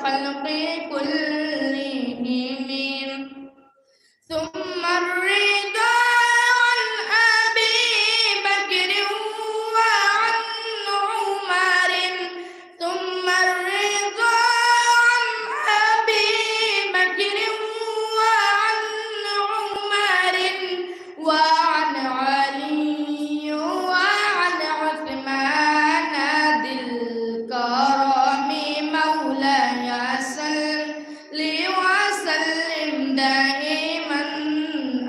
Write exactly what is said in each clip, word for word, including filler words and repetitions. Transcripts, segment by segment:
الخلق كلهم. ثم الرضا عن أبي بكر وعن عمر، ثم الرضا عن أبي بكر وعن عمر وعن علي وعن عثمان ذي الكرم. مولاي صل وسلم دائما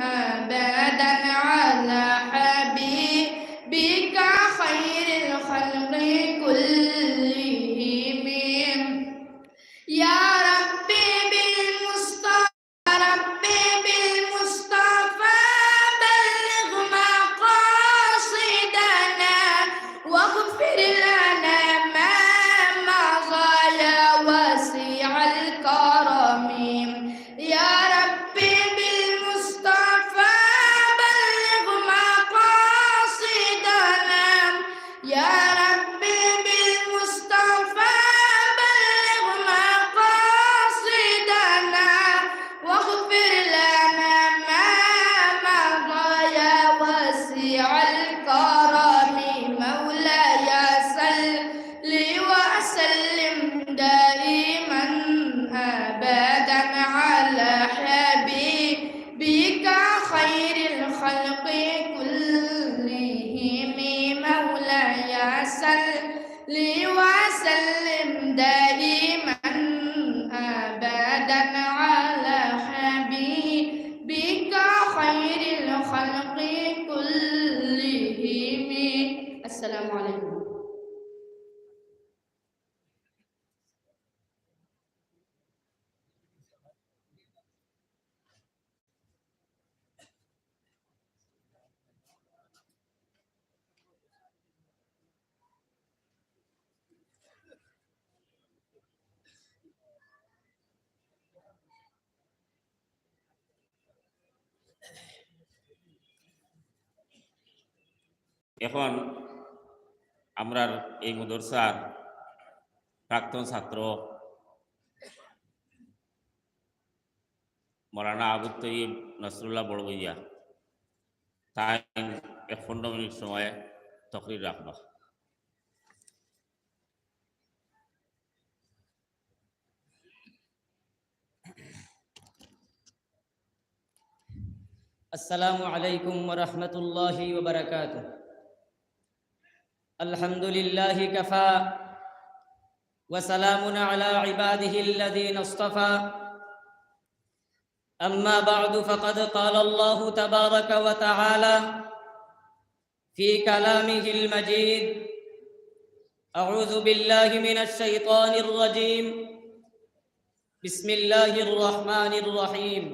أبدا على حبيبك خير الخلق كلهم. يا ربي بالمصطفى، ربي بالمصطفى بلغ مقاصدنا واغفر لنا ما مضى يا واسع الكرم. يا ربي بالمصطفى بلغ مقاصدنا، يا ربي بالمصطفى بلغ مقاصدنا واغفر لنا ما مضى يا واسع الكرم. مولاي صل وسلم دائما أبدا على حبيبك خير الخلق كلهم. مولاي صل وسلم دائما أبدا على حبيبك خير الخلق كلهم. السلام عليكم. এখন আমরার এই মাদ্রাসার প্রাক্তন ছাত্র মৌলানা আবু তৈয়ব নসরুল্লাহ বড় ভাইয়া, তাইন এক পনেরো মিনিট সময় তকরির রাখবা। السلام عليكم ورحمة الله وبركاته. الحمد لله كفى وسلام على عباده الذين اصطفى. أما بعد، فقد قال الله تبارك وتعالى في كلامه المجيد: أعوذ بالله من الشيطان الرجيم. بسم الله الرحمن الرحيم.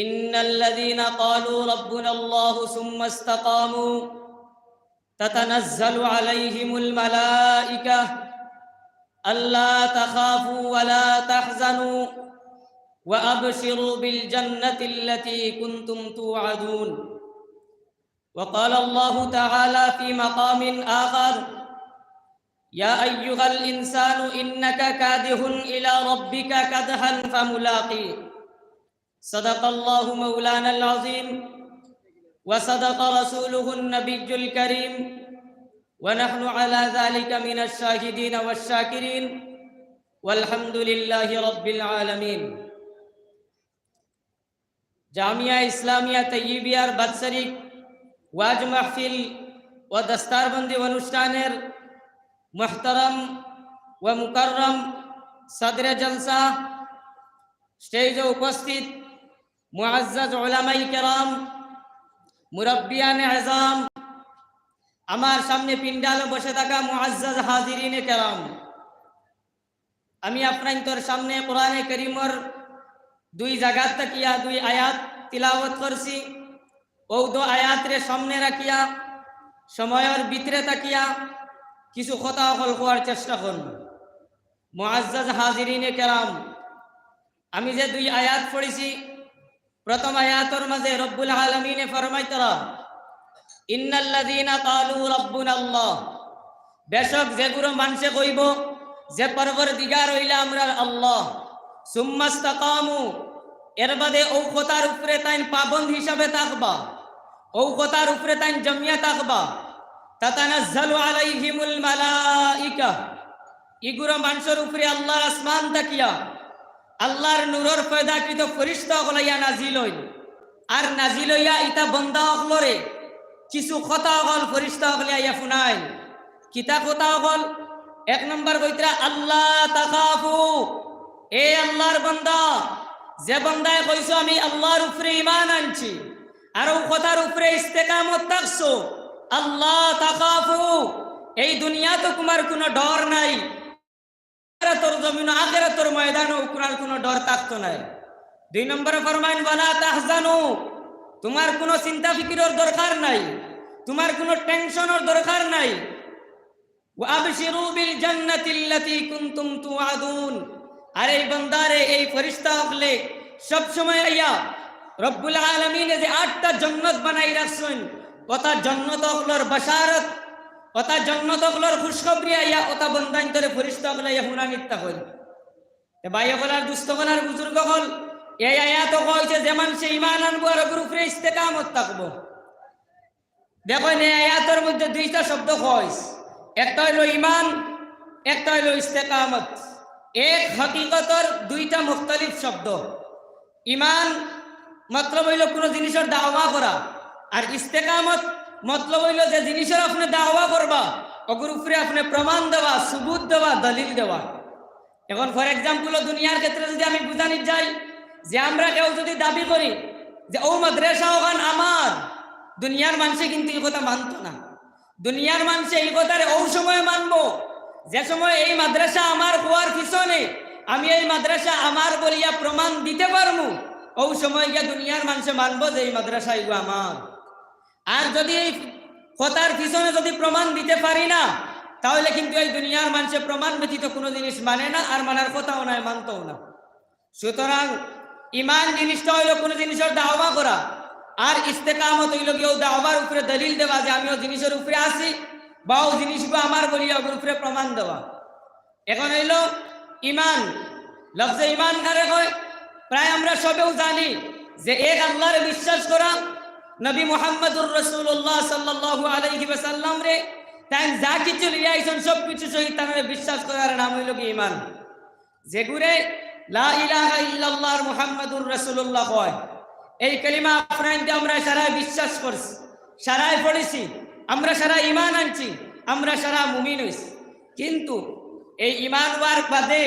إن الذين قالوا ربنا الله ثم استقاموا تتنزل عليهم الملائكة ألا تخافوا ولا تحزنوا وأبشروا بالجنة التي كنتم توعدون. وقال الله تعالى في مقام آخر: يا أيها الإنسان إنك كادح إلى ربك كدحا فملاقيه. صدق الله مولانا العظيم وصدق رسوله النبي الكريم ونحن على ذلك من الشاهدين والشاكرين والحمد لله رب العالمين. জামিয়া ইসলামিয়া তৈয়বিয়ার বাৎসরিক ওয়াজ মাহফিল ও দস্তারবন্দি অনুষ্ঠানের মুহতারাম ও মুকাররম সদরে জলসা, স্টেজে উপস্থিত মুআজ্জাজ উলামায়ে কেরাম, মুরব্বিয়ানে আযম, আমার সামনে পিন্ডালো বসে থাকা মুআজ্জাজ হাজিরিনে কেরাম, আমি আপনাইন্তর সামনে কোরআনে করিমর দুই জাগাত থাকিয়া দুই আয়াত তিলাওয়াত করছি। অউ দু আয়াতরে সামনে রাখিয়া, সময়র ভিতরে থাকিয়া কিছু কথা অকল কওয়ার চেষ্টা করমু। মুআজ্জাজ হাজিরিনে কেরাম, আমি যে দুই আয়াত পড়ছি, প্রথম আয়াতর মাঝে রব্বুল আলামিনে ফরমাইতরা, "ইন্নাল্লাযীনা ক্বালু রাব্বুনাল্লাহ", বেশক যেগুলো মানষে কইবো, যে পরওয়ারদিগার অইলা আমরার আল্লাহ। সুম্মাস্তাকামু, এর বাদে অউ কথার উপরে তাইন পাবন্দ হিসাবে থাকবা, অউ কথার উপরে তাইন জমিয়া থাকবা। তাতানাজ্জালু আলাইহিমুল মালাইকা, ইগুরা মানষর উপরে আল্লাহর আসমান থাকিয়া আল্লাহর নূরর পয়দাকৃত ফিরিস্তা অকল আইয়া নাজিল অইন। আর নাজিল অইয়া ইতা বন্দা অকলরে কিছু কথা অকল ফিরিস্তা অকলে আইয়া হুনাইন। কিতা কথা অকল? এক নম্বর কইতরা, "আল্লা তাখাফু।" এ আল্লাহর বন্দা, যে বন্দায় কইছো, "আমি আল্লাহর উপরে ঈমান আনছি", আর অউ কথার উপরে ইস্তেকামত থাকছো, "আল্লা তাখাফু", এই দুনিয়াত তুমার কুনু ডর নাই। আখেরাতর জমিনো, আখেরাতর ময়দানো অউ কুনু কুনু ডর থাকতো নায়। দুই নম্বরে ফরমাইন, "ওয়ালা তাহজানু", তুমার কুনু চিন্তা ফিকিরর দরকার নাই, তুমার কুনু টেনশনর দরকার নাই। "ওয়া আবশিরু বিল জান্নাতিল্লাতী কুনতুম তুআদুন।" আর এই বন্দারে এই ফিরিস্তা অকলে সব সময় আইয়া রব্বুল আলামিনে যে আটটা জন্নত বানাই রাখছইন, অতা জন্নত অকলর বাশারত, অতা জন্নত অকলর খুশখবরি আইয়া অতা বন্দাইন্তরে ফিরিস্তা অকলে আইয়া হুনানিত থাকইন। তে ভাই অকল আর দুস্ত অকল আর বুজুর্গ অকল, এই আয়াতো কইছে যে মানষে ঈমান আনবো আর অগুর উপরে ইস্তেকামত থাকবো। দেখইন, এই আয়াতর মধ্যে দুইটা শব্দ কইছ, একটা অইলো ঈমান, একটা অইলো ইস্তেকামত। এক হকিকতর দুইটা মুখতালিফ শব্দ। ঈমান মতলব অইলো কুনু জিনিসর দাওয়া করা, আর ইস্তেকামত মতলব অইলো যে জিনিসর আপনে দাওয়া করবা, অগুর উপরে আপনে প্রমাণ দেওয়া, সুবুত দেওয়া, দলিল দেওয়া। এখন for example দুনিয়ার ক্ষেত্রে যুদি আমি বুঝানিত যাই যে আমরা কেউ যুদি দাবি করি যে অউ মাদ্রাসা অখান আমার, দুনিয়ার মানষে কিন্তু ই কথা মানতো না। দুনিয়ার মানষে ই কথারে অউ সময় মানবো যে সময় এই মাদ্রাসা আমার কওয়ার পিছনে আমি এই মাদ্রাসা আমার বলিয়া প্রমাণ দিতে পারমু, অউ সময় গিয়া দুনিয়ার মানষে মানবো যে এই মাদ্রাসা ইগু আমার। আর যুদি এই কথার পিছনে যুদি প্রমাণ দিতে পারি না, তাহলে কিন্তু এই দুনিয়ার মানষে প্রমাণ ব্যতীত কুনু জিনিস মানে না, আর মানার কথাও নায়, মানতোও না। সুতরাং ঈমান জিনিসটা অইলো কুনু জিনিসর দাওয়া করা, আর ইস্তেকামত অইলো গিয়া অউ দাওয়ার উপরে দলিল দেওয়া যে আমি অউ জিনিসর উপরে আছি বা অউ জিনিসগু আমার বলিয়া অগুর উপরে প্রমাণ দেওয়া। এখন অইলো ঈমান। লফজে ঈমান কারে কয়? প্রায় আমরা সবেউ জানি যে এক আল্লাহরে বিশ্বাস করা, নবী মুহাম্মাদুর রাসূলুল্লাহ সাল্লাল্লাহু আলাইহি ওয়াসাল্লামরে, তাইন যা কিছু লইয়া আইছইন সব কিছু সহিত তানরে বিশ্বাস করার নাম অইলো গি ঈমান। যেগুরে লা ইলাহা ইল্লাল্লাহ আর মুহাম্মাদুর রাসূলুল্লাহ কয়, এই কালিমা আফরাইনতে আমরা সারায় বিশ্বাস করছি, সারায় পড়ছি, আমরা সারায় ঈমান আনছি, আমরা সারায় মুমিন অইছি। কিন্তু এই ঈমান অওয়ার বাদে,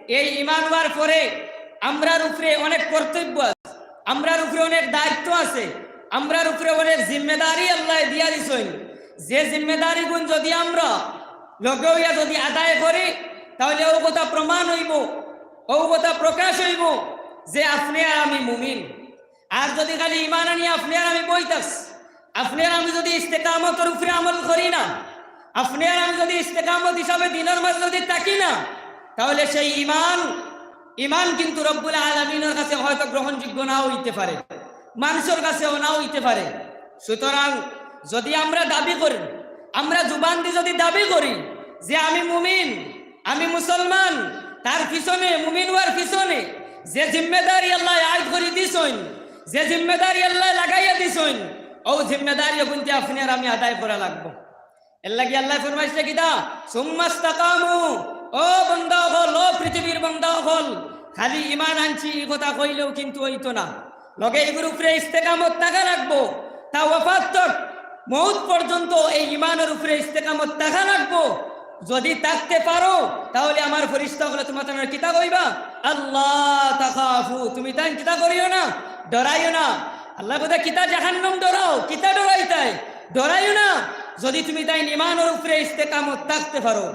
এই ঈমান অওয়ার পরে আমরার উপরে অনেক কর্তব্য আছে, আমরার উপরে অনেক দায়িত্ব আছে, আমরার উপরে অনেক জিম্মেদারি আল্লায় দিয়া দিছইন। যে জিম্মেদারিগুন যুদি আমরা লগে অইয়া যুদি আদায় করি, তাহলে অউ কথা প্রমাণ অইবো, অউ কথা প্রকাশ অইবো যে আপনে আর আমি মুমিন। আর যুদি খালি ঈমান আনিয়া আপনে আর আমি বই থাকছি, আপনে আর আমি যুদি ইস্তেকামতর উপরে আমল করি না, আপনে আর আমি যুদি ইস্তেকামত হিসাবে দ্বীনর মাঝে যুদি থাকি না, তাহলে সেই ঈমান, ঈমান কিন্তু রব্বুল আলামিনর কাছে হয়তো গ্রহণযোগ্য নাও অইতে পারে, মানষর কাছেও নাও অইতে পারে। সুতরাং যুদি আমরা দাবি করি, আমরা জুবানদি যুদি দাবি করি যে আমি মুমিন, আমি মুসলমান, তার পিছনে, মুমিন অওয়ার পিছনে যে জিম্মেদারি আল্লায় আইদ করি দিছইন, যে জিম্মেদারি আল্লায় লাগাইয়া দিছইন, অউ জিম্মেদারি অগুনতে আপনে আর আমি আদায় করা লাগবো। এরলাগি আল্লায় ফরমাইছে কিতা? সুম্মাস্তাকামু, ও বন্দা অকল, ও পৃথিবীর বন্দা অকল, খালি ঈমান আনছি ই কথা কইলেও কিন্তু অইতো না, লগে ইগুর উপরে ইস্তেকামত থাকা লাগবো। তা ওয়াফাত তক, মউত পর্যন্ত এই ঈমানর উপরে ইস্তেকামত থাকা লাগবো। যুদি থাকতে পারো, তাহলে আমার ফিরিস্তা অকলে তুমাতানরে কিতা কইবা? আল্লা তাখাফু, তুমিতাইন কিতা করিও না, ডরাইও না। আল্লায় কইতা কিতা জাহান্নাম ডরাও, কিতা ডরাইতায়? ডরাইও না, যুদি তুমিতাইন ঈমানর উপরে ইস্তেকামত থাকতে পারো।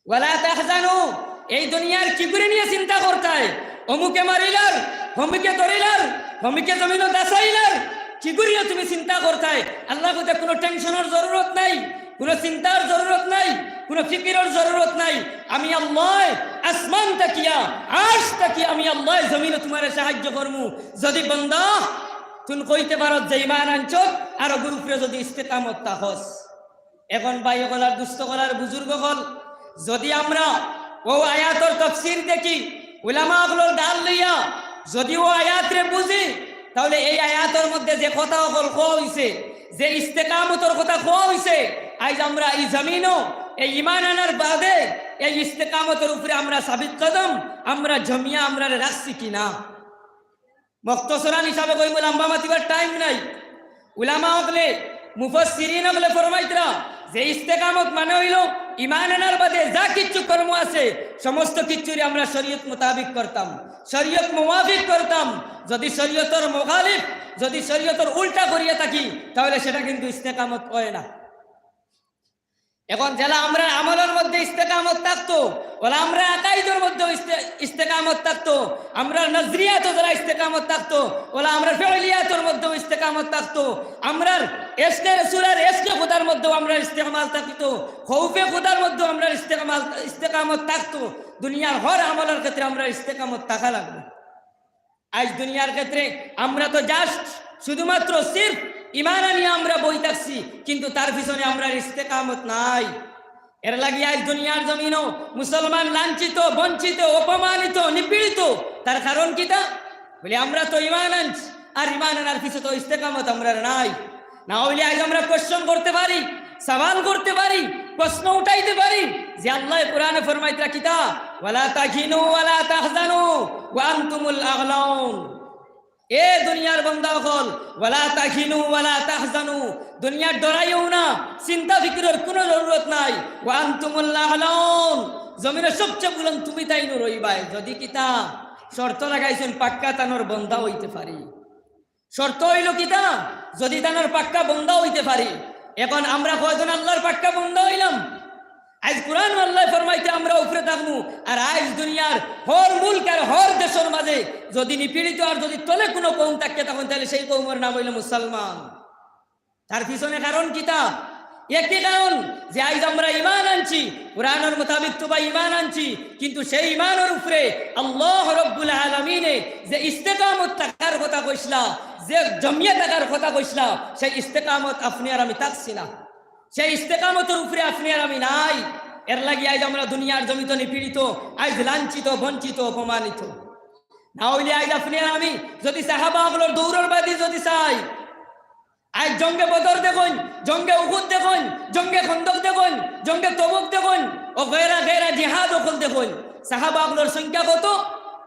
ওয়ালা তাহজানু, এই দুনিয়ার কিগুরে নিয়া চিন্তা করতায়? অমুকে মারিলার, হমুকে ধরিলার, হমুকে জমিনো দাসাইলার, কিগুরে নিয়া তুমি চিন্তা করতায়? আল্লায় কইতা কুনু টেনশনর জরুরত নাই, কুনু চিন্তার জরুরত নাই, কুনু ফিকিরর জরুরত নাই। আমি আল্লায় আসমান থাকিয়া, আরশ থাকিয়া আমি আল্লায় জমিনো তুমারে সাহায্য করমু। যুদি বন্দা তুইন কইতে পারস যে ঈমান আনছস আর অগুর উপরে যুদি ইস্তেকামত থাকস। এখন ভাই অকল আর দুস্ত অকল আর বুজুর্গ অকল, যদি আমরা অউ আয়াতর তফসির দেখি, উলামা অকলর দাল লইয়া যদি অউ আয়াতরে বুঝি, তাইলে এই আয়াতর মধ্যে যে কথা অকল কওয়া অইছে, যে ইস্তেকামতর কথা কওয়া অইছে, আইজ আমরা ই জমিনো এই ইমান আনার বাদে এই ইস্তেকামতর উপরে আমরা সাবিত কদম, আমরা জমিয়া আমরারে রাখছি কি না? মখতসরান হিসাবে কইমু, লম্বা মাতিবার টাইম নাই। উলামা অকলে, মুফাসসিরিন অকলে ফরমাইতরা যে ইস্তেকামত মানে অইলো ইমান আনার বাদে যা কিচ্ছু কর্ম আছে, সমস্ত কিচ্ছুরে আমরা শরীয়ত মোতাবিক করতাম, শরীয়ত মুওয়াফিক করতাম। যদি শরীয়তর মুখালিফ, যদি শরীয়তর উল্টা করিয়া থাকি, তাইলে সেটা কিন্তু ইস্তেকামত অয় না। এখন যেলা আমরার আমলর মধ্যে ইস্তেকামত থাকতো, অলা আমরার আকাইদর মধ্যেও ইস্তে-, ইস্তেকামত থাকতো, আমরার নজরিয়াতও যেলা ইস্তেকামত থাকতো, অলা আমরার ফেইলিয়াতর মধ্যেও ইস্তেকামত থাকতো, আমরার এশকে রসুল আর এশকে খুদার মধ্যেও আমরার ইস্তেকামত থাকতো, খৌফে খুদার মধ্যেও আমরার ইস্তেকামত, ইস্তেকামত থাকতো। দুনিয়ার হর আমলর ক্ষেত্রে আমরার ইস্তেকামত থাকা লাগবো। আইজ দুনিয়ার ক্ষেত্রে আমরা তো just শুধুমাত্র সির্ফ ইমান আনিয়া আমরা বই থাকছি, কিন্তু তার পিছনে আমরার ইস্তেকামত নাই। এর লাগি আইজ দুনিয়ার জমিনো মুসলমান লাঞ্ছিত, বঞ্চিত, অপমানিত, নিপীড়িত। তার কারণ কিতা? বলে, আমরা তো ইমান আনছি, আর ইমান আনার পিছে তো ইস্তেকামত আমরার নাই। না অইলে আইজ আমরা কোশ্চেন করতে পারি, সওয়াল করতে পারি, প্রশ্ন উঠাইতে পারি যে আল্লায় কোরআনে ফরমাইতরা কিতা, "ওয়ালা তাহিনু ওয়ালা তাহজানু ওয়া আনতুমুল আ'লাউন।" এ দুনিয়ার বান্দা অকল, "ওয়ালা তাহিনু ওয়ালা তাহজানু", দুনিয়ার ডরাইও না, চিন্তা ফিকিরর কুনু জরুরত নাই। "ওয়া আনতুমুল আ'লাউন", জমিনর সবচেয়ে বুলন্দ তুমি তাইনউ রইবায়। যদি কিতা শর্ত লাগাইছইন, পাক্কা তানর বান্দা অইতে পারি। শর্ত অইলো কিতা? যদি তানর পাক্কা বান্দা অইতে পারি। এখন আমরা কয়জন আল্লার পাক্কা বান্দা অইলাম? আইজ কোরআনো আল্লায় ফরমাইতরা আমরা উপরে থাকমু, আর আইজ দুনিয়ার হর মুলক আর হর দেশর মাঝে যদি নিপীড়িত আর যদি তলে কুনু কওম থাকে তখন তাইলে সেই কওমর নাম অইলো মুসলমান। তার পিছনে কারণ কিতা? একই কারণ যে আইজ আমরা ইমান আনছি, কোরআনর মোতাবিক তো বা ইমান আনছি, কিন্তু সেই ইমানর উপরে আল্লাহ রব্বুল আলামিনে যে ইস্তেকামত থাকার কথা কইছলা, যে জমিয়া থাকার কথা কইছলা, সেই ইস্তেকামত আপনে আর আমি থাকছি না, সেই ইস্তেকামতর উপরে আপনে আর আমি নাই। এর লাগি আইজ আমরা দুনিয়ার জমিত নিপীড়িত, আইজ লাঞ্ছিত, বঞ্চিত, অপমানিত। না অইলে আইজ আপনে আর আমি যদি সাহাবা অকলর দৌড়র বাদি যদি চাই, আইজ জঙ্গে বদর দেখইন, জঙ্গে উহুদ দেখইন, জঙ্গে খন্দক দেখইন, জঙ্গে তবুক দেখইন, অউ গেরা গেরা জিহাদ অকল দেখইন। সাহাবা অকলর সংখ্যা কত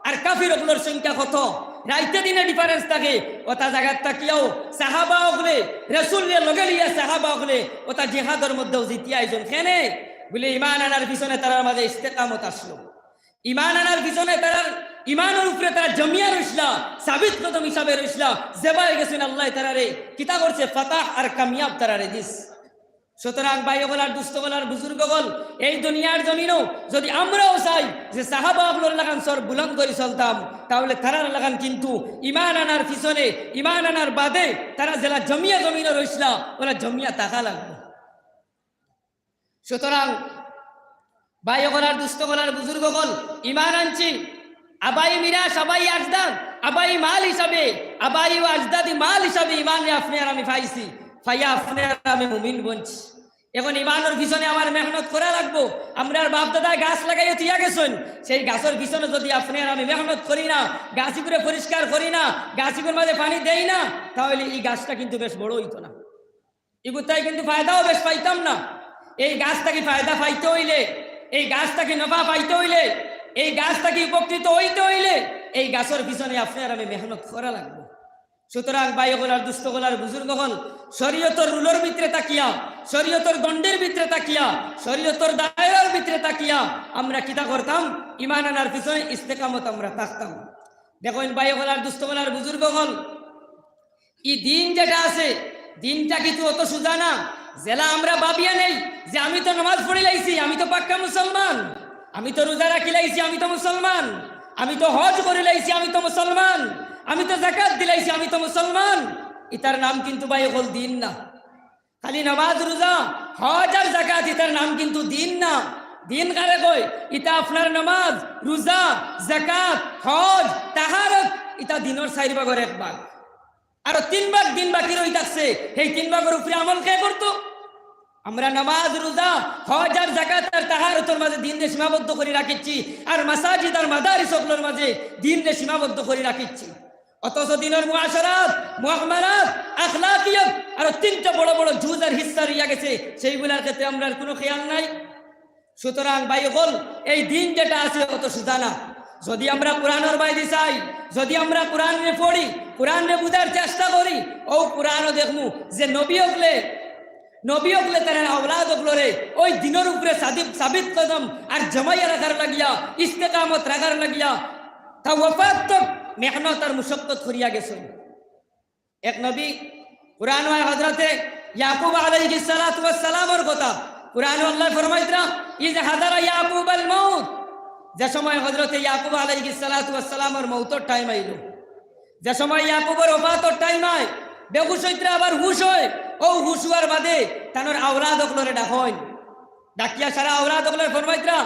আর কাফির অকলর সংখ্যা কত? রাইতে দিনে difference থাকে। অতা জাগাত থাকিয়াও সাহাবা অকলে, রসুলরে লগে লইয়া সাহাবা অকলে অতা জিহাদর মধ্যেও জিতিয়া আইছইন। কেনে? বলে, ইমান আনার পিছনে তারার মাঝে ইস্তেকামত আসলো। ইমান আনার পিছনে তারার ইমানর উপরে তারা জমিয়া রইছলা, সাবিত কদম হিসাবে রইছলা, যেবায় গেছইন আল্লায় তারারে কিতা করছে, ফাতাহ আর কামিয়াব তারারে দিছ। সুতরাং ভাই অকল আর দুস্ত অকল আর বুজুর্গ অকল, এই দুনিয়ার জমিনো যদি আমরাও চাই যে সাহাবা অকলর লাখান সর বুলন্দ করি চলতাম, তাইলে তারার লাখান কিন্তু ইমান আনার পিছনে, ইমান আনার বাদে তারা যেলা জমিয়া জমিনো রইছলা, অলা জমিয়া থাকা লাগবো। সুতরাং ভাই অকল আর দুস্ত অকল আর বুজুর্গ অকল, ইমান আনছি, আবাই মিরাস, আবাই আজদাদ, আবাই মাল হিসাবে, আবাই ও আজদাদি মাল হিসাবে ইমানরে আপনে আর আমি পাইছি, পাইয়া আপনে আর আমি মুমিন বনছি। এখন ইমানর পিছনে আমার মেহনত করা লাগবো। আমরার বাপ দাদায় গাছ লাগাইয়া থইয়া গেছইন, সেই গাছর পিছনে যদি আপনে আর আমি মেহনত করি না, গাছগুরে পরিষ্কার করি না, গাছগুর মাঝে পানি দেই না, তাইলে ই গাছটা কিন্তু বেশ বড় অইতো না। ইগুর থাকি কিন্তু ফায়দাও বেশ পাইতাম না। এই গাছ থাকি ফায়দা পাইতে অইলে, এই গাছ থাকি নফা পাইতে অইলে, এই গাছ থাকি উপকৃত অইতে অইলে, এই গাছর পিছনে আপনে আর আমি মেহনত করা লাগবো। সুতরাং ভাই অকল আর দুস্ত অকল আর বুজুর্গ অকল, শরীয়তর রুলর ভিতরে থাকিয়া, শরীয়তর গণ্ডির ভিতরে থাকিয়া, শরীয়তর দায়রার ভিতরে থাকিয়া আমরা কিতা করতাম? ইমান আনার পিছনে ইস্তেকামত আমরা থাকতাম। দেখইন ভাই অকল আর দুস্ত অকল আর বুজুর্গ অকল, ই দিন যেটা আছে, দিনটা কিন্তু অত সুজা না। যেলা আমরা ভাবিয়া নেই যে আমি তো নামাজ পড়িলাইছি, আমি তো পাক্কা মুসলমান, আমি তো রোজা রাখিলাইছি, আমি তো মুসলমান, আমি তো হজ করিলাইছি, আমি তো মুসলমান, আমি তো যাকাত দিলাইছি, আমি তো মুসলমান। ইতার নাম কিন্তু ভাই অকল দিন না। খালি নামাজ, রোজা, হজ আর যাকাত, ইতার নাম কিন্তু দিন না। দিন কারে কয়? ইতা আপনার নামাজ, রোজা, যাকাত, হজ, তাহারত, ইতা দিনর চাইর ভাগর এক ভাগ। আরো তিন ভাগ দিন বাকি রই থাকছে, সেই তিন ভাগর উপরে আমল কে করতো? আমরা নামাজ, রোজা, হজ আর যাকাত আর তাহারতর মাঝে দিনরে সীমাবদ্ধ করি রাখিচ্ছি, আর মাসাজিদ আর মাদারিস অকলর মাঝে দিনরে সীমাবদ্ধ করি রাখিচ্ছি। অথচ দিনর মুআশারাত, মুআমালাত, আখলাকিয়াত আরো তিনটা বড় বড় জুজ আর হিস্সা রইয়া গেছে, সেইগুলার ক্ষেত্রে আমরার কুনু খেয়াল নাই। সুতরাং ভাই অকল, এই দিন যেটা আছে অত সুজা না। যদি আমরা কোরআনর বায়দি চাই, যদি আমরা কোরআনরে পড়ি, কোরআনরে বুঝার চেষ্টা করি, অউ কোরআনও দেখমু যে নবী অকলে, নবী অকলে তারার আওলাদ অকলরে অউ দিনর উপরে সাদিব-, সাবিত কদম আর জমাইয়া রাখার লাগিয়া, ইস্তেকামত রাখার লাগিয়া তা ওফাত তক মেহনত আর মুশক্কত করিয়া গেছইন। এক নবী, কোরআনো আয় হযরতে ইয়াকুব আলাইহিস সালাতু ওয়াস সালামর কথা। কোরআনো আল্লায় ফরমাইতরা, "ইজ হাদারা ইয়াকুবাল মাউত", যে সময় হযরতে ইয়াকুব আলাইহিস সালাতু ওয়াস সালামর মউতর টাইম আইলো, যে সময় ইয়াকুবর ওফাতর টাইম আয়, বেহুশ অইতরা আবার হুশ অয়, অউ হুশ অওয়ার বাদে তানর আওলাদ অকলরে ডাকইন। ডাকিয়া সারা আওলাদ অকলরে ফরমাইতরা,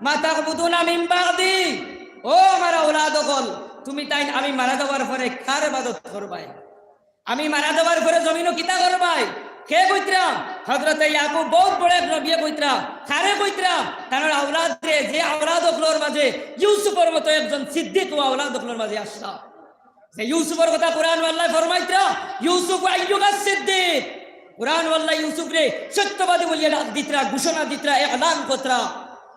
"মা তা'বুদুনা মিন বা'দি", ও আমার আওলাদ অকল, তুমি তাইন আমি মারা যাওয়ার পরে কার ইবাদত করবায়? আমি মারা যাওয়ার পরে জমিনো কিতা করবায়? কে কইতরা? হযরতে ইয়াকুব বউত বড় এক নবিয়ে কইতরা। কারে কইতরা? তানর আওলাদরে, যে আওলাদ অকলর মাঝে ইউসুফর মতো একজন সিদ্দিক অউ আওলাদ অকলর মাঝে আছলা। যে ইউসুফর কথা কোরআনো আল্লায় ফরমাইতরা, "ইউসুফ আইয়ুহাস সিদ্দিক।" কোরআনো আল্লায় ইউসুফরে সত্যবাদী বলিয়া ডাক দিতরা, ঘোষণা দিতরা, এলান করতরা।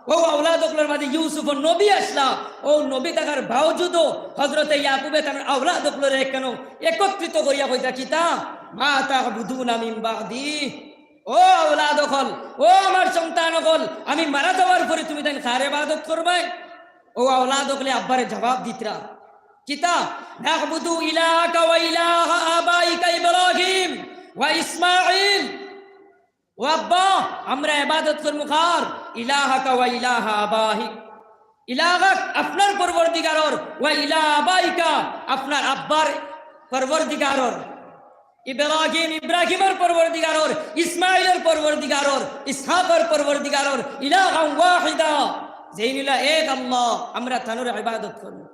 অউ আওলাদ অকলর মাঝে ইউসুফ নবী আছলা, অউ নবী থাকার বাওজুদও হযরতে ইয়াকুবে তানর আওলাদ অকলরে কেনো একত্রিত করিয়া কইতরা কিতা, "মা তা'বুদুনা মিন বা'দি।" ও আওলাদ অকল, ও আমার সন্তান অকল, আমি মারা যাওয়ার পরে তুমি তাইন কার ইবাদত করবায়? অউ আওলাদ অকলে আব্বারে জবাব দিতরা। কিতা? "না'বুদু ইলাহাকা ওয়া ইলাহা আবাইকা ইব্রাহিম ওয়া ইসমাঈল।" ও আব্বা, আমরা ইবাদত করমু কার? "ইলাহাকা ওয়া ইলাহা আবাইক।" ইলাহাক, আপনার পরওয়ারদিগারর, ওয়া ইলাহা আবাইকা, আপনার আব্বার পরওয়ারদিগারর। ইব্রাহিম, ইব্রাহিমর পরওয়ারদিগারর, ইসমাইলর পরওয়ারদিগারর, ইসহাকর পরওয়ারদিগারর, ইলাহান ওয়াহিদা, যেইন অইলা এক আল্লাহ, আমরা তানর ইবাদত করমু।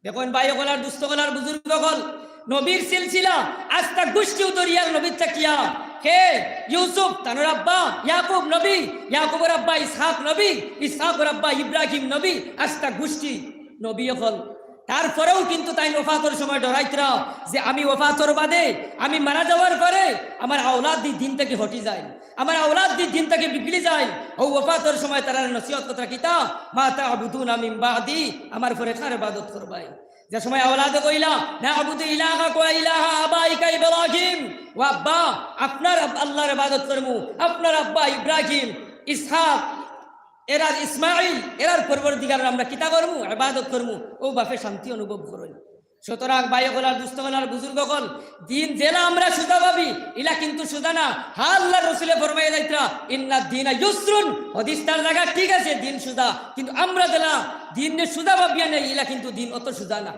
দেখইন ভাই অকল আর দুস্ত অকল আর বুজুর্গ অকল, নবীর সিলসিলা আস্তা গুষ্টিও ধরিয়ার নবীর থাকিয়া। কে? ইউসুফ, তানর আব্বা, ইয়াকুব নবী, ইয়াকুবর আব্বা ইসহাক নবী, ইসহাকর আব্বা ইব্রাহিম নবী, আস্তা গুষ্টি নবী অকল। তারপরেও কিন্তু তাইন ওফাতর সময় ডরাইতরা যে আমি ওফাতর বাদে, আমি মারা যাওয়ার পরে আমার আওলাদ দি দিন থাকি হটি যায়, আমার আওলাদ দি দিন থাকি বিগড়ি যায়। অউ ওফাতর সময় তারারে নসিহত করতরা কিতা, "মা তা'বুদুনা মিন বা'দি", আমার পরে কার ইবাদত করবায়? যে সময় আওলাদে কইলা, "না'বুদু ইলাহাকা ওয়া ইলাহা আবাইকা ইব্রাহিম", ও আব্বা, আপনার আব-, আল্লাহর ইবাদত করমু, আপনার আব্বা ইব্রাহিম, ইসহাক, এরার ইসমাইল, এরার পরওয়ারদিগারর আমরা কিতা করমু? ইবাদত করমু। অউ বাপে শান্তি অনুভব করইন। সুতরাং ভাই অকল আর দুস্ত অকল আর বুজুর্গ অকল, দিন যেলা আমরা সুজা ভাবি, ইলা কিন্তু সুজা না। হা আল্লাহর রসুলে ফরমাইয়া যাইতরা, "ইন্নাদ দীনা ইউসরুন", হাদিসটার জাগা ঠিক আছে, দিন সুজা, কিন্তু আমরা যেলা দিনরে সুজা ভাবিয়া নেই, ইলা কিন্তু দিন অত সুজা না।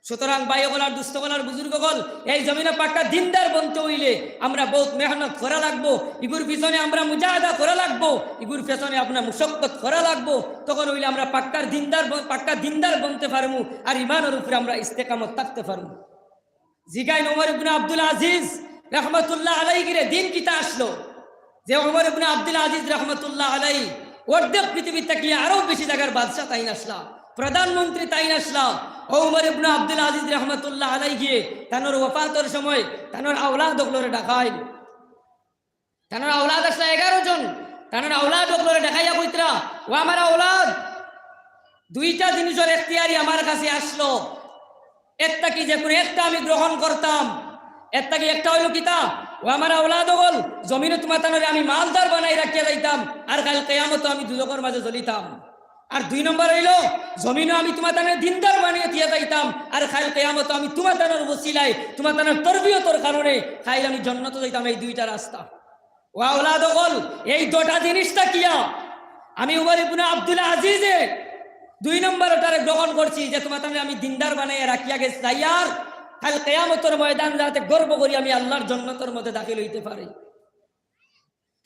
সুতরাং ভাই অকল আর দুস্ত অকল আর বুজুর্গ অকল, এই জমিনো পাক্কা দিনদার বনতে অইলে আমরা বউত মেহনত করা লাগবো, ইগুর পিছনে আমরা মুজাহাদা করা লাগবো, ইগুর পিছনে আমরা মুশক্কত করা লাগবো, তখন অইলে আমরা পাক্কার দিনদার বন-, পাক্কা দিনদার বনতে পারমু, আর ইমানর উপরে আমরা ইস্তেকামত থাকতে পারমু। জিগাইন ওমর ইবনে আব্দুল আজিজ রহমতুল্লাহ আলাইহিরে দিন কিতা আছলো? যে ওমর ইবনে আব্দুল আজিজ রহমতুল্লাহ আলাইহি অর্ধেক পৃথিবীর থাকিয়া আরো বেশি জাগার বাদশা তাইন আছলা, প্রধানমন্ত্রী তাইন আছলা। ওমর ইবনে আব্দুল আজিজ রহমতুল্লাহ আলাইহিয়ে তানর ওফাতর সময় তানর আওলাদ অকলরে ডাকাইল। তানর আওলাদ আছলা এগারো জন। তানর আওলাদ অকলরে ডাকাইয়া কইতরা, "ও আমার আওলাদ, দুইটা জিনিসর এখতিয়ারি আমার কাছে আছলো, এর থাকি যে কুনু একটা আমি গ্রহণ করতাম।" এর থাকি একটা অইলো কিতা, "ও আমার আওলাদ অকল, জমিনো তুমাতানরে আমি মালদার বানাই রাখিয়া যাইতাম, আর কাইল কিয়ামতো আমি দুজখর মাঝে জ্বলিতাম। আর দুই নম্বর অইলো, জমিনো আমি তুমাতানরে দিনদার বানাইয়া দিয়া যাইতাম, আর কাইল কিয়ামতো আমি তুমাতানর ওসিলায়, তুমাতানর তরবিয়তর কারণে কাইল আমি জন্নতো যাইতাম।" এই দুইটা রাস্তা। ও আওলাদ অকল, এই দুটা জিনিস থাকিয়া আমি উমর ইবনে আব্দুল আজিজে দুই নম্বর ওটারে গ্রহণ করছি যে তুমাতানরে আমি দিনদার বানাইয়া রাখিয়া গেছি, যাইয়ার কাইল কিয়ামতর ময়দান যাতে গর্ব করি আমি আল্লাহর জন্নতর মধ্যে দাখিল অইতে পারি।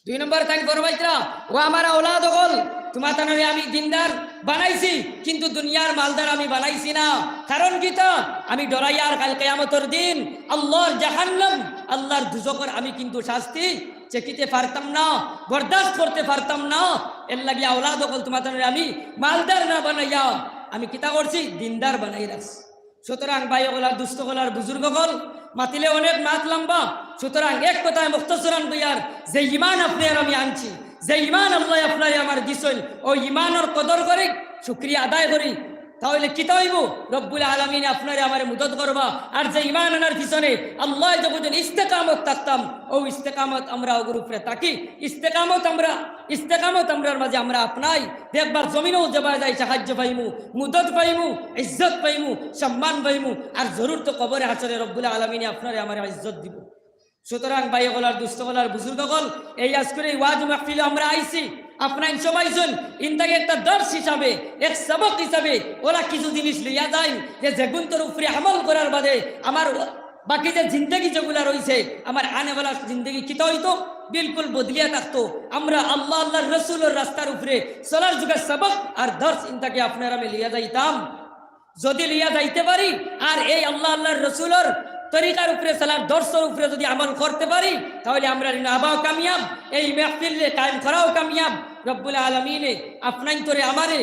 দুই নম্বর তাইন ফরমাইতরা, "ও আমার আওলাদ অকল, তুমাতানরে আমি দিনদার বানাইছি, কিন্তু দুনিয়ার মালদার আমি বানাইছি না। কারণ কিতা? আমি ডরাইয়ার কাইল কিয়ামতর দিন আল্লাহর জাহান্নাম, আল্লাহর দুজখর আমি কিন্তু শাস্তি চেকিতে পারতাম না, বরদাস্ত করতে পারতাম না। এর লাগি আওলাদ অকল তুমাতানরে আমি মালদার না বানাইয়া আমি কিতা করছি, দিনদার বানাই রাখছি। সুতরাং ভাই অকল আর দুস্ত অকল আর বুজুর্গ অকল, মাতিলে অনেক মাত লম্বা। সুতরাং এক কথায় মুখতসরান কইয়ার, যে ইমান আপনে আর আমি আনছি, যে ইমান আল্লায় আপনারে আমারে দিছইন, অউ ইমানর কদর করি, শুকরিয়া আদায় করি, তাইলে কিতা অইবো? রব্বুল আলামিনে আপনারে আমারে মদদ করবা। আর যে ইমান আনার পিছনে আল্লায় যতদিন ইস্তেকামত থাকতাম, অউ ইস্তেকামত আমরা অগুর উপরে থাকি, ইস্তেকামত আমরা, ইস্তেকামত আমরার মাঝে আমরা আপনাই। দেখবার জমিনও যেবায় যাই সাহায্য পাইমু, মদদ পাইমু, ইজ্জত পাইমু, সম্মান পাইমু, আর জরুর তো কবরে হাশরে রব্বুল আলামিনে আপনারে আমারে ইজ্জত দিবো। সুতরাং ভাই অকল আর দুস্ত অকল আর বুজুর্গ অকল, এই আজকুর এই ওয়াজ মাহফিলো আমরা আইছি, আপনাইন সবাই জন ইন থাকি একটা দর্শ হিসাবে, এক সবক হিসাবে অলা কিছু জিনিস লইয়া যাইন, যে যেগুন্তর উপরে আমল করার বাদে আমার বাকি যে জিন্দেগি যেগুলা রইছে, আমার আনেওয়ালা জিন্দেগি কিতা অইতো, বিলকুল বদলিয়া থাকতো। আমরা আল্লাহ, আল্লাহর রসুলর রাস্তার উপরে চলার যুগে সবক আর দর্শ ইন থাকি আপনারে আমি লইয়া যাইতাম। যদি লইয়া যাইতে পারি, আর এই আল্লাহ, আল্লাহর রসুলর তরিকার উপরে চলার দর্শর উপরে যদি আমল করতে পারি, তাইলে আমরার ইন আবাও কামিয়াব, এই মাহফিল কায়েম করাও কামিয়াব। রব্বুল আলামিনে আপনাইন্তরে আমারে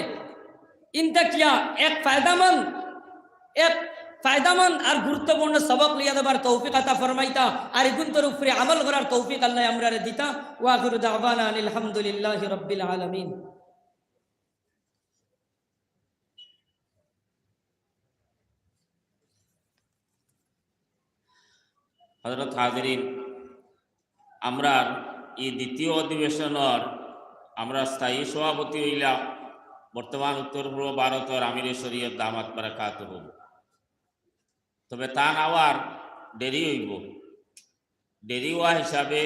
ইন থাকিয়া এক ফায়দামন্দ, এক ফায়দামন্দ আর গুরুত্বপূর্ণ সবক লইয়া যাবার তৌফিক আতা ফরমাইতা, আর ইগুন্তর উপরে আমল করার তৌফিক আল্লায় আমরারে দিতা। ওয়া আখিরু দাওয়ানা আনিল হামদুলিল্লাহি রাব্বিল আলামিন। হযরত হাজিরিন, আমরার ই দ্বিতীয় অধিবেশনর আমরার স্থায়ী সভাপতি অইলা বর্তমান উত্তর পূর্ব ভারতর আমিরে শরীয়ত দামাত বারাকাতুহুম। তবে তান আওয়ার দেরি অইবো। দেরি অওয়া হিসাবে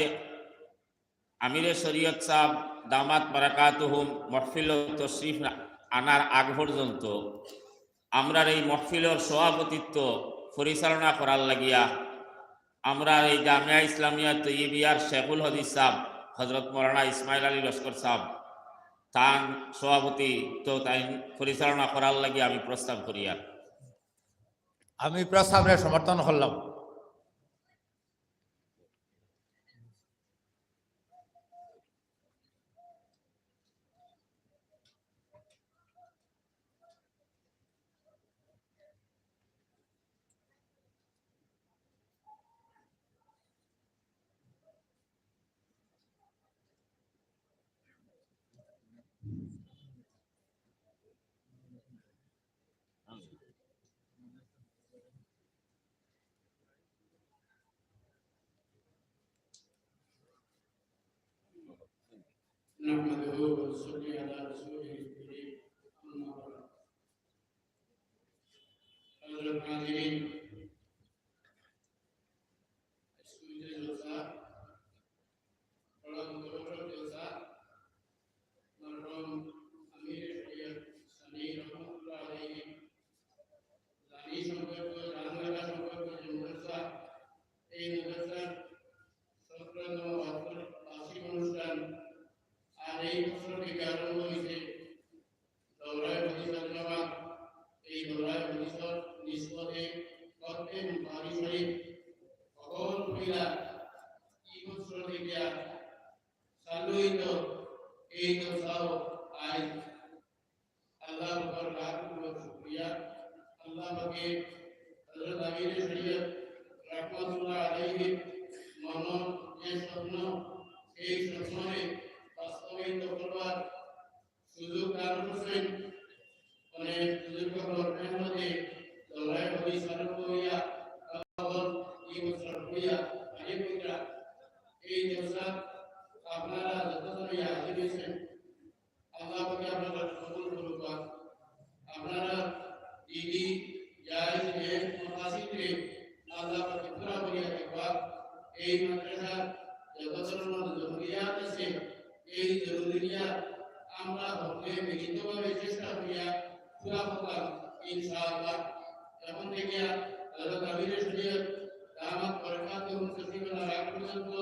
আমিরে শরীয়ত সাব দামাত বারাকাতুহুম মহফিলো তশরিফ আনার আগ পর্যন্ত আমরার এই মহফিলর সভাপতিত্ব পরিচালনা করার লাগিয়া আমরার এই জামিয়া ইসলামিয়া তৈয়বিয়ার শেখুল হাদিস সাব হযরত মৌলানা ইসমাইল আলী লস্কর সাব তান সভাপতিত্ব তাইন পরিচালনা করার লাগি আমি প্রস্তাব করিয়ার। আমি প্রস্তাবরে সমর্থন করলাম। نحمده ونصلي على رسوله الكريم. أما بعد. حضرت حاضرين، আজকুর জলসা, বড় মুবারক জলসা, মরহুম আমির শরীয়ত সানি রহমতুল্লাহ আলাইহি জানি সম্পর্ক, জানালা সম্পর্ক যে মাদ্রাসা, এই মাদ্রাসার সতেরোতম বার্ষিক অনুষ্ঠান, আর এই বছর থেকে আরম্ভ হয়েছে দৌরায়ে হাদিস আল জামা। এই দৌরায়ে হাদিসর নিসবতে খতমে বুখারী শরীফ হকল পয়লা ই বছর থেকে চালু হইতো। এই জলসাও আইজ আল্লাহ পাকের লাখ কোটি শুকরিয়া। আল্লাহ পাকে হযরত আমির শরীয়ত রহমতুল্লাহ আলাইহির মনর যে স্বপ্ন, এই স্বপ্নরে বাস্তবায়িত করবার সুযোগ দান করছেন। অনেক বুজুর্গ অকলর মেহনতে দৌরায়ে হাদিস আরম্ভ হইয়া, এই বছর হইয়া, আগে হইয়া, এই জলসা আপনারা যতজনে হাজির হয়েছেন, আল্লাহ পাকে আপনারা কবুল করুক। আপনারা দিদি, জায়েজ, নেক, মাকাসিদরে আল্লাহ পাকে পুরা করিয়া দেখবা। এই মাদ্রাসার যত ধরনের জরুরিয়াত আছে, এই জরুরিয়াত আমরা হকলে মিলিতভাবে চেষ্টা করিয়া পুরা করতাম, ইনশাআল্লাহ। এখন থেকে হযরত আমিরে শরীয়ত দামাত বারাকাতুহুম তশরিফ আনার আগ পর্যন্ত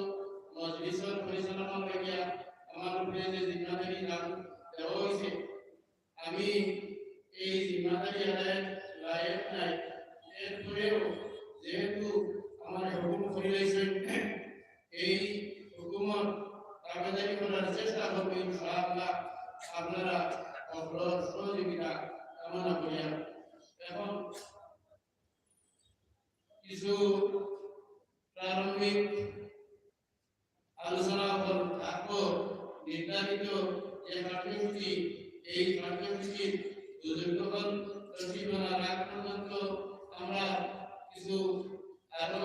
মজলিসর পরিচালনা লাগিয়া আমার উপরে যে জিম্মাদারি দান দেওয়া হয়েছে, আমি এই জিম্মাদারি আদায়ের লায়েক নাই। এরপরেও যেহেতু আমার হুকুম করিলাইছেন, এই হুকুম তাবেদারি করার চেষ্টা করব ইনশাআল্লাহ। আপনারা সকলের সহযোগিতা কামনা করিয়া এখন কিছু প্রারম্ভিক আলোচনা হল থাকবো নির্ধারিত যে কার্যসূচি, এই কার্যসূচির বুজুর্গগণ তশরিফ আনার আগ পর্যন্ত আমরা কিছু আরো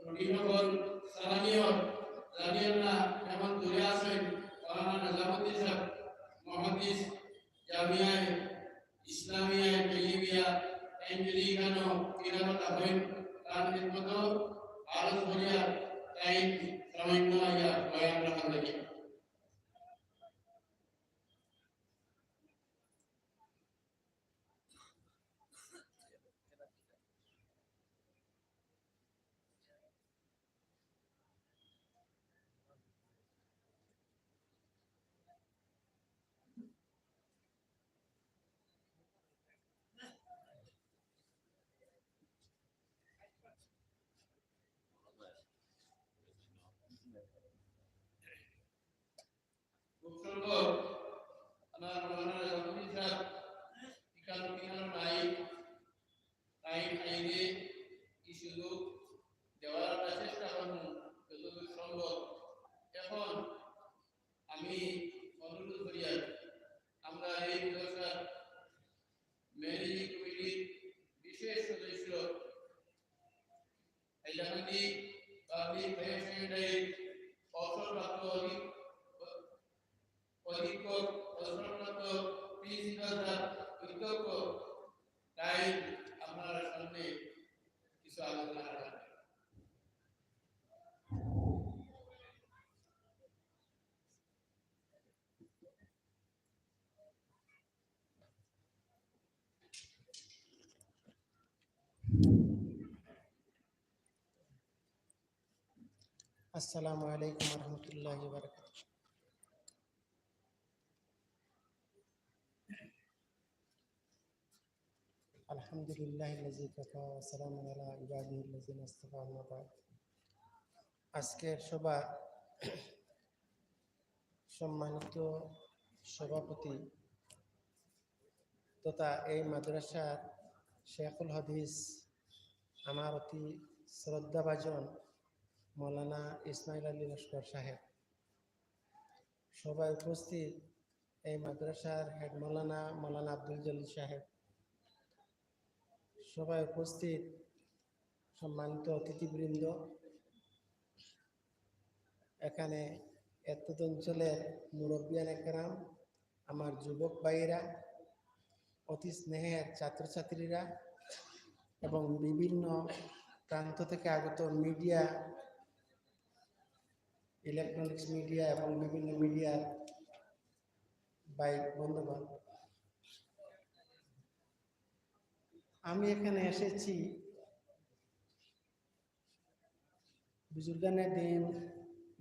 রুটিন হল স্থানীয় জানিয়ে না, যেমন দূরে আছেন মাওলানা নিজামুদ্দিন সাহেব, মুহাদ্দিস জামিয়ায়ে ইসলামিয়ায়ে তৈয়বিয়া, তাইন যদি এখানো তিলাওয়াত করেন, তার মতো আরো ধরিয়া তাইন সামান্য আইয়া বয়ান রাখার লাগি। খুব সম্ভব আমার মাওলানা নিজামুদ্দিন সাহেব এখানো, এখানো নাই, তাইন আইলে এই সুযোগ দেওয়ার আমরা চেষ্টা করব যতদূর সম্ভব। এখন আমি অনুরোধ করিয়া আমরা এই মাদ্রাসার ম্যানেজিং কমিটির বিশেষ সদস্য হাইলাকান্দি পাবলিক হায়ার সেকেন্ডারির অবসরপ্রাপ্ত অধী-, অধীক্ষক, অবসরপ্রাপ্ত প্রিন্সিপাল স্যার, অধ্যক্ষ, তাইন আপনার সামনে কিছু আলোচনা রাখবেন। السلام عليكم ورحمة الله وبركاته. الحمد لله الذي كفى وسلام على عباده الذين اصطفى، أما بعد. আজকের সভা সম্মানিত সভাপতি তথা এই মাদ্রাসার শেখুল হাদিস, আমার অতি শ্রদ্ধাভাজন মৌলানা ইসমাইল আলী লস্কর সাহেব, সভায় উপস্থিত এই মাদ্রাসার হেড মৌলানা, মৌলানা আব্দুল জলিল সাহেব, সভায় উপস্থিত সম্মানিত অতিথিবৃন্দ, এখানে এতদ অঞ্চলের মুরব্বিয়ানে কেরাম, আমার যুবক ভাইয়েরা, অতি স্নেহের ছাত্রছাত্রীরা এবং বিভিন্ন প্রান্ত থেকে আগত মিডিয়া, ইলেকট্রনিক্স মিডিয়া এবং বিভিন্ন মিডিয়ার ভাই বন্ধুগণ, আমি এখানে এসেছি বুজুর্গানে দিন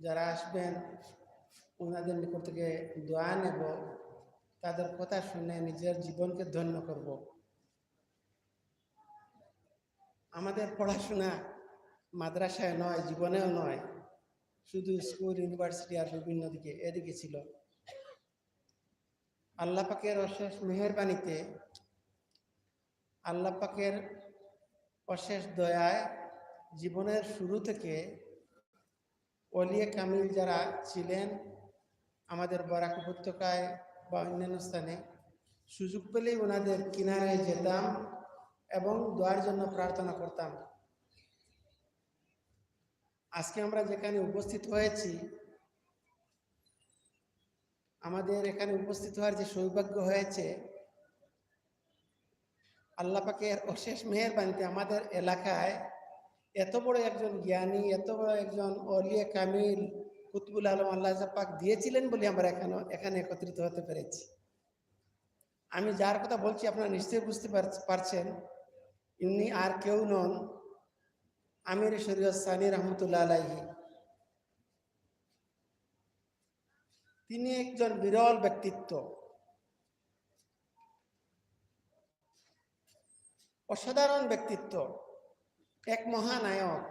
যারা আসবেন, ওনাদের নিকট থেকে দোয়া নেব, তাদের কথা শুনে নিজের জীবনকে ধন্য করব। আমাদের পড়াশোনা মাদ্রাসায় নয়, জীবনেও নয়, শুধু স্কুল, ইউনিভার্সিটি আর বিভিন্ন দিকে, এদিকে ছিল। আল্লাহ পাকের অশেষ মেহেরবানিতে, আল্লাহ পাকের অশেষ দয়ায় জীবনের শুরু থেকে অলিয়ে কামিল যারা ছিলেন আমাদের বরাক উপত্যকায় বা অন্যান্য স্থানে, সুযোগ পেলেই ওনাদের কিনারায় যেতাম এবং দোয়ার জন্য প্রার্থনা করতাম। আজকে আমরা যেখানে উপস্থিত হয়েছি, আমাদের এখানে উপস্থিত হওয়ার যে সৌভাগ্য হয়েছে, আল্লাহ পাকের অশেষ মেহেরবানিতে আমাদের এলাকায় এত বড় একজন জ্ঞানী, এত বড় একজন অলিয়ে কামিল, কুতবুল আলম আল্লাহ পাক দিয়েছিলেন বলে আমরা এখানে, এখানে একত্রিত হতে পেরেছি। আমি যার কথা বলছি আপনারা নিশ্চয়ই বুঝতে পার-, পারছেন, ইনি আর কেউ নন, আমির শরীয়ত সানি রহমতুল্লাহ আলাইহি। তিনি একজন বিরল ব্যক্তিত্ব, অসাধারণ ব্যক্তিত্ব, এক মহানায়ক।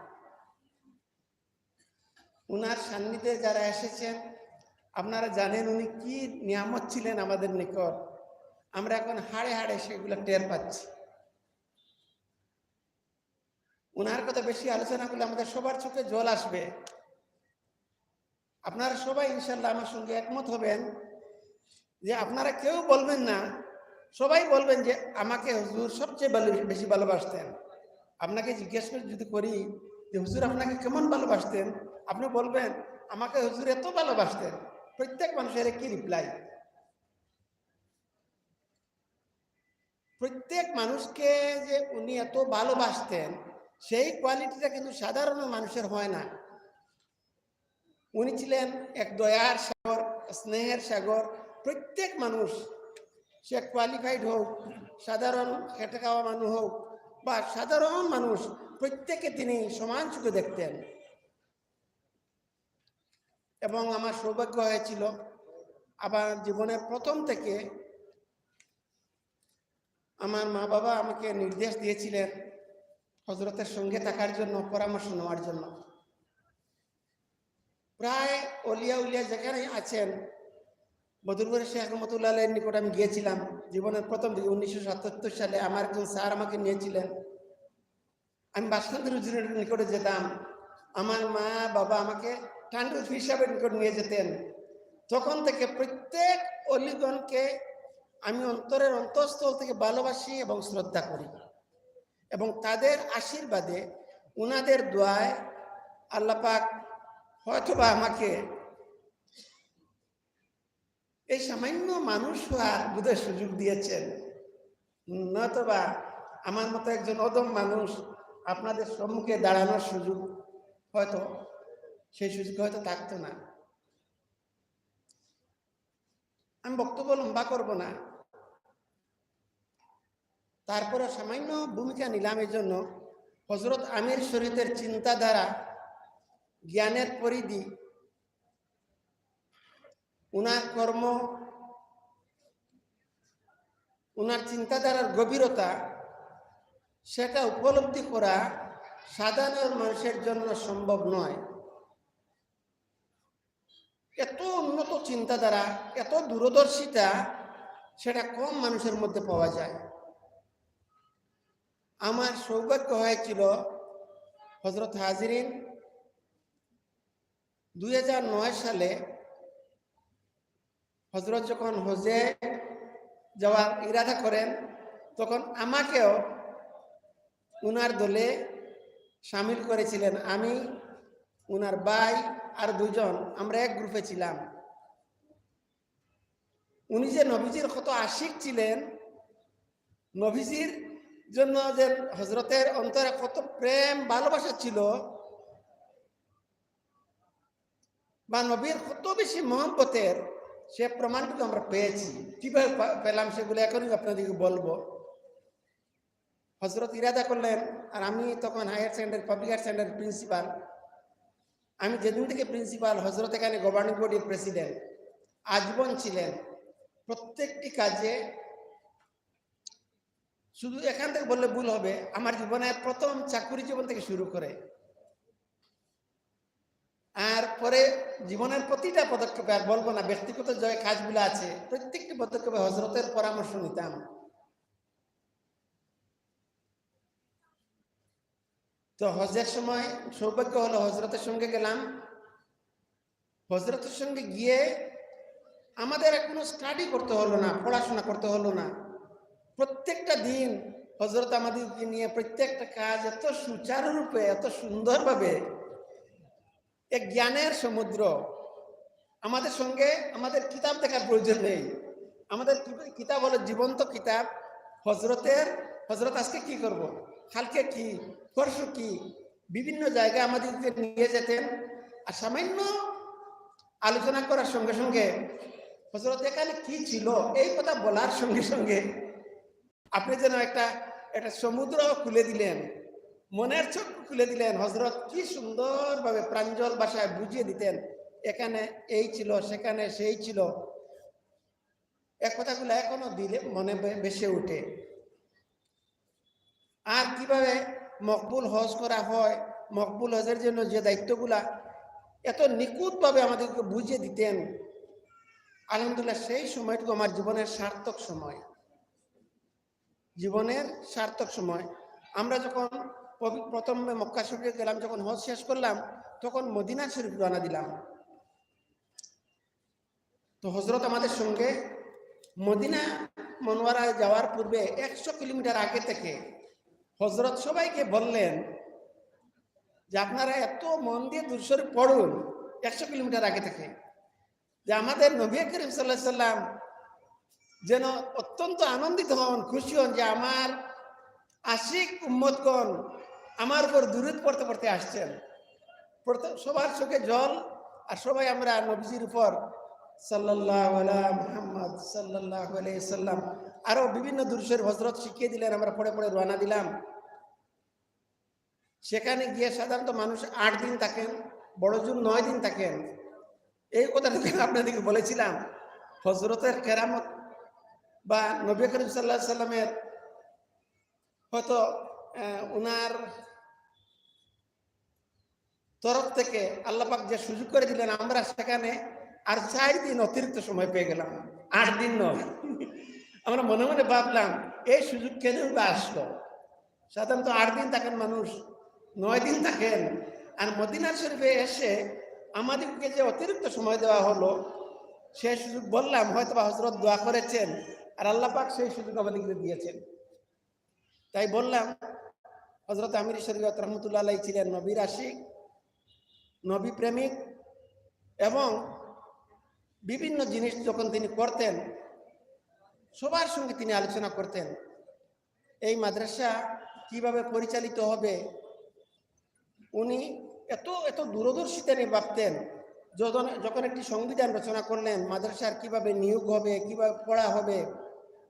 উনার সান্নিধ্যে যারা এসেছেন, আপনারা জানেন উনি কি নিয়ামত ছিলেন আমাদের নিকট। আমরা এখন হাড়ে হাড়ে সেগুলো টের পাচ্ছি। উনার কথা বেশি আলোচনা করলে আমাদের সবার চোখে জল আসবে। আপনারা সবাই ইনশাল্লাহ আমার সঙ্গে একমত হবেন যে আপনারা কেউ বলবেন না, সবাই বলবেন যে আমাকে হুজুর সবচেয়ে ভালো, বেশি ভালোবাসতেন। আপনাকে জিজ্ঞেস করে যদি করি যে হুজুর আপনাকে কেমন ভালোবাসতেন, আপনি বলবেন আমাকে হুজুর এত ভালোবাসতেন। প্রত্যেক মানুষের কি রিপ্লাই? প্রত্যেক মানুষকে যে উনি এত ভালোবাসতেন, সেই কোয়ালিটিটা কিন্তু সাধারণ মানুষের হয় না। উনি ছিলেন এক দয়ার সাগর, স্নেহের সাগর। প্রত্যেক মানুষ, সে কোয়ালিফাইড হোক, সাধারণ খেটে খাওয়া মানুষ হোক বা সাধারণ মানুষ, প্রত্যেককে তিনি সমান চোখে দেখতেন। এবং আমার সৌভাগ্য হয়েছিল, আমার জীবনের প্রথম থেকে আমার মা বাবা আমাকে নির্দেশ দিয়েছিলেন হজরতের সঙ্গে থাকার জন্য, পরামর্শ নেওয়ার জন্য। প্রায় অলিয়া উলিয়া যেখানে আছেন, বদরপুরের শেখ রহমতুল্লাহ আলাইহির নিকট আমি গিয়েছিলাম জীবনের প্রথম দিকে, উনিশশো সাতাত্তর সালে আমার একজন স্যার আমাকে নিয়েছিলেন। আমি বাসকান্দির হুজুরের নিকটে যেতাম, আমার মা বাবা আমাকে টাঙ্গুল পীর সাহেবের নিকট নিয়ে যেতেন। তখন থেকে প্রত্যেক অলিগণকে আমি অন্তরের অন্তঃস্থল থেকে ভালোবাসি এবং শ্রদ্ধা করি, এবং তাদের আশীর্বাদে, ওনাদের দোয়ায় আল্লাহ পাক হয়তোবা আমাকে এই সামান্য মানুষ হওয়ার বোধহয় সুযোগ দিয়েছেন, নতুবা আমার মতো একজন অধম মানুষ আপনাদের সম্মুখে দাঁড়ানোর সুযোগ হয়তো, সেই সুযোগ হয়তো থাকতো না। আমি বক্তব্য লম্বা করব না, তারপরে সামান্য ভূমিকা নিলাম এই জন্য, হজরত আমির শরীফের চিন্তাধারা, জ্ঞানের পরিধি, উনার কর্ম, উনার চিন্তাধারার গভীরতা, সেটা উপলব্ধি করা সাধারণ মানুষের জন্য সম্ভব নয়। এত উন্নত চিন্তাধারা, এত দূরদর্শিতা, সেটা কম মানুষের মধ্যে পাওয়া যায়। আমার সৌভাগ্য হয়েছিল, হজরত হাজিরিন, দুই হাজার নয় সালে হজরত যখন হজে যাওয়ার ইরাদা করেন, তখন আমাকেও উনার দলে সামিল করেছিলেন। আমি, উনার ভাই আর দুজন, আমরা এক গ্রুপে ছিলাম। উনি যে নবীজির কত আশিক ছিলেন, নবীজির জন্য যে হজরতের অন্তরে কত প্রেম ভালোবাসা ছিল, বা নবীর কত বেশি মহব্বতের, সে প্রমাণটুকু আমরা পেয়েছি। কিভাবে পা-, পেলাম সেগুলো এখনই আপনাদেরকে বলবো। হজরত ইরাদা করলেন, আর আমি তখন higher secondary, public higher secondary principal. আমি যেদিন থেকে প্রিন্সিপাল, হজরত এখানে গভর্নিং বডির প্রেসিডেন্ট আজীবন ছিলেন। প্রত্যেকটি কাজে, শুধু এখান থেকে বললে ভুল হবে, আমার জীবনের প্রথম চাকুরি জীবন থেকে শুরু করে, আর পরে জীবনের প্রতিটা পদক্ষেপে, আর বলবো না, ব্যক্তিগত যে কাজগুলো আছে, প্রত্যেকটি পদক্ষেপে হজরতের পরামর্শ নিতাম। তো হজের সময় সৌভাগ্য হলো, হজরতের সঙ্গে গেলাম। হজরতের সঙ্গে গিয়ে আমাদের আর কোনো স্টাডি করতে হলো না, পড়াশোনা করতে হলো না। প্রত্যেকটা দিন হজরত আমাদেরকে নিয়ে প্রত্যেকটা কাজ এত সুচারুরূপে, এত সুন্দরভাবে, এক জ্ঞানের সমুদ্র। আমাদের সঙ্গে আমাদের কিতাব দেখার প্রয়োজন নেই। আমাদের কি-, কিতাব হলো জীবন্ত কিতাব। হজরতের, হজরত আজকে কি করব, কালকে কি, পরশু কি, বিভিন্ন জায়গায় আমাদেরকে নিয়ে যেতেন। আর সামান্য আলোচনা করার সঙ্গে সঙ্গে হজরত এখানে কি ছিল, এই কথা বলার সঙ্গে সঙ্গে আপনি যেন একটা, একটা সমুদ্র খুলে দিলেন, মনের চক্ষু খুলে দিলেন। হজরত কি সুন্দরভাবে প্রাঞ্জল ভাষায় বুঝিয়ে দিতেন, এখানে এই ছিল, সেখানে সেই ছিল। এ কথাগুলো এখনো দিলে মনে বে-, ভেসে ওঠে। আর কিভাবে মকবুল হজ করা হয়, মকবুল হজের জন্য যে দায়িত্বগুলা এত নিখুঁতভাবে আমাদেরকে বুঝিয়ে দিতেন। আলহামদুলিল্লাহ, সেই সময়টুকু আমার জীবনের সার্থক সময়, জীবনের সার্থক সময়। আমরা যখন পবি-, প্রথমে মক্কা শরীফে গেলাম, যখন হজ শেষ করলাম, তখন মদিনা শরীফ রওনা দিলাম। তো হজরত আমাদের সঙ্গে মদিনা মনোয়ারায় যাওয়ার পূর্বে একশো কিলোমিটার আগে থেকে হজরত সবাইকে বললেন যে, "আপনারা এত মন দিয়ে দুরূদ শরীফ পড়ুন একশো কিলোমিটার আগে থেকে, যে আমাদের নবী করিম সাল্লাল্লাহু আলাইহি সাল্লাম যেন অত্যন্ত আনন্দিত হন, খুশি হন যে আমার আশিক উম্মতগণ আমার উপর দুরূদ পড়তে পড়তে আসছেন।" প্রথম সবার চোখে জল, আর সবাই আমরা নবীজির উপর সাল্লাল্লাহু আলা মুহাম্মদ সাল্লাল্লাহু আলাইহি সাল্লাম, আরো বিভিন্ন দুরূদ শরীফ হজরত শিখিয়ে দিলেন, আমরা পড়ে পড়ে রওনা দিলাম। সেখানে গিয়ে সাধারণত মানুষ আট দিন থাকেন, বড় জোর নয় দিন থাকেন। এই কথাটা তো আপনাদেরকে বলেছিলাম, হজরতের কেরামত বা নবী করিম সাল্লাল্লাহু আলাইহি সাল্লামের হয়তো, আহ, ওনার তরফ থেকে আল্লাহ পাক যে সুযোগ করে দিলেন, আমরা সেখানে আর চার দিন অতিরিক্ত সময় পেয়ে গেলাম, আট দিন নয়। আমরা মনে মনে ভাবলাম, "এই সুযোগ কেন বা আসলো?" সাধারণত আট দিন থাকেন মানুষ, নয় দিন থাকেন। আর মদিনা শরীফে এসে আমাদেরকে যে অতিরিক্ত সময় দেওয়া হলো, সেই সুযোগ, বললাম, হয়তো বা হজরত দোয়া করেছেন, আর আল্লাহ পাক সেই সুযোগ আমাদেরকে দিয়েছেন। তাই বললাম, হজরত আমির শরীয়ত রহমতুল্লাহ আলাইহি ছিলেন নবীর আশিক, নবী প্রেমিক, এবং বিভিন্ন জিনিস যখন তিনি করতেন, সবার সঙ্গে তিনি আলোচনা করতেন। এই মাদ্রাসা কিভাবে পরিচালিত হবে, উনি এত, এত দূরদর্শিতা নিয়ে ভাবতেন। যখন, যখন একটি সংবিধান রচনা করলেন, মাদ্রাসার কিভাবে নিয়োগ হবে, কিভাবে পড়া হবে,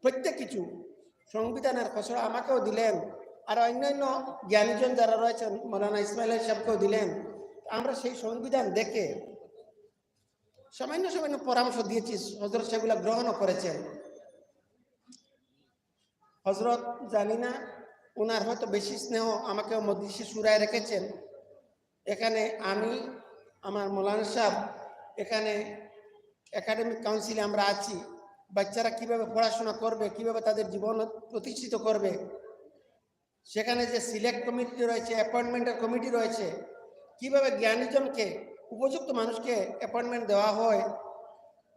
প্রত্যেক কিছু সংবিধানের খসড়া আমাকেও দিলেন, আর অন্যান্য জ্ঞানীজন যারা রয়েছেন, মৌলানা ইসমাইল সাহেবকেও দিলেন। আমরা সেই সংবিধান দেখে সামান্য সামান্য পরামর্শ দিয়েছি, হজরত সেগুলা গ্রহণও করেছেন। হজরত, জানি না, ওনার হয়তো বেশি স্নেহ, আমাকেও মজলিসে শুরায় রেখেছেন। এখানে আমি, আমার মৌলানা সাহেব, এখানে একাডেমিক কাউন্সিলে আমরা আছি। বাচ্চারা কিভাবে পড়াশোনা করবে, কিভাবে তাদের জীবন প্রতিষ্ঠিত করবে, সেখানে যে সিলেক্ট কমিটি রয়েছে, অ্যাপয়েন্টমেন্টের কমিটি রয়েছে, কিভাবে জ্ঞানীজনকে, উপযুক্ত মানুষকে অ্যাপয়েন্টমেন্ট দেওয়া হয়,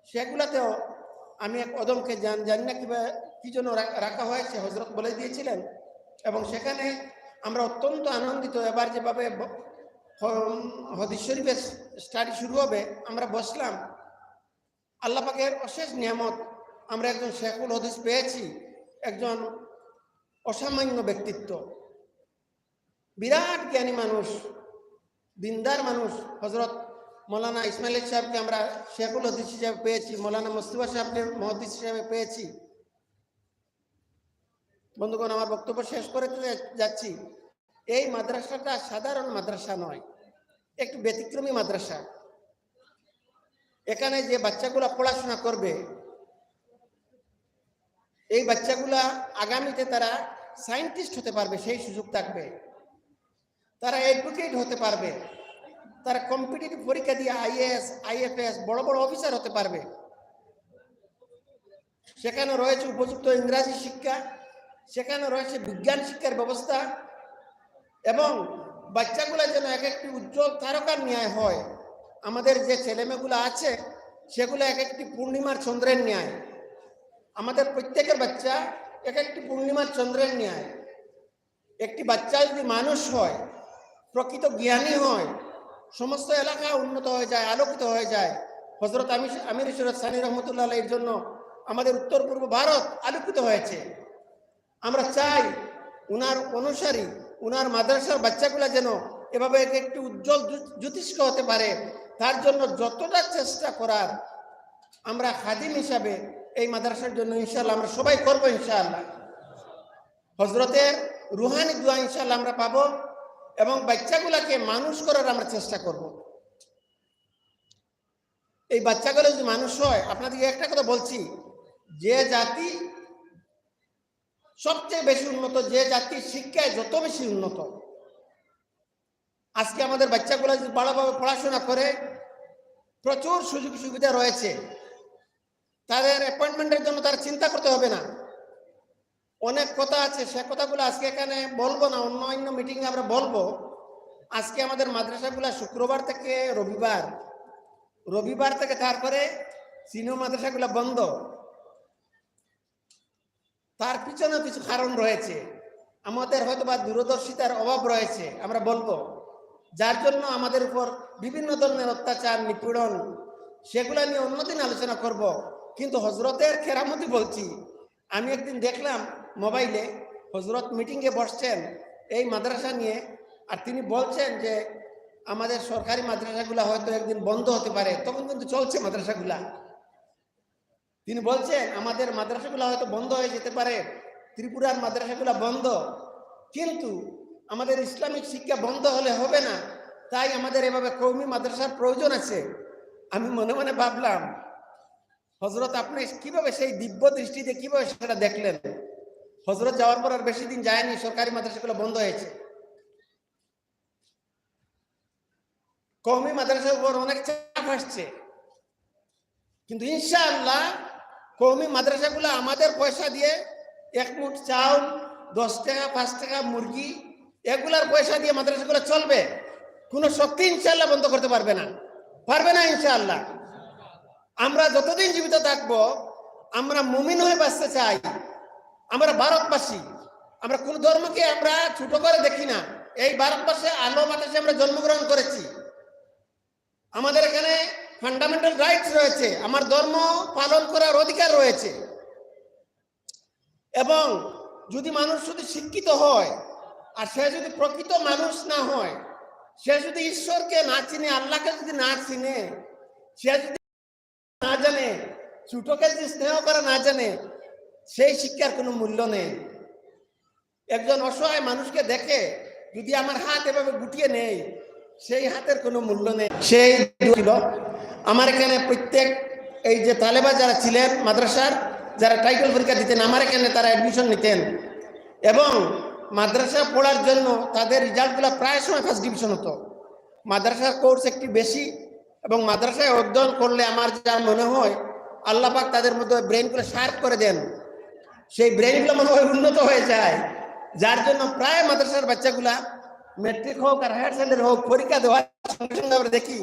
সেগুলাতেও আমি এক অদমকে জান-, জানি না কিবা-, কি জন্য রা-, রাখা হয়েছে, হজরত বলে দিয়েছিলেন। এবং সেখানে আমরা অত্যন্ত আনন্দিত। এবার যেভাবে ব-, হ-, হাদিস শরীফের স্টাডি শুরু হবে, আমরা বসলাম। আল্লাহ পাকের অশেষ নিয়ামত, আমরা একজন শেখুল হাদিস পেয়েছি, একজন অসামান্য ব্যক্তিত্ব, বিরাট জ্ঞানী মানুষ, দিনদার মানুষ। হজরত মৌলানা ইসমাইল সাহেবকে আমরা শেখুল হাদিস হিসাবে পেয়েছি, মৌলানা মুস্তফা সাহেবকে মুহাদ্দিস হিসাবে পেয়েছি। বন্ধুগণ, আমার বক্তব্য শেষ করে দিতে যাচ্ছি। এই মাদ্রাসাটা সাধারণ মাদ্রাসা নয়, একটু ব্যতিক্রমী মাদ্রাসা। এখানে যে বাচ্চাগুলা পড়াশোনা করবে, এই বাচ্চাগুলা আগামীতে তারা সায়েন্টিস্ট হতে পারবে, সেই সুযোগ থাকবে। তারা অ্যাডভোকেট হতে পারবে, তারা কম্পিটিটিভ পরীক্ষা দিয়ে আইএএস, আইএফএস, বড় বড় অফিসার হতে পারবে। সেখানে রয়েছে উপযুক্ত ইংরাজি শিক্ষা, সেখানে রয়েছে বিজ্ঞান শিক্ষার ব্যবস্থা, এবং বাচ্চাগুলা যেন এক একটি উজ্জ্বল তারকার ন্যায় হয়। আমাদের যে ছেলেমেয়েগুলো আছে, সেগুলো এক একটি পূর্ণিমার চন্দ্রের ন্যায়। আমাদের প্রত্যেকের বাচ্চা এক একটি পূর্ণিমার চন্দ্রের ন্যায়। একটি বাচ্চা যদি মানুষ হয়, প্রকৃত জ্ঞানী হয়, সমস্ত এলাকা উন্নত হয়ে যায়, আলোকিত হয়ে যায়। হজরত আমির, আমির শরীয়ত সানি রহমতুল্লাহ আলাইহির জন্য আমাদের উত্তর পূর্ব ভারত আলোকিত হয়েছে। আমরা চাই উনার অনুসারী, উনার মাদ্রাসার বাচ্চাগুলা যেন এভাবে এক একটি উজ্জ্বল জ্যো-, জ্যোতিষ্ক হতে পারে। তার জন্য যতটা চেষ্টা করার আমরা খাদিম হিসাবে এই মাদ্রাসার জন্য ইনশাআল্লাহ আমরা সবাই করব ইনশাআল্লাহ। হজরতের রুহানি দোয়া ইনশাআল্লাহ আমরা পাবো, এবং বাচ্চাগুলাকে মানুষ করার আমরা চেষ্টা করব। এই বাচ্চাগুলো যদি মানুষ হয়, আপনাদেরকে একটা কথা বলছি, যে জাতি সবচেয়ে বেশি উন্নত, যে জাতির শিক্ষায় যত বেশি উন্নত, আজকে আমাদের বাচ্চাগুলো যদি ভালোভাবে পড়াশোনা করে, প্রচুর সুযোগ সুবিধা রয়েছে। তাদের অ্যাপয়েন্টমেন্টের জন্য তার চিন্তা করতে হবে না। অনেক কথা আছে, সে কথাগুলো আজকে এখানে বলবো না, অন্য অন্য মিটিংয়ে আমরা বলবো। আজকে আমাদের মাদ্রাসাগুলো শুক্রবার থেকে রবিবার, রবিবার থেকে তারপরে সিনিয়র মাদ্রাসাগুলো বন্ধ। তার পিছনে কিছু কারণ রয়েছে, আমাদের হয়তো বা দূরদর্শিতার অভাব রয়েছে, আমরা বলবো, যার জন্য আমাদের উপর বিভিন্ন ধরনের অত্যাচার, নিপীড়ন, সেগুলা নিয়ে অন্যদিন আলোচনা করব। কিন্তু হজরতের কেরামতি বলছি, আমি একদিন দেখলাম মোবাইলে, হজরত মিটিংয়ে বসছেন এই মাদ্রাসা নিয়ে, আর তিনি বলছেন যে আমাদের সরকারি মাদ্রাসাগুলা হয়তো একদিন বন্ধ হতে পারে, তখন কিন্তু চলছে মাদ্রাসাগুলা। তিনি বলছেন, আমাদের মাদ্রাসাগুলো হয়তো বন্ধ হয়ে যেতে পারে, ত্রিপুরার মাদ্রাসাগুলো বন্ধ, কিন্তু আমাদের ইসলামিক শিক্ষা বন্ধ হলে হবে না। তাই আমাদের এভাবে কওমি মাদ্রাসার প্রয়োজন আছে। আমি মনে মনে ভাবলাম, হজরত, আপনি কিভাবে সেই দিব্য দৃষ্টিতে কিভাবে সেটা দেখলেন? হজরত যাওয়ার পর আর বেশি দিন যায়নি, সরকারি মাদ্রাসাগুলো বন্ধ হয়েছে। কওমি মাদ্রাসার উপর অনেক চাপ আসছে, কিন্তু ইনশাআল্লাহ কওমি মাদ্রাসাগুলো আমাদের পয়সা দিয়ে, এক মুঠ চাউল, দশ টাকা, পাঁচ টাকা মুরগি, এগুলার পয়সা দিয়ে মাদ্রাসাগুলো চলবে। কোনো শক্তি ইনশাআল্লাহ বন্ধ করতে পারবে না, পারবে না ইনশাআল্লাহ। আমরা যতদিন জীবিত থাকবো, আমরা মুমিন হয়ে বাঁচতে চাই। আমরা ভারতবাসী, আমরা কোনো ধর্মকে আমরা ছোট করে দেখি না। এই ভারতবর্ষে আলো বাতাসে আমরা জন্মগ্রহণ করেছি। আমাদের এখানে ফান্ডামেন্টাল রাইটস রয়েছে, আমার ধর্ম পালন করার অধিকার রয়েছে। এবং যদি মানুষ শুধু শিক্ষিত হয়, আর সে যদি প্রকৃত মানুষ না হয়, সে যদি ঈশ্বরকে না চিনে, আল্লাহকে যদি না চিনে, সে যদি না জানে, ছোটকে যদি স্নেহ করা না জানে, সেই শিক্ষার কোনো মূল্য নেই। একজন অসহায় মানুষকে দেখে যদি আমার হাত এভাবে গুটিয়ে নেই, সেই হাতের কোনো মূল্য নেই। সেই ছিল আমার এখানে প্রত্যেক এই যে তালেবা যারা ছিলেন মাদ্রাসার, যারা টাইটেল পরীক্ষা দিতেন, আমার এখানে তারা অ্যাডমিশন নিতেন এবং মাদ্রাসা পড়ার জন্য তাদের রেজাল্টগুলো প্রায় সময় ফার্স্ট ডিভিশন হতো। মাদ্রাসার কোর্স একটু বেশি এবং মাদ্রাসায় অধ্যয়ন করলে আমার যা মনে হয় আল্লাহ পাক তাদের মধ্যে ব্রেনগুলো শার্প করে দেন, সেই ব্রেনগুলো মনে হয় উন্নত হয়ে যায়, যার জন্য প্রায় মাদ্রাসার বাচ্চাগুলা ম্যাট্রিক হোক আর হায়ার সেকেন্ডারি হোক পরীক্ষা দেওয়ার সঙ্গে সঙ্গে আমরা দেখি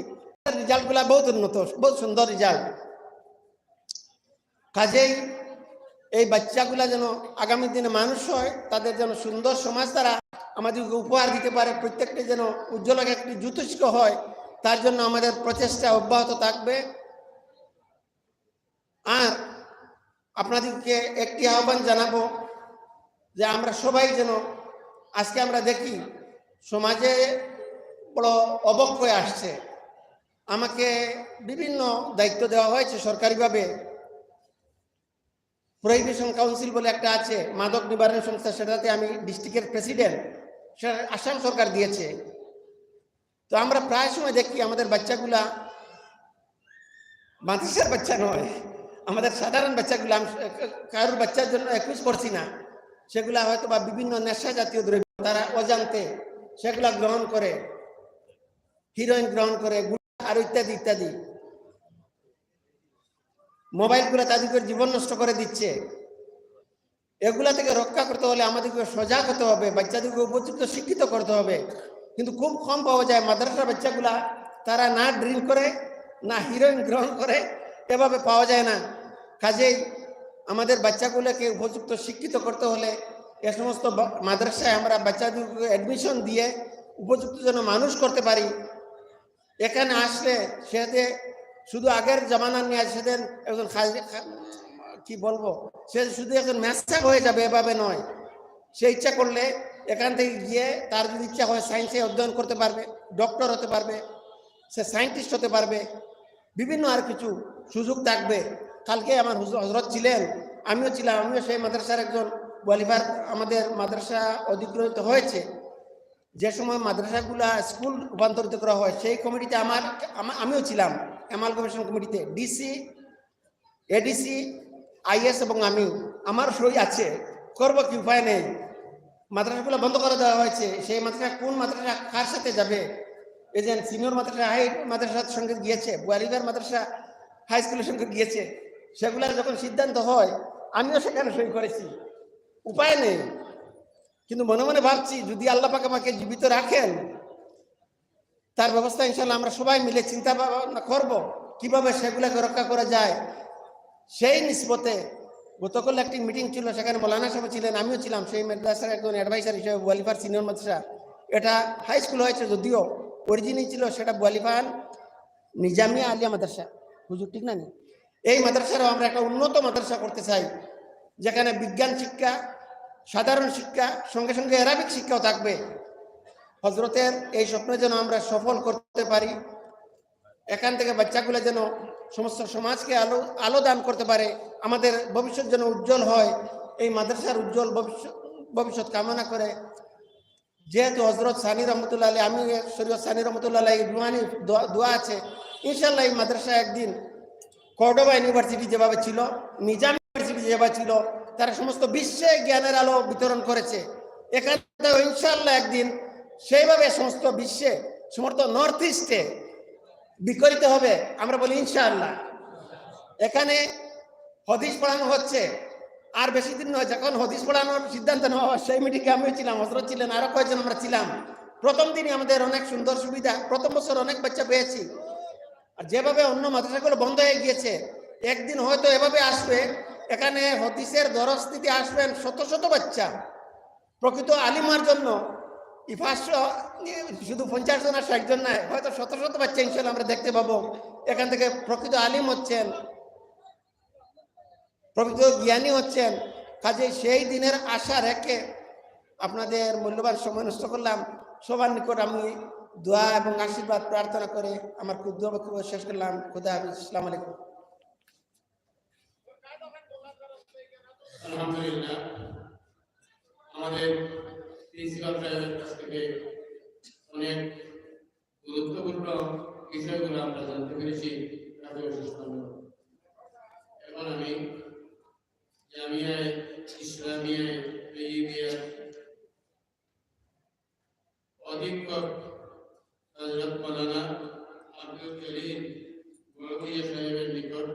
রেজাল্টগুলা বহুত উন্নত, বহুত সুন্দর রেজাল্ট। কাজেই এই বাচ্চাগুলা যেন আগামী দিনে মানুষ হয়, তাদের যেন সুন্দর সমাজ তারা আমাদেরকে উপহার দিতে পারে, প্রত্যেকটা যেন উজ্জ্বল একটি জ্যোতিষ্ক হয়, তার জন্য আমাদের প্রচেষ্টা অব্যাহত থাকবে। আর আপনাদেরকে একটি আহ্বান জানাবো যে আমরা সবাই যেন, আজকে আমরা দেখি সমাজে বড় অবক্ষয় আসছে। আমাকে বিভিন্ন দায়িত্ব দেওয়া হয়েছে সরকারিভাবে। প্রহিবিশন কাউন্সিল বলে একটা আছে, মাদক নিবারণ সংস্থা, সেটাতে আমি ডিস্ট্রিক্টের প্রেসিডেন্ট, সেটা আসাম সরকার দিয়েছে। তো আমরা প্রায় সময় দেখি আমাদের বাচ্চাগুলা, মাদ্রাসার বাচ্চা নয়, আমাদের সাধারণ বাচ্চাগুলা, আমি কারোর বাচ্চার জন্য অ্যাকিউজ করছি না, সেগুলা হয়তো বা বিভিন্ন নেশা জাতীয় দ্রব্য তারা অজান্তে সেগুলা গ্রহণ করে, হিরোইন গ্রহণ করে, গুটখা আরো ইত্যাদি ইত্যাদি। মোবাইলগুলো তাদেরকে জীবন নষ্ট করে দিচ্ছে। এগুলা থেকে রক্ষা করতে হলে আমাদেরকে সজাগ হতে হবে, বাচ্চাদেরকে উপযুক্ত শিক্ষিত করতে হবে। কিন্তু খুব কম পাওয়া যায় মাদ্রাসার বাচ্চাগুলা, তারা না ড্রিঙ্ক করে, না হিরোইন গ্রহণ করে, এভাবে পাওয়া যায় না। কাজেই আমাদের বাচ্চাগুলোকে উপযুক্ত শিক্ষিত করতে হলে এ সমস্ত বা-, মাদ্রাসায় আমরা বাচ্চাদেরকে অ্যাডমিশন দিয়ে উপযুক্ত যেন মানুষ করতে পারি। এখানে আসলে সে যে শুধু আগের জামানা নিয়ে আসে, সেদিন একজন খাজ-, খা-, কি বলবো, সে শুধু একজন মেসাব হয়ে যাবে, এভাবে নয়। সে ইচ্ছা করলে এখান থেকে গিয়ে তার যদি ইচ্ছা হয় সায়েন্সে অধ্যয়ন করতে পারবে, ডক্টর হতে পারবে, সে সায়েন্টিস্ট হতে পারবে, বিভিন্ন আর কিছু সুযোগ থাকবে। কালকে আমার হুজু-, হজরত ছিলেন, আমিও ছিলাম, আমিও সেই মাদ্রাসার একজন ওয়ালিফার, আমাদের মাদ্রাসা অধিগ্রহিত হয়েছে। যে সময় মাদ্রাসাগুলা স্কুল রূপান্তরিত করা হয়, সেই কমিটিতে আমার, আমা-, আমিও ছিলাম, অ্যামালগামেশন কমিটিতে। ডিসি, এডিসি, আইএস এবং আমি, আমার সই আছে, করব কি, উপায় নেই। মাদ্রাসাগুলো বন্ধ করে দেওয়া হয়েছে, সেই মাদ্রাসা কোন মাদ্রাসা কার সাথে যাবে? এই যে সিনিয়র মাদ্রাসা, হাই মাদ্রাসার সঙ্গে গিয়েছে, বুয়ালিফার মাদ্রাসা হাই স্কুলের সঙ্গে গিয়েছে, সেগুলা যখন সিদ্ধান্ত হয়, আমিও সেখানে সই করেছি, উপায় নেই। কিন্তু মনে মনে ভাবছি, যদি আল্লাহ পাক আমাকে জীবিত রাখেন, তার ব্যবস্থা ইনশাআল্লাহ আমরা সবাই মিলে চিন্তা ভাবনা করব, কিভাবে সেগুলাকে রক্ষা করা যায়। সেই নিসবতে গতকাল একটি মিটিং ছিল, সেখানে মৌলানা সাহেব ছিলেন, আমিও ছিলাম, সেই মাদ্রাসার একজন অ্যাডভাইজার হিসেবে। বুয়ালিফার সিনিয়র মাদ্রাসা, এটা হাই স্কুল হয়েছে যদিও, অরিজিনাল ছিল সেটা বুয়ালিফার নিজামিয়া আলিয়া মাদ্রাসা। হুজুর, ঠিক না নি? এই মাদ্রাসারও আমরা একটা উন্নত মাদ্রাসা করতে চাই, যেখানে বিজ্ঞান শিক্ষা, সাধারণ শিক্ষা, সঙ্গে সঙ্গে অ্যারাবিক শিক্ষাও থাকবে। হজরতের এই স্বপ্ন যেন আমরা সফল করতে পারি, এখান থেকে বাচ্চাগুলো যেন সমস্ত সমাজকে আলো আলো দান করতে পারে, আমাদের ভবিষ্যৎ যেন উজ্জ্বল হয়, এই মাদ্রাসার উজ্জ্বল ভবিষ্যৎ ভবিষ্যৎ কামনা করে। যেহেতু হজরত সানি রহমতুল্লাহ আলাইহি, আমি শরীয়ত সানি রহমতুল্লাহ আলাইহি রুহানি দোয়া, দোয়া আছে, ইনশাআল্লাহ এই মাদ্রাসা একদিন কর্ডোবা ইউনিভার্সিটি যেভাবে ছিল, নিজাম ইউনিভার্সিটি যেভাবে ছিল, তারা সমস্ত বিশ্বে জ্ঞানের আলো বিতরণ করেছে। এখানে ইনশাআল্লাহ একদিন সেইভাবে সমস্ত বিশ্বে, সমস্ত নর্থ ইস্টে বিকরিত হবে, আমরা বলি ইনশাআল্লাহ। এখানে হদিস পড়ানো হচ্ছে, আর বেশি দিন নয়, যখন হদিস পড়ানোর সিদ্ধান্ত নেওয়া হয়, সেই মিটিংয়ে আমিও ছিলাম, হজরত ছিলেন, আরো কয়েকজন আমরা ছিলাম। প্রথম দিনই আমাদের অনেক সুন্দর সুবিধা, প্রথম বছর অনেক বাচ্চা পেয়েছি। আর যেভাবে অন্য মাদ্রাসাগুলো বন্ধ হয়ে গিয়েছে, একদিন হয়তো এভাবে আসবে, এখানে হদিসের দরস দিতে আসবেন শত শত বাচ্চা। প্রকৃত আলিম হওয়ার জন্য এই পাঁচশো, শুধু পঞ্চাশ জন আর ষাট জন নয়, হয়তো শত শত বাচ্চা ইনশাআল্লাহ আমরা দেখতে পাবো এখান থেকে প্রকৃত আলিম হচ্ছেন, প্রকৃত জ্ঞানী হচ্ছেন। কাজেই সেই দিনের আশা রেখে আপনাদের মূল্যবান সময় নষ্ট করলাম। সবার নিকট আমি দোয়া এবং আশীর্বাদ প্রার্থনা করে আমার ক্ষুদ্র বক্তব্য শেষ করলাম। খুদা হাফিজ, আসসালামু আলাইকুম। আলহামদুলিল্লাহ, আমাদের প্রিন্সিপাল সাহেবের কাছ থেকে অনেক গুরুত্বপূর্ণ বিষয়গুলো আমরা জানতে পেরেছি। কাজে অশেষ ধন্যবাদ। এখন আমি জামিয়ায়ে ইসলামিয়ায়ে তৈয়িবিয়ার অধীক্ষক হযরত মাওলানা আব্দুল করিম বড়ভূঁইয়া সাহেবের নিকট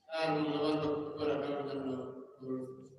তার মূল্যবান বক্তব্য রাখার জন্য অনুরোধ করছি।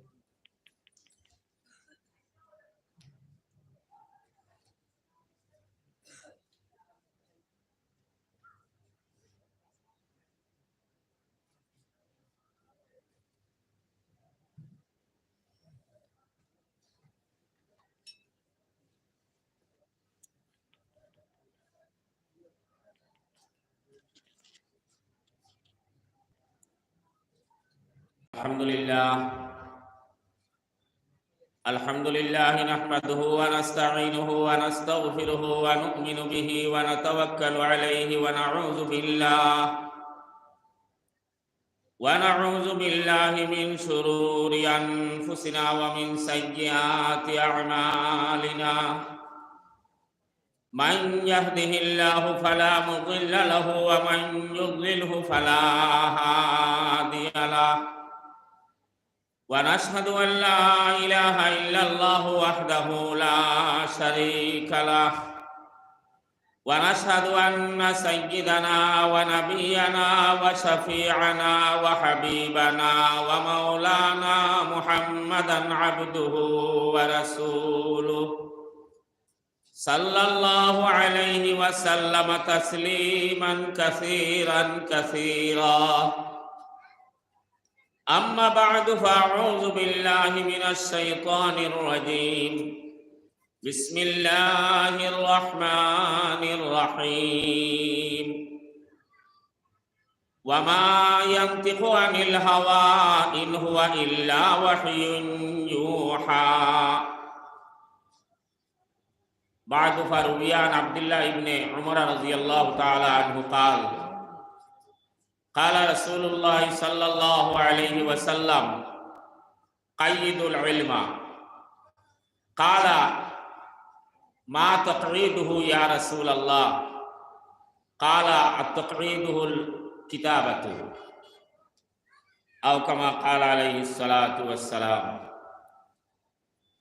الحمد لله. الحمد لله نحمده ونستعينه ونستغفره ونؤمن به ونتوكل عليه ونعوذ بالله، ونعوذ بالله من شرور أنفسنا ومن سيئات أعمالنا. من يهده الله فلا مضل له ومن يضلله فلا هادي له. ونشهد أن لا إله إلا الله وحده لا شريك له. ونشهد أن سيدنا ونبينا وشفيعنا وحبيبنا ومولانا محمدا عبده ورسوله، صلى الله عليه وسلم تسليما كثيرا كثيرا. أما بعد، فأعوذ بالله من الشيطان الرجيم. بسم الله الرحمن الرحيم. وما ينطق عن الهوى إن هو إلا وحي يوحى. بعد، فروي عن عبد الله بن عمر رضي الله تعالى عنه قال، قال رسول الله صلى الله عليه وسلم، قيدوا العلم. قال، ما تقعيده يا رسول الله؟ قال، التقعيده الكتابة. أو كما قال عليه الصلاة والسلام.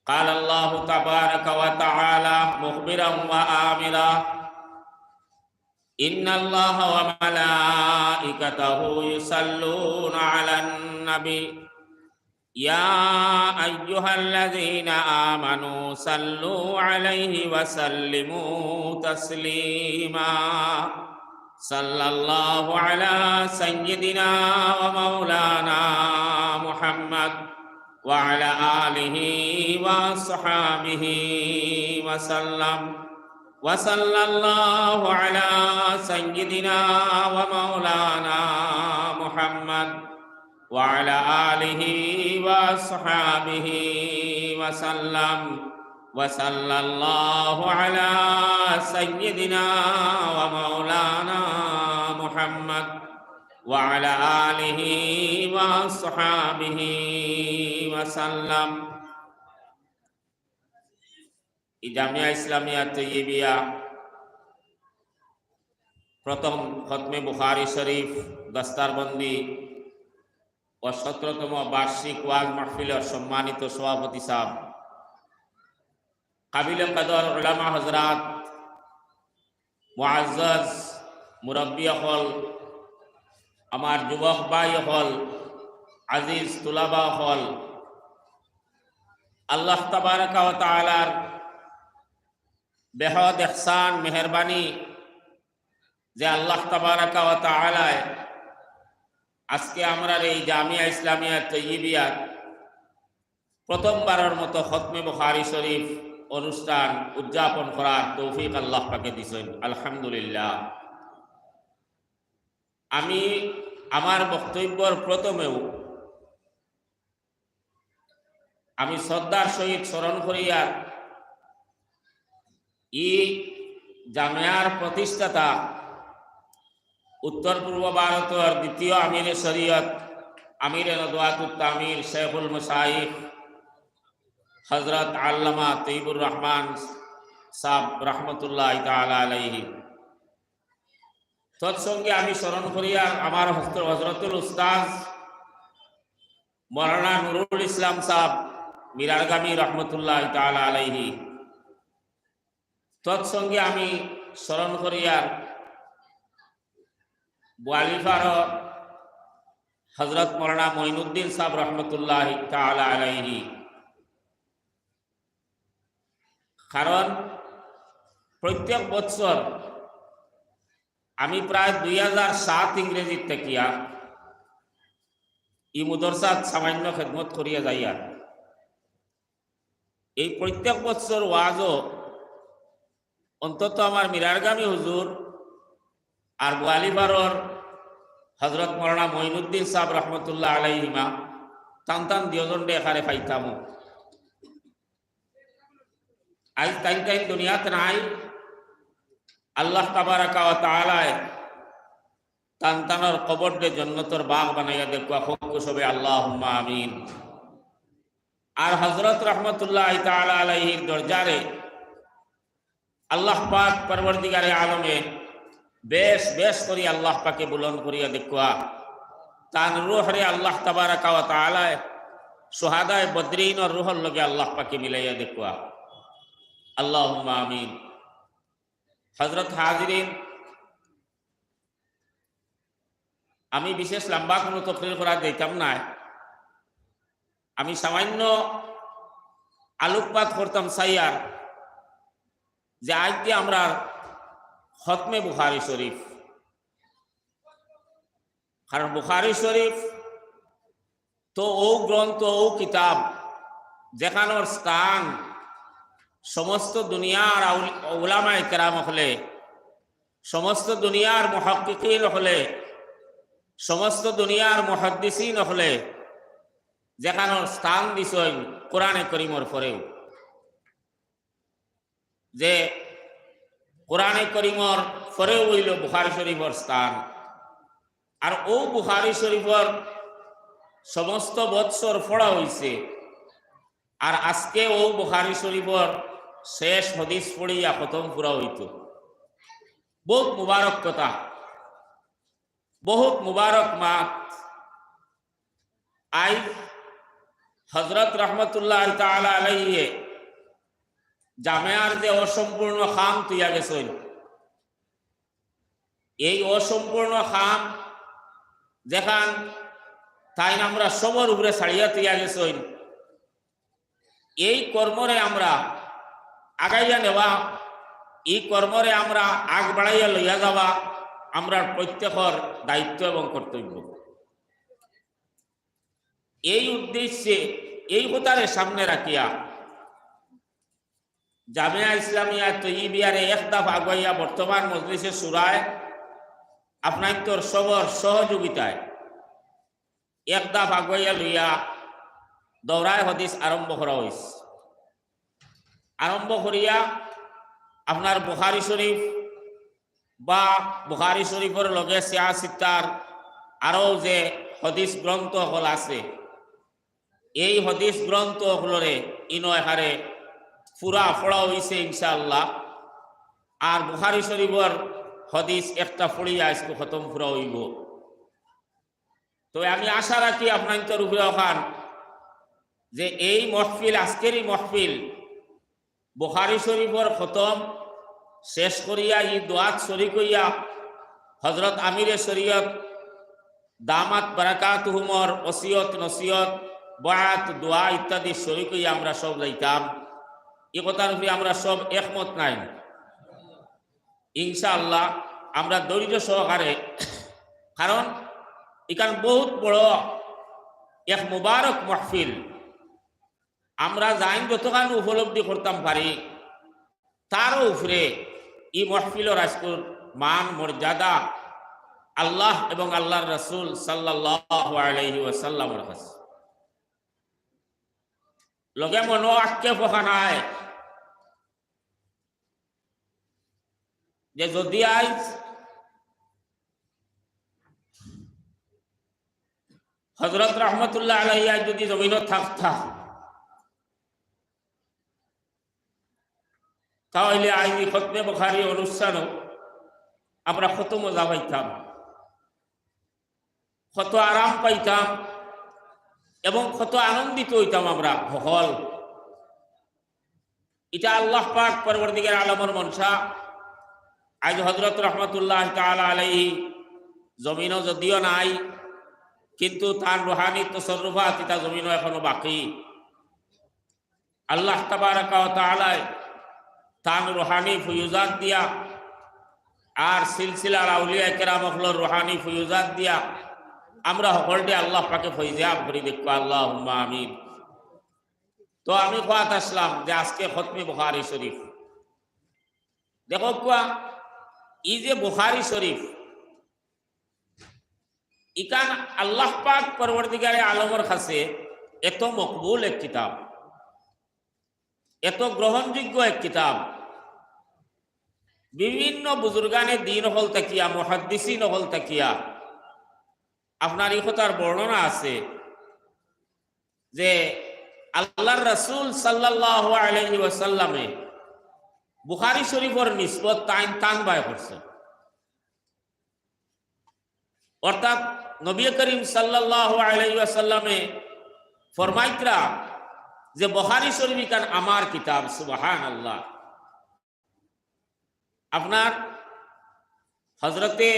قال الله تبارك وتعالى مخبرا وآمرا: إن الله وملائكته يصلون على النبي، يا أيها الذين آمنوا صلوا عليه وسلموا تسليما. صلى الله على سيدنا ومولانا محمد وعلى آله وأصحابه وسلم. وصلى الله على سيدنا ومولانا محمد وعلى آله وأصحابه وسلم. وصلى الله على سيدنا ومولانا محمد وعلى آله وأصحابه وسلم. এই জামিয়া ইসলামিয়া তৈয়বিয়া প্রথম খতমে বুখারী শরীফ দস্তারবন্দি ও সতেরোতম বার্ষিক ওয়াজ মাহফিলর সম্মানিত সভাপতি সাহেব, কাবিলে কদর উলামা হযরত, মুআজ্জাজ মুরব্বী অকল, আমার যুবক ভাই অকল, আজিজ তুলাবা অকল, আল্লাহ তাবারাকা ওয়া তাআলার বেহদ ইহসান, মেহেরবানি যে আল্লাহ তাবারাকা ওয়া তাআলায় আজকে আমরার এই জামিয়া ইসলামিয়া তৈয়বিয়ার প্রথমবারর মতো খতমে বুখারী শরীফ অনুষ্ঠান উদযাপন করার তৌফিক আল্লাহ পাকে দিছইন। আলহামদুলিল্লাহ। আমি আমার বক্তব্যর প্রথমেউ আমি শ্রদ্ধার সহিত স্মরণ করিয়ার ই জামিয়ার প্রতিষ্ঠাতা, উত্তর পূর্ব ভারতর দ্বিতীয় আমিরে শরীয়ত, আমিরে নদওয়াতুত তামির, শেখুল মাশায়েখ হযরত আল্লামা তৈয়বুর রহমান সাহেব রহমতুল্লাহ তাআলা আলাইহি। তৎসঙ্গে আমি স্মরণ করিয়ার আমার হস্ত-, হযরতুল উস্তাদ মাওলানা নুরুল ইসলাম সাহেব মিরারগামী রহমতুল্লাহ তাআলা আলাইহি। তৎসঙ্গে আমি স্মরণ করিয়ার গোয়ালিফারর হযরত মাওলানা মঈনুদ্দিন সাহেব রহমতুল্লাহ তাআলা আলাইহি। কারণ প্রত্যেক বছর আমি প্রায় দুই হাজার সাত ইংরেজির থাকিয়া ই মুদরসাত সামান্য খেদমত করিয়া যাইয়ার। এই প্রত্যেক বছর ওয়াজও অন্তত আমার মিরারগামী হুজুর আর গোয়ালিফারর হযরত মাওলানা মঈনুদ্দিন সাহেব রহমতুল্লাহ আলাইহিমা, তান তান দিয়জনরে এখানে পাইতামও। আইজ তাইন তাইন দুনিয়াত নাই। আল্লাহ তাবারাকা ওয়া তাআলায় তান তানর কবররে জন্নতর বাগ বানাইয়া দেউক্কা, কউক্কা সবে আল্লাহুম্মা আমিন। আর হযরত রহমতুল্লাহ তাআলা আলাইহির দরজারে আল্লাহ পাক পরওয়ারদিগারে আলমে বেশ বেশ করি আল্লাহ পাকে বুলন্দ করিয়া দেউক্কা। তান রুহরে আল্লাহ তাবারাকা ওয়া তাআলায় শুহাদায়ে বদরিনর রুহর লগে আল্লাহ পাকে মিলাইয়া দেউক্কা। আল্লাহুম্মা আমিন। হযরত হাজিরিন, আমি বিশেষ লম্বা কুনু তকরির করা যাইতাম নায়। আমি সামান্য আলোকপাত করতাম চাইয়ার যে আইজ যে আমরার খতমে বুখারী শরীফ, কারণ বুখারী শরীফ তো অউ গ্রন্থ, অউ কিতাব, যেখানর স্থান সমস্ত দুনিয়ার আউল-, উলামায়ে কেরাম অকলে, সমস্ত দুনিয়ার মুহাক্কিকিন অকলে, সমস্ত দুনিয়ার মুহাদ্দিসিন অকলে যেখানর স্থান দিছইন কোরআনে করিমর পরেও। যে কোরআনে করিমর পরেও অইলো বুখারী শরীফর স্থান। আর অউ বুখারী শরীফর সমস্ত বৎসর পড়া অইছে, আর আজকে অউ বুখারী শরীফর শেষ হাদিস পড়িয়া খতম পুরা অইতো। বউত মুবারক কথা, বউত মুবারক মাত। আইজ হজরত রহমতুল্লাহ তাআলা আলাইহি জামেয়ার যে অসম্পূর্ণ খাম থইয়া গেছইন, এই অসম্পূর্ণ খাম যেখান তাইন আমরা সবর উপরে ছাড়িয়া থইয়া গেছইন, এই কর্মরে আমরা আগাইয়া নেওয়া, এই কর্মরে আমরা আগ বাড়াইয়া লইয়া যাওয়া আমরার প্রত্যেকর দায়িত্ব এবং কর্তব্য। এই উদ্দেশ্যে, এই কথারে সামনে রাখিয়া জামিয়া ইসলামিয়া তৈয়বিয়ারে এক ধাপ আগুয়াইয়া বর্তমান মজলিসে শুরায় আপনাইন্তর সবর সহযোগিতায় এক ধাপ আগুয়াইয়া লইয়া দৌরায়ে হাদিস আরম্ভ করা অইছে। আরম্ভ করিয়া আপনার বুখারী শরীফ বা বুখারী শরীফর লগে সিয়াহ সিত্তার আরও যে হাদিস গ্রন্থ অকল আছে, এই হাদিস গ্রন্থ অকলরে ইনো এখানে পুরা পড়া অইছে ইনশাআল্লাহ। আর বুখারী শরীফর হাদিস একটা পড়িয়া আইজকু খতম পুরা অইবো। তবে আমি আশা রাখি আপনাইন্তর উপরে অখান যে এই মহফিল, আজকের এই মহফিল বুখারী শরীফর খতম শেষ করিয়া ই দোয়াত শরিক অইয়া হজরত আমিরে শরিয়ত দামাত বারাকাতুহুমর ওসিয়ত নসিয়ত, বয়াত, দোয়া ইত্যাদি শরিক অইয়া আমরা সব যাইতাম। ই কথার উপরে আমরা সব একমত নায়? ইনশাআল্লাহ আমরা ধৈর্য সহকারে, কারণ ইখান বহুত বড় এক মুবারক মাহফিল। আমরা যাইন যতখান উপলব্ধি করতাম পারি, তারও উপরে ই মাহফিলর আজকুর মান মর্যাদা আল্লাহ এবং আল্লাহর রাসূল সাল্লাল্লাহু আলাইহি ওয়াসাল্লামর কাছে। লগে মনো আক্ষেপ অখান আয় যে যদি আইজ হজরত রহমতুল্লাহ আলাইহি আইজ যদি জমিনো থাকতা, তাহলে আইজ ই খতমে বুখারী অনুষ্ঠানো আমরা কত মজা পাইতাম, কত আরাম পাইতাম এবং কত আনন্দিত অইতাম আমরা হকল। ইটা আল্লাহ পাক পরওয়ারদিগার আলমর মনশা। আইজ হজরত রহমতুল্লাহ তাআলা আলাইহি জমিনো যদিও নাই, কিন্তু তান রুহানি তসররুফাত ইটা জমিনো এখনো বাকি। আল্লাহ তাবারাকা ওয়া তাআলায় তান রুহানি ফয়ুজাত দিয়া আর সিলসিলার আউলিয়া কেরাম অকলর রুহানি ফয়ুজাত দিয়া আমরা হকলরে আল্লাহ পাকে ফয়জিয়াব করি দেখবো, আল্লাহুম্মা আমিন। তো আমি কওয়াত আসলাম যে আজকে খতমে বুখারী শরীফ। দেখউক্কা, ই যে বুখারী শরীফ, ইখান আল্লাহ পাক পরওয়ারদিগারে আলমর কাছে এত মকবুল এক কিতাব, এত গ্রহণযোগ্য এক কিতাব। বিভিন্ন বুজুর্গানে দ্বীন অকল থাকিয়া, মুহাদ্দিসিন অকল থাকিয়া আপনার ই কথার বর্ণনা আছে যে আল্লাহর রাসূল সাল্লাল্লাহু আলাইহি ওয়াসাল্লামে বুখারী শরীফর নিসবত তাইন তান বায় করছে। অর্থাৎ নবী করিম সাল্লাল্লাহু আলাইহি ওয়াসাল্লামে ফরমাইতরা যে বুখারী শরীফ ইখান আমার কিতাব। সুবহানাল্লাহ। আপনার হজরতে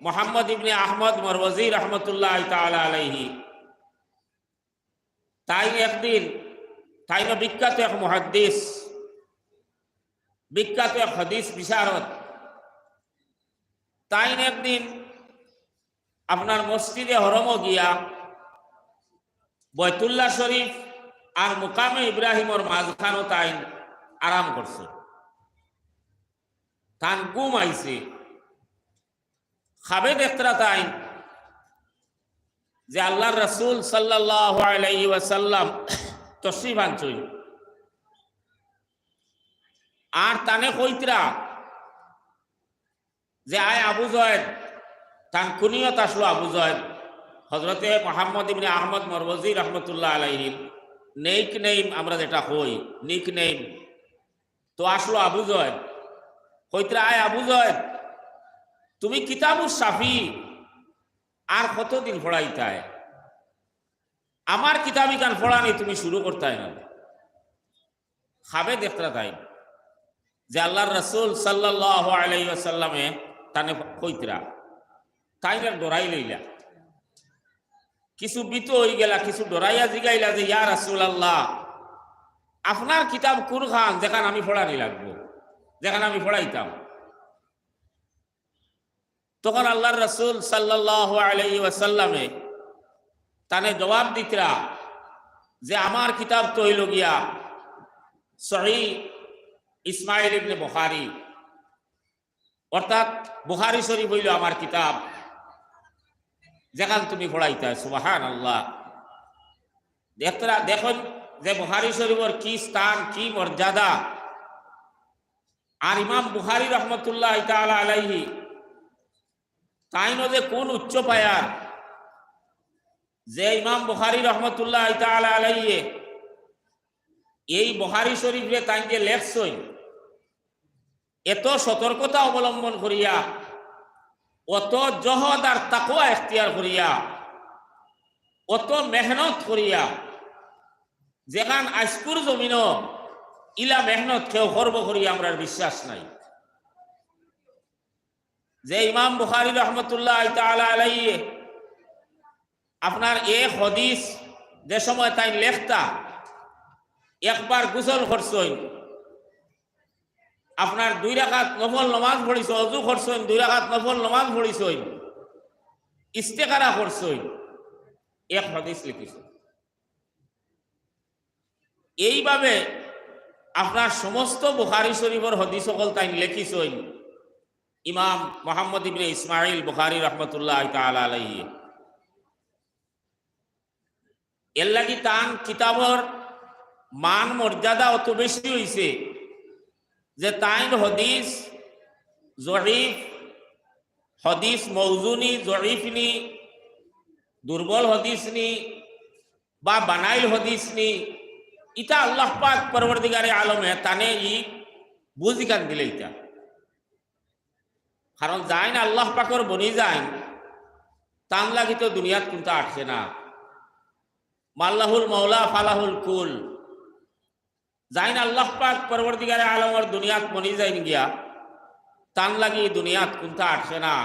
মোহাম্মদ ইবনে আহমদ মরওয়াজি রহমতুল্লাহ তাআলা আলাইহি, তাইন একদিন, তাইনও বিখ্যাত এক মুহাদ্দিস, বিখ্যাত এক হাদিস বিশারদ, তাইন একদিন আপনার মসজিদে হরমও গিয়া বয়তুল্লাহ শরীফ আর মুকামে ইব্রাহিমর মাঝখানো তাইন আরাম করছে। তান ঘুম আইছে। খাবে দেখতরা তাইন যে আল্লাহর রাসূল সাল্লাল্লাহু আলাইহি ওয়াসাল্লাম তশরিফ আনছইন। আর তানে কইতরা যে, "আয় আবু যয়েদ", তান কুনিয়ত আসলো আবু যয়েদ। হজরতে মোহাম্মদ ইবনে আহমদ মরওয়াজি রহমতুল্লাহ আলাইহির নিকনেম আমরা যেটা কই, নিকনেম, তো আসলো আবু যয়েদ। কইতরা, "আয় আবু যয়েদ, তুমি কিতাবুশ শাফি আর কতদিন পড়াইতায়?" আমার কিতাব ইখান পড়ানি তুমি শুরু করতায় না।" খাবে দেখরা তাইন যে আল্লাহর রাসূল সাল্লাল্লাহু আলাইহি ওয়াসাল্লামে তানে কইতরা, তাইন আর ডরাই লইলা, কিছু ভীত অই গেলা, কিছু ডরাইয়া জিগাইলা যে, "ইয়া রাসূলুল্লাহ, আপনার কিতাব কুনখান যেখান আমি পড়ানি লাগবো, যেখান আমি পড়াইতাম?" তখন আল্লাহর রাসূল সাল্লাল্লাহু আলাইহি ওয়াসাল্লামে তানে জবাব দিতরা যে, "আমার কিতাব তো অইল গিয়া সহিহ ইসমাইল ইবনে বুখারী, অর্থাৎ বুখারী শরীফ অইল আমার কিতাব, যেখান তুমি পড়াইতায়।" সুবহানাল্লাহ। দেখরা, দেখইন যে বুখারী শরীফর কি স্থান, কি মর্যাদা। আর ইমাম বুখারী রহমতুল্লাহ তাআলা আলাইহি, তাইনও যে কোন উচ্চ পায়ার, যে ইমাম বুখারী রহমতুল্লাহ তাআলা আলাইহি এই বুখারী শরীফরে তাইন যে লেখছইন, এত সতর্কতা অবলম্বন করিয়া, অত জহদ আর তাকওয়া এখতিয়ার করিয়া, অত মেহনত করিয়া, যেখান আইজকুর জমিনও ইলা মেহনত কেউ করবো করি আমরার বিশ্বাস নাই। যে ইমাম বুখারী রহমতুল্লাহ তাআলা আলাইহি আপনার এক হাদিস যে সময় তাইন লেখতা, একবার গোসল করছইন, আপনার দুই রাকাত নফল নামাজ পড়ছইন, অজু করছইন, দুই রাকাত নফল নামাজ পড়ছইন, ইস্তেখারা করছইন, এক হাদিস লিখছইন। এইভাবে আপনার সমস্ত বুখারী শরীফর হাদিস অকল তাইন লেখিছইন ইমাম মুহাম্মদ ইবনে ইসমাইল বুখারী রহমতুল্লাহ তাআলা আলাইহি। এর লাগি তান কিতাবর মান মর্যাদা অত বেশি অইছে যে তাইন হাদিস জয়ীফ, হাদিস মৌজু নি, জয়ীফ নি, দুর্বল হাদিস নি, বা বানাইল হাদিস নি, ইতা আল্লাহ পাক পরওয়ারদিগারে আলমে তানে ই বুঝ ইখান দিলে ইতা। কারণ যাইন আল্লাহ পাকর বনি যাইন, তান লাগি তো দুনিয়াত কুন্তা আটকে না। মাল্লাহুল মাওলা ফালাহুল কুল। যাইন আল্লাহ পাক পরওয়ারদিগারে আলমর দুনিয়াত বনি যাইন গিয়া, তান লাগি দুনিয়াত কুন্তা আটকে না।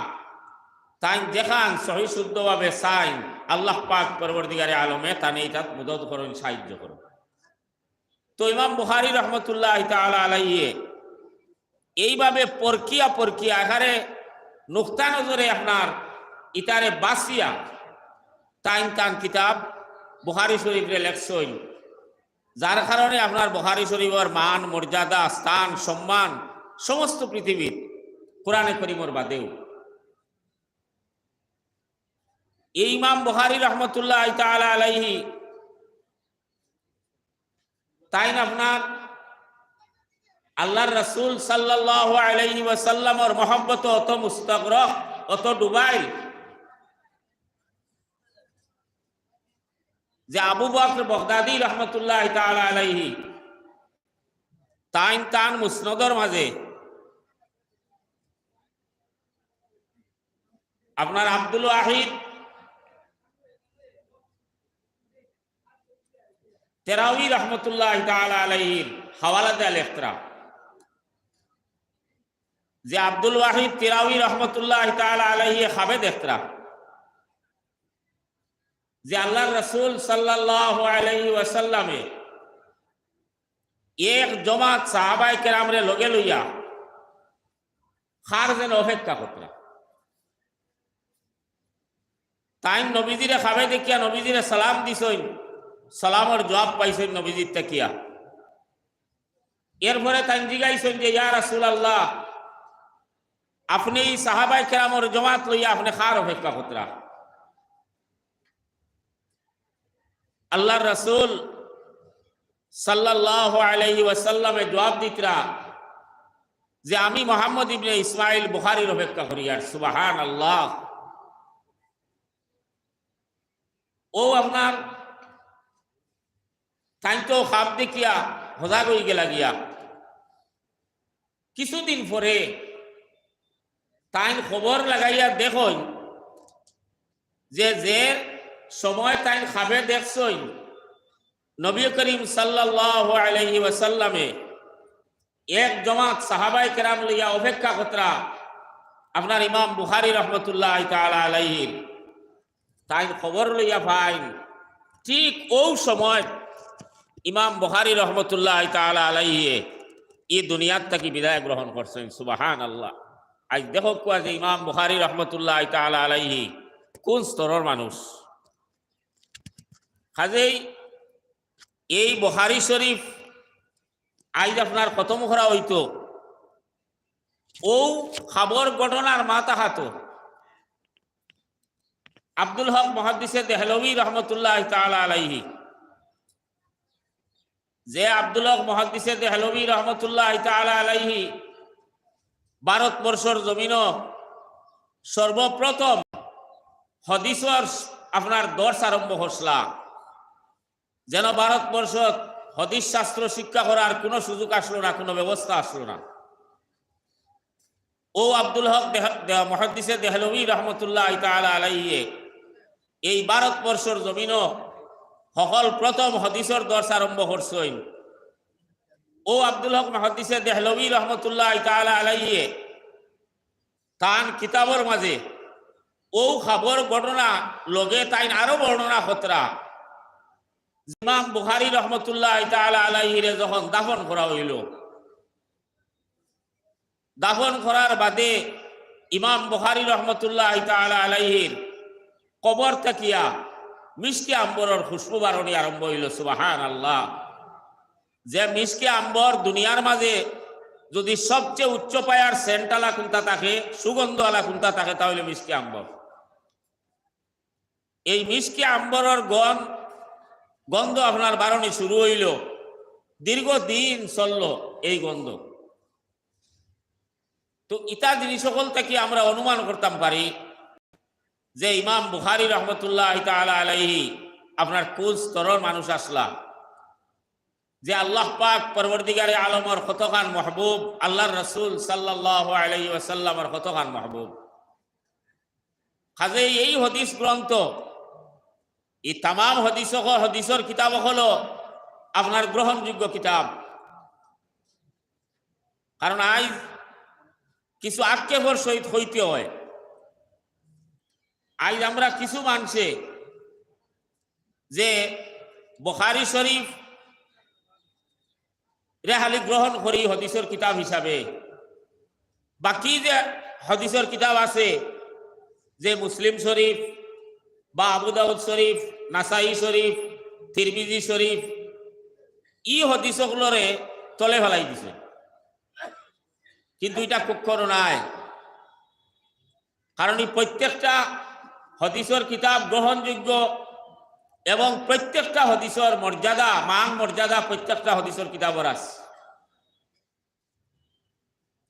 তাইন যেখান সহি শুদ্ধভাবে চাইন, আল্লাহ পাক পরওয়ারদিগারে আলমে তানে ইতাত মদদ করইন, সাহায্য করইন। তো ইমাম বুখারী রহমতুল্লাহ তাআলা আলাইহি এইভাবে পরকিয়া পরকিয়া এখানে নুকতা নজরে আপনার ইতারে বাছিয়া তাইন তান কিতাব বুখারী শরীফরে লেখছইন, যার কারণে আপনার বুখারী শরীফর মান, মর্যাদা, স্থান, সম্মান সমস্ত পৃথিবীত কোরআনে করিমর বাদেও। এই ইমাম বুখারী রহমতুল্লাহ তাআলা আলাইহি তাইন আপনার আল্লাহর রাসূল সাল্লাল্লাহু আলাইহি ওয়াসাল্লামর মহব্বত অত মুস্তাগরক, অত ডুবাইল, যে আবু বকর বাগদাদী রহমতুল্লাহ তাআলা আলাইহি তাইন তান মুসনদর মাঝে আপনার আব্দুল ওয়াহিদ তেরাউই রহমতুল্লাহ তাআলা আলাইহির হাওয়ালা দিয়া লেখতরা, যে আব্দুল ওয়াহিদ তেরাউই রহমতুল্লাহ তাআলা আলাইহি খাবে দেখতরা যে আল্লাহর রাসূল সাল্লাল্লাহু আলাইহি ওয়াসাল্লামে এক জমাত সাহাবায়ে কেরামরে লগে লইয়া কার যেন অপেক্ষা করতরা। তাইন নবীজিরে খাবে দেখিয়া নবীজিরে সালাম দিছইন, সালামর জবাব পাইছইন নবীজির থাকিয়া। এরপরে তাইন জিগাইছইন যে, "ইয়া রাসূলুল্লাহ, আপনে এই সাহাবায়ে কেরামর জমাত লইয়া আপনে কার অপেক্ষা করতরা?" আল্লাহর রাসূল সাল্লাল্লাহু আলাইহি ওয়াসাল্লামে জবাব দিতরা যে, "আমি মুহাম্মদ ইবনে ইসমাইল বুখারীর অপেক্ষা করিয়ার।" সুবহানাল্লাহ। ও আপনার তাইন তো খাব দেখিয়া হজাগ অই গেলা গিয়া। কিছুদিন পরে তাইন খবর লাগাইয়া দেখইন যে, যে সময় তাইন খাবে দেখছইন, নবী করিম সাল্লাল্লাহু আলাইহি ওয়াসাল্লামে এক জমাত সাহাবায়ে কেরাম লইয়া অপেক্ষা করতরা আপনার ইমাম বুখারী রহমতুল্লাহি তাআলা আলাইহির। তাইন খবর লইয়া পাইন, ঠিক অউ সময় ইমাম বুখারী রহমতুল্লাহি তাআলা আলাইহি ই দুনিয়ার থাকি বিদায় গ্রহণ করছইন। সুবহানাল্লাহ। আইজ দেখউক্কা যে ইমাম বুখারী রহমতুল্লাহি তাআলা আলাইহি কুন স্তরর মানুষ। কাজেই এই বুখারী শরীফ আইজ আপনার খতম করা অইতো, অউ খাবর ঘটনার মাতাহাতো আব্দুল হক মুহাদ্দিসে দেহলভী রহমতুল্লাহি তাআলা আলাইহি, যে আব্দুল হক মুহাদ্দিসে দেহলভী রহমতুল্লাহি তাআলা আলাইহি ভারতবর্ষর জমিনো সর্বপ্রথম হাদিসর আপনার দর্শ আরম্ভ করছলা, যেন ভারতবর্ষত হাদিস শাস্ত্র শিক্ষা করার কুনু সুযোগ আছলো না, কুনু ব্যবস্থা আছলো না। অউ আব্দুল হক দেহ-, দে-, মুহাদ্দিসে দেহলভী রহমতুল্লাহি তাআলা আলাইহি এই ভারতবর্ষর জমিনো হকল প্রথম হাদিসর দর্শ আরম্ভ করছইন। অউ আব্দুল হক মুহাদ্দিসে দেহলভী রহমতুল্লাহি তাআলা আলাইহি তান কিতাবর মাঝে অউ খাবর ঘটনা লগে তাইন আরো বর্ণনা করতরা। ইমাম বুখারী রহমতুল্লাহি তাআলা আলাইহিরে যখন দাফন করা অইলো, দাফন করার বাদে ইমাম বুখারী রহমতুল্লাহি তাআলা আলাইহির কবর থাকিয়া মিশকে আম্বরর খুশবু বারনি আরম্ভ অইলো। সুবহানাল্লাহ। যে মিশকে আম্বর দুনিয়ার মাঝে যদি সবচেয়ে উচ্চ পায়ার সেন্ট আলা কুনটা থাকে, সুগন্ধ আলা কুনটা থাকে, তা অইলো মিশকে আম্বর। এই মিশকে আম্বরর গন-, গন্ধ আপনার বারনি শুরু অইলো, দীর্ঘদিন চললো এই গন্ধ। তো ইতা জিনিস হকল থাকি আমরা অনুমান করতাম পারি যে ইমাম বুখারী রহমতুল্লাহি তাআলা আলাইহি আপনার কুন স্তরর মানুষ আছলা, যে আল্লাহ পাক পরওয়ারদিগারে আলমর কতখান মাহবুব, আল্লাহর রাসূল সাল্লাল্লাহু আলাইহি ওয়াসাল্লামর কতখান মাহবুব। কাজেই এই হাদিস গ্রন্থ, এই তামাম হাদিস হকল, হাদিসর কিতাব হকল আপনার গ্রহণযোগ্য কিতাব। কারণ আইজ কিছু আক্ষেপর সহিত কইতে অয়, আইজ আমরা কিছু মানষে যে বুখারী শরীফ রে খালি গ্রহণ করি হাদিসর কিতাব হিসাবে, বাকি যে হাদিসর কিতাব আছে, যে মুসলিম শরীফ বা আবু দাউদ শরীফ, নাসাই শরীফ, তিরমিজি শরীফ, ই হাদিস হকলরে তলে ফালাই দিছে। কিন্তু ইটা কুক্ষর নায়, কারণ ই প্রত্যেকটা হাদিসর কিতাব গ্রহণযোগ্য এবং প্রত্যেকটা হাদিসর মর্যাদা, মান মর্যাদা প্রত্যেকটা হাদিসর কিতাবর আছে।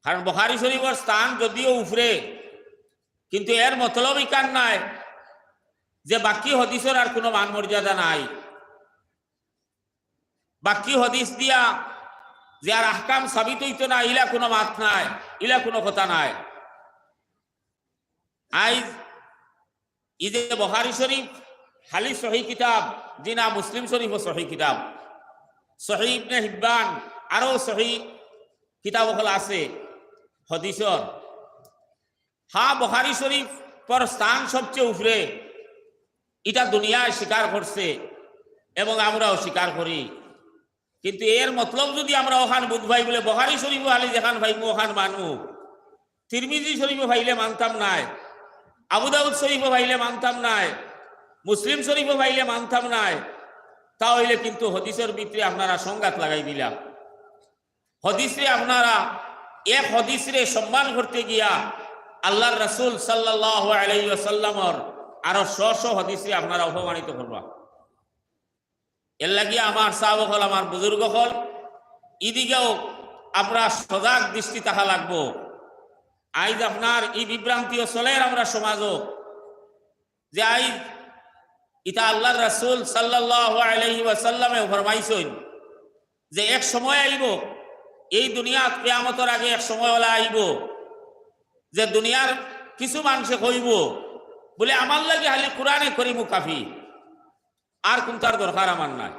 কারণ বুখারী শরীফর স্থান যদিও উপরে, কিন্তু এর মতলব ইখান নায় যে বাকি হাদিসর আর কুনু মান মর্যাদা নাই। বাকি হাদিস দিয়া যে আর আহকাম সাবিত অইতো না, ইলা কুনু মাত নাই, ইলা কুনু কথা নাই। আইজ ই যে বুখারী শরীফ খালি সহি কিতাব, জি না, মুসলিম শরীফও সহি কিতাব, সহি ইবনে হিব্বান, আরো সহি কিতাব হকল আছে হাদিসর। হ্যাঁ, বুখারী শরীফর স্থান সবচেয়ে উপরে, ইটা দুনিয়ায় স্বীকার করছে এবং আমরাও স্বীকার করি। কিন্তু এর মতলব যদি আমরা অখান বুঝ পাই বুলে বুখারী শরীফও খালি যেখান পাইমু অখান মানমু, তিরমিজি শরীফও পাইলে মানতাম নায়, আবু দাউদ শরীফও পাইলে মানতাম নায়, মুসলিম শরীফও পাইলে মানতাম নায়, তা অইলে কিন্তু হাদিসর ভিতরে আপনারা সংঘাত লাগাই দিলা। হাদিসরে আপনারা এক হাদিসরে সম্মান করতে গিয়া আল্লাহর রাসূল সাল্লাল্লাহু আলাইহি ওয়াসাল্লামর আরো শ শ হাদিসরে আপনারা অপমানিত করবা। এর লাগি আমার সাব অকল, আমার বুজুর্গ অকল, ইদিকেও আমরা সজাগ দৃষ্টি থাকা লাগবো। আইজ আপনার ই বিভ্রান্তিও চলের আমরা সমাজও, যে আইজ ইতা আল্লাহর রাসূল সাল্লাল্লাহু আলাইহি ওয়াসাল্লামে ফরমাইছইন যে এক সময় আইবো, এই দুনিয়াত কিয়ামতর আগে এক সময় ওলা আইবো, যে দুনিয়ার কিছু মানষে কইবো বুলে, "আমার লাগি খালি কোরআনে করিমও কাফি।" আর কুনটার দরকার আমার নাই।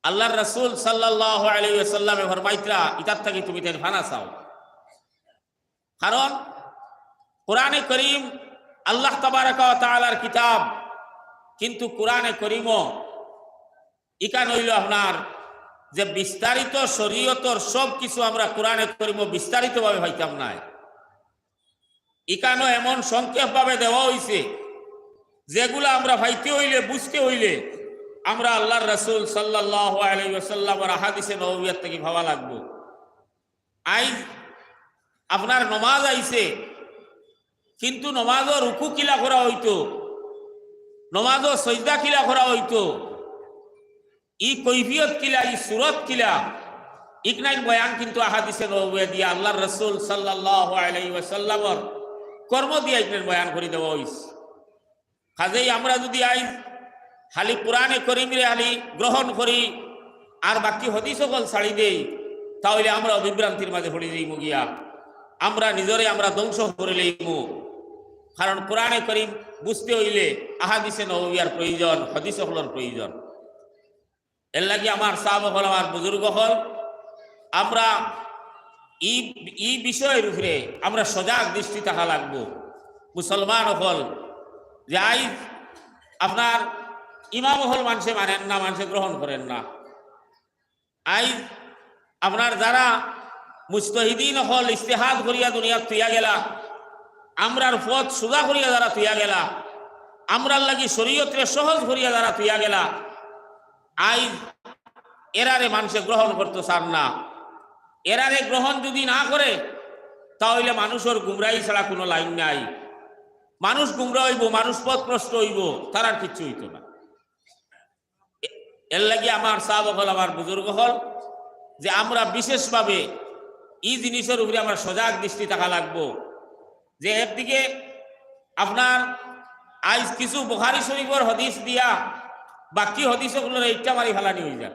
আল্লাহর রাসূল সাল্লাল্লাহু আলাইহি ওয়াসাল্লামে ফরমাইতরা, "ইতার থাকি তুমি তাইন ফানা চাও।" কারণ কোরআনে করিম আল্লাহ তাবারাকা ওয়া তাআলার কিতাব, কিন্তু কোরআনে করিমও ইখান অইলো আপনার যে বিস্তারিত শরীয়তর সব কিছু আমরা কোরআনে করিমও বিস্তারিতভাবে পাইতাম নায়। ইখানও এমন সংক্ষেপভাবে দেওয়া অইছে, যেগুলা আমরা পাইতে অইলে, বুঝতে অইলে, আমরা আল্লাহর রাসূল সাল্লাল্লাহু আলাইহি ওয়াসাল্লামর আহাদিসে নববিয়াত থাকি পাওয়া লাগবো। আইজ আপনার নমাজ আইছে, কিন্তু নমাজর রুকু কিলা করা অইতো, নমাজর সজদা কিলা করা অইতো, ই কৈফিয়ত কিলা, ই সুরত কিলা, ইকনাইন বয়ান কিন্তু আহাদিসে নববিয়া দিয়া আল্লাহর রাসূল সাল্লাল্লাহু আলাইহি ওয়াসাল্লামর কর্ম দিয়া ইকনাইন বয়ান করি দেওয়া অইছে। কাজেই আমরা যুদি আইজ খালি কোরআনে করিমরে খালি গ্রহণ করি আর বাকি হাদিস অকল ছাড়ি দেই, তাইলে আমরা বিভ্রান্তির মাঝে পড়ি যাইমু গিয়া, আমরা নিজরে আমরা ধ্বংস করি লইমু। কারণ কোরআনে করিম বুঝতে অইলে আহাদিসে নববিয়ার প্রয়োজন, হাদিস অকলর প্রয়োজন। এর লাগি আমার সাব অকল, আমার বুজুর্গ অকল, আমরা ই, ই বিষয়র উপরে আমরা সজাগ দৃষ্টি থাকা লাগবো। মুসলমান অকল, যে আইজ আপনার ইমাম অকল মানষে মানইন না, মানষে গ্রহণ করইন না। আইজ আপনার যারা মুজতাহিদিন অকল ইজতিহাদ করিয়া দুনিয়াত থুইয়া গেলা, আমরার পথ সুজা করিয়া যারা থুইয়া গেলা, আমরার লাগি শরীয়তরে সহজ করিয়া যারা থুইয়া গেলা, আইজ এরারে মানষে গ্রহণ করতো চার না। এরারে গ্রহণ যুদি না করে, তাইলে মানুষর গুমরাহি ছাড়া কুনু লাইন নাই। মানুষ গুমরা অইবো, মানুষ পথভ্রষ্ট অইবো, তার আর কিচ্ছু অইতো না। এ-, এর লাগি আমার সাব অকল, আমার বুজুর্গ অকল, যে আমরা বিশেষভাবে ই জিনিসর উপরে আমরা সজাগ দৃষ্টি থাকা লাগবো। যে একদিকে আপনার আইজ কিছু বুখারী শরীফর হাদিস দিয়া বাকি হাদিস অকলরে ইট্টা মারি ফালানি অইযার,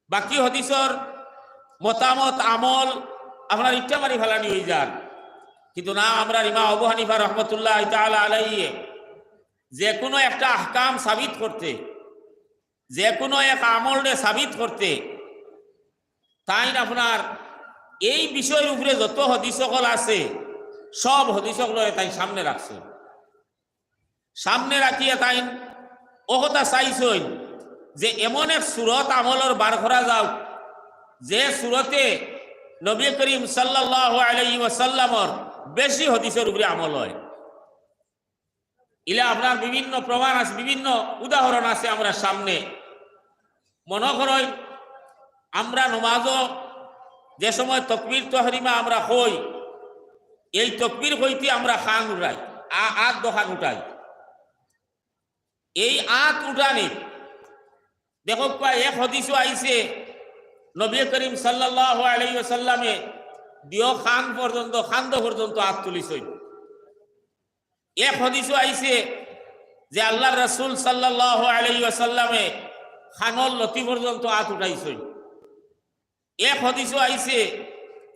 বাকি হাদিসর মতামত, আমল আপনার ইট্টা মারি ফালানি অইযার। কিন্তু না, আমরার ইমাম আবু হানিফা রহমতুল্লাহ তাআলা আলাইহি যে কুনু একটা আহকাম সাবিত করতে, যে কুনু এক আমলরে সাবিত করতে, তাইন আপনার এই বিষয়র উপরে যত হাদিস অকল আছে, সব হাদিস অকলরে তাইন সামনে রাখছইন। সামনে রাখিয়া তাইন অ কথা চাইছইন যে এমন এক সুরত আমলর বার করা যাউক, যে সুরতে নবী করিম সাল্লাল্লাহু আলাইহি ওয়াসাল্লামর বেশি হাদিসর উপরে আমল অয়। ইলা আপনার বিভিন্ন প্রমাণ আছে, বিভিন্ন উদাহরণ আছে আমরার সামনে। মনো করইন, আমরা নমাজো যে সময় তকবির তহরিমা আমরা কই, এই তকবির কইতে আমরা কান উঠাই, আ-, আত দুখান উঠাই। এই আত উঠানি, দেখউক্কা, এক হাদিসো আইছে, নবী করিম সাল্লাল্লাহু আলাইহি ওয়াসাল্লামে দুইও কান পর্যন্ত, কান্দ পর্যন্ত আত তুলিছইন। এক হাদিসো আইছে যে আল্লাহর রাসূল সাল্লাল্লাহু আলাইহি ওয়াসাল্লামে কানর লতি পর্যন্ত আত উঠাইছইন। এক হাদিসো আইছে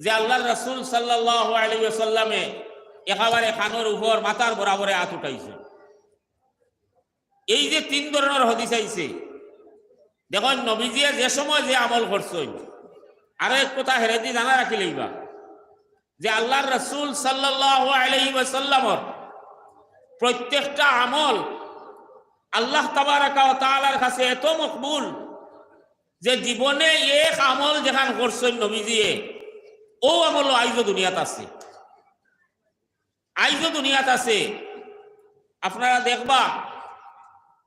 যে আল্লাহর রাসূল সাল্লাল্লাহু আলাইহি ওয়াসাল্লামে একেবারে কানর উপর, মাথার বরাবরে আত উঠাইছইন। এই যে তিন ধরনর হাদিস আইছে, দেখইন নবীজিয়ে যে সময় যে আমল করছইন, আরো এক কথা হেরেদি জানা রাখি লইবা, যে আল্লাহর রাসূল সাল্লাল্লাহু আলাইহি ওয়াসাল্লামর প্রত্যেকটা আমল আল্লাহ তাবারাকা ওয়া তাআলার কাছে এত মকবুল যে জীবনে এক আমল যেখান করছইন নবীজিয়ে, অউ আমল আইজও দুনিয়াত আছে, আইজও দুনিয়াত আছে। আপনারা দেখবা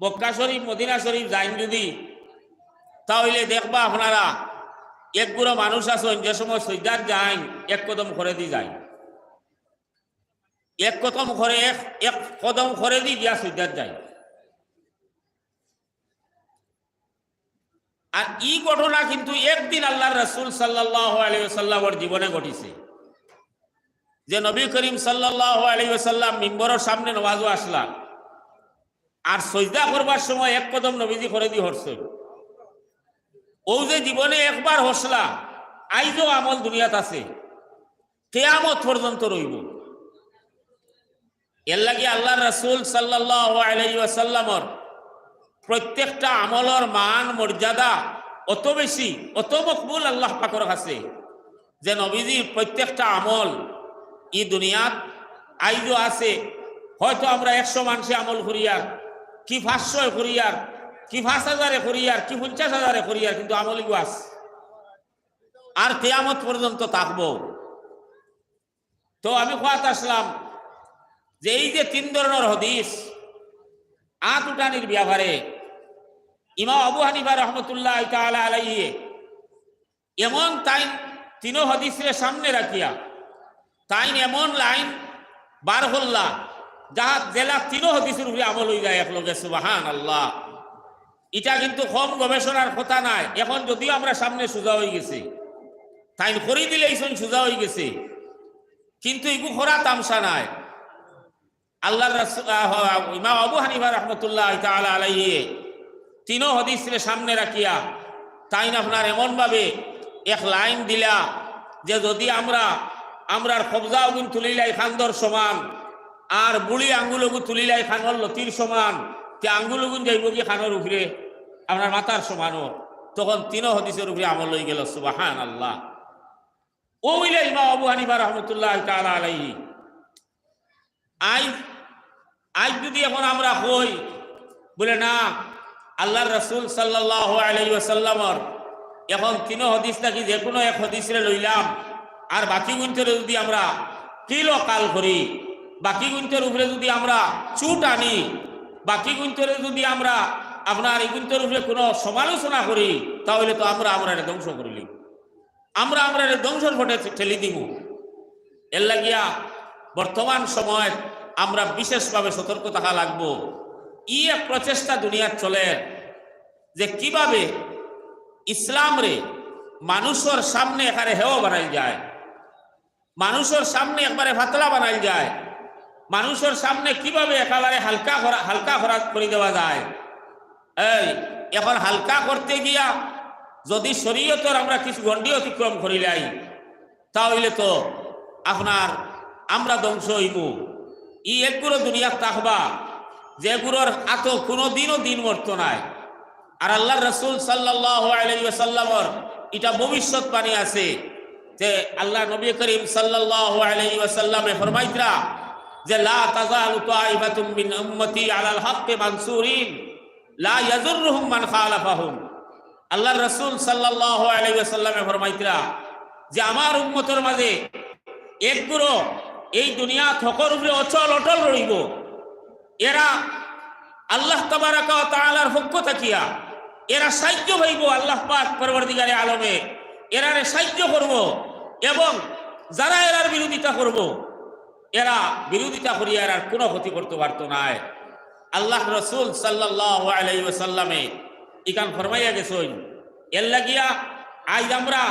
মক্কা শরীফ, মদিনা শরীফ যাইন যুদি, তাইলে দেখবা আপনারা এক গুড়া মানুষ আছইন, যে সময় সইদাত যাইন, এক কদম করেদি যাইন, এক কদম করে, এক, এক কদম করেদি গিয়া সইদাত যাইন। আর ই ঘটনা কিন্তু একদিন আল্লাহর রাসূল সাল্লাল্লাহু আলাইহি ওয়াসাল্লামর জীবনে ঘটিছে, যে নবী করিম সাল্লাল্লাহু আলাইহি ওয়াসাল্লাম মিম্বরর সামনে নমাজো আসলা, আর সইজদা করবার সময় এক কদম নবীজি করেদি হরছইন। অউ যে জীবনে একবার হরছলা, আইজও আমল দুনিয়াত আছে, কিয়ামত পর্যন্ত রইবো। এর লাগি আল্লাহর রাসূল সাল্লাল্লাহু আলাইহি ওয়াসাল্লামর প্রত্যেকটা আমলর মান মর্যাদা অত বেশি, অত মকবুল আল্লাহ পাকর কাছে, যে নবীজির প্রত্যেকটা আমল ই দুনিয়াত আইজও আছে। হয়তো আমরা একশো মানষে আমল করিয়ার, কি পাঁচশো করিয়ার, কি পাঁচ হাজারে করিয়ার, কি পঞ্চাশ হাজারে করিয়ার, কিন্তু আমল ইগু আছে, আর কিয়ামত পর্যন্ত থাকবো। তো আমি কওয়াত আসলাম যে এই যে তিন ধরনর হাদিস আত উঠানির ব্যাপারে ইমাম আবু হানিফা রহমতুল্লাহ তাআলা আলাইহি এমন তাইন তিনো হাদিসরে সামনে রাখিয়া তাইন এমন লাইন বার করলা, যাহা যেলা তিনো হাদিসর উপরে আমল অই যায় একলগে। সুবহানাল্লাহ। ইটা কিন্তু কম গবেষণার কথা নায়। এখন যদিও আমরা সামনে সুজা অই গেছি, তাইন করি দিলাইছইন সুজা অই গেছি, কিন্তু ইগু করা তামশা নায়। আল্লাহর রাসূল, আহ, ইমাম আবু হানিফা রহমতুল্লাহ তাআলা আলাইহি তিনো হাদিসরে সামনে রাখিয়া তাইন আপনার এমনভাবে এক লাইন দিলা যে যদি আমরা, আমরার কবজা অগুন তুলিলাই কান্দর সমান, আর বুড়ি আঙ্গুল অগু তুলিলাই কানর লতির সমান, তে আঙ্গুল অগুন যাইবো কি কানর উপরে, আপনার মাথার সমানও, তখন তিনো হাদিসর উপরে আমল অই গেল। সুবহানাল্লাহ। অউ অইলা ইমাম আবু হানিফা রহমতুল্লাহ তাআলা আলাইহি। আইজ, আইজ যদি এখন আমরা কই, বলে না, আল্লাহর রাসূল সাল্লাল্লাহু আলাইহি ওয়াসাল্লামর এখন তিনো হাদিস থাকি যে কোনো এক হাদিসরে লইলাম, আর বাকি গুইন্তরে যদি আমরা কিল কাল করি, বাকি গুইন্তর উপরে যদি আমরা চুট আনি, বাকি গুইন্তরে যদি আমরা আপনার ইগুইন্তর উপরে কোনো সমালোচনা করি, তাহলে তো আমরা, আমরা ধ্বংস করিলি। আমরা, আমরা ধ্বংসর পথে ঠেলি দিমু। এর লাগিয়া বর্তমান সময় আমরা বিশেষভাবে সতর্ক থাকা লাগবো। ই এক প্রচেষ্টা দুনিয়াত চলের যে কিভাবে ইসলামরে মানুষর সামনে একেবারে হেয় বানাইল যায়, মানুষর সামনে একবারে পাতলা বানাইল যায়, মানুষর সামনে কিভাবে একেবারে হালকা করা, হালকা করা করি দেওয়া যায়। এই, এখন হালকা করতে গিয়া যদি শরীয়তর আমরা কিছু গণ্ডি অতিক্রম করিলাই, তা অইলে তো আপনার আমরা ধ্বংস অইমু। ই একগুলো দুনিয়াত থাকবা, যেগুলোর আতো কোনোদিনও দিন মরতো নায়। আর আল্লাহর রাসূল সাল্লাল্লাহু আলাইহি ওয়াসাল্লামর ইটা ভবিষ্যৎবাণী আছে যে আল্লাহর নবী করিম সাল্লাল্লাহু আলাইহি ওয়াসাল্লামে ফরমাইতরা যে, "লা তাজালু তাইফাতুম মিন উম্মতি আলাল হাক্কি মানসুরিন, লা ইয়াজুররুহুম মান খালাফাহুম।" আল্লাহর রাসূল সাল্লাল্লাহু আলাইহি ওয়াসাল্লামে ফরমাইতরা যে, "আমার উম্মতর মাঝে এক গুরু এই দুনিয়াত হকর উপরে অচল অটল রইবো।" এরা আল্লাহ তাবারাকা ওয়া তাআলার পক্ষ থাকিয়া এরা সাহায্য পাইবো, আল্লাহ পাক পরওয়ারদিগারে আলমে এরারে সাহায্য করবো, এবং যারা এরার বিরোধিতা করবো, এরা বিরোধিতা করিয়া এরার কোনো ক্ষতি করতে পারতো নায়। আল্লাহর রাসূল সাল্লাল্লাহু আলাইহি ওয়াসাল্লামে ইখান ফরমাইয়া গেছইন। এর লাগিয়া আইজ আমরা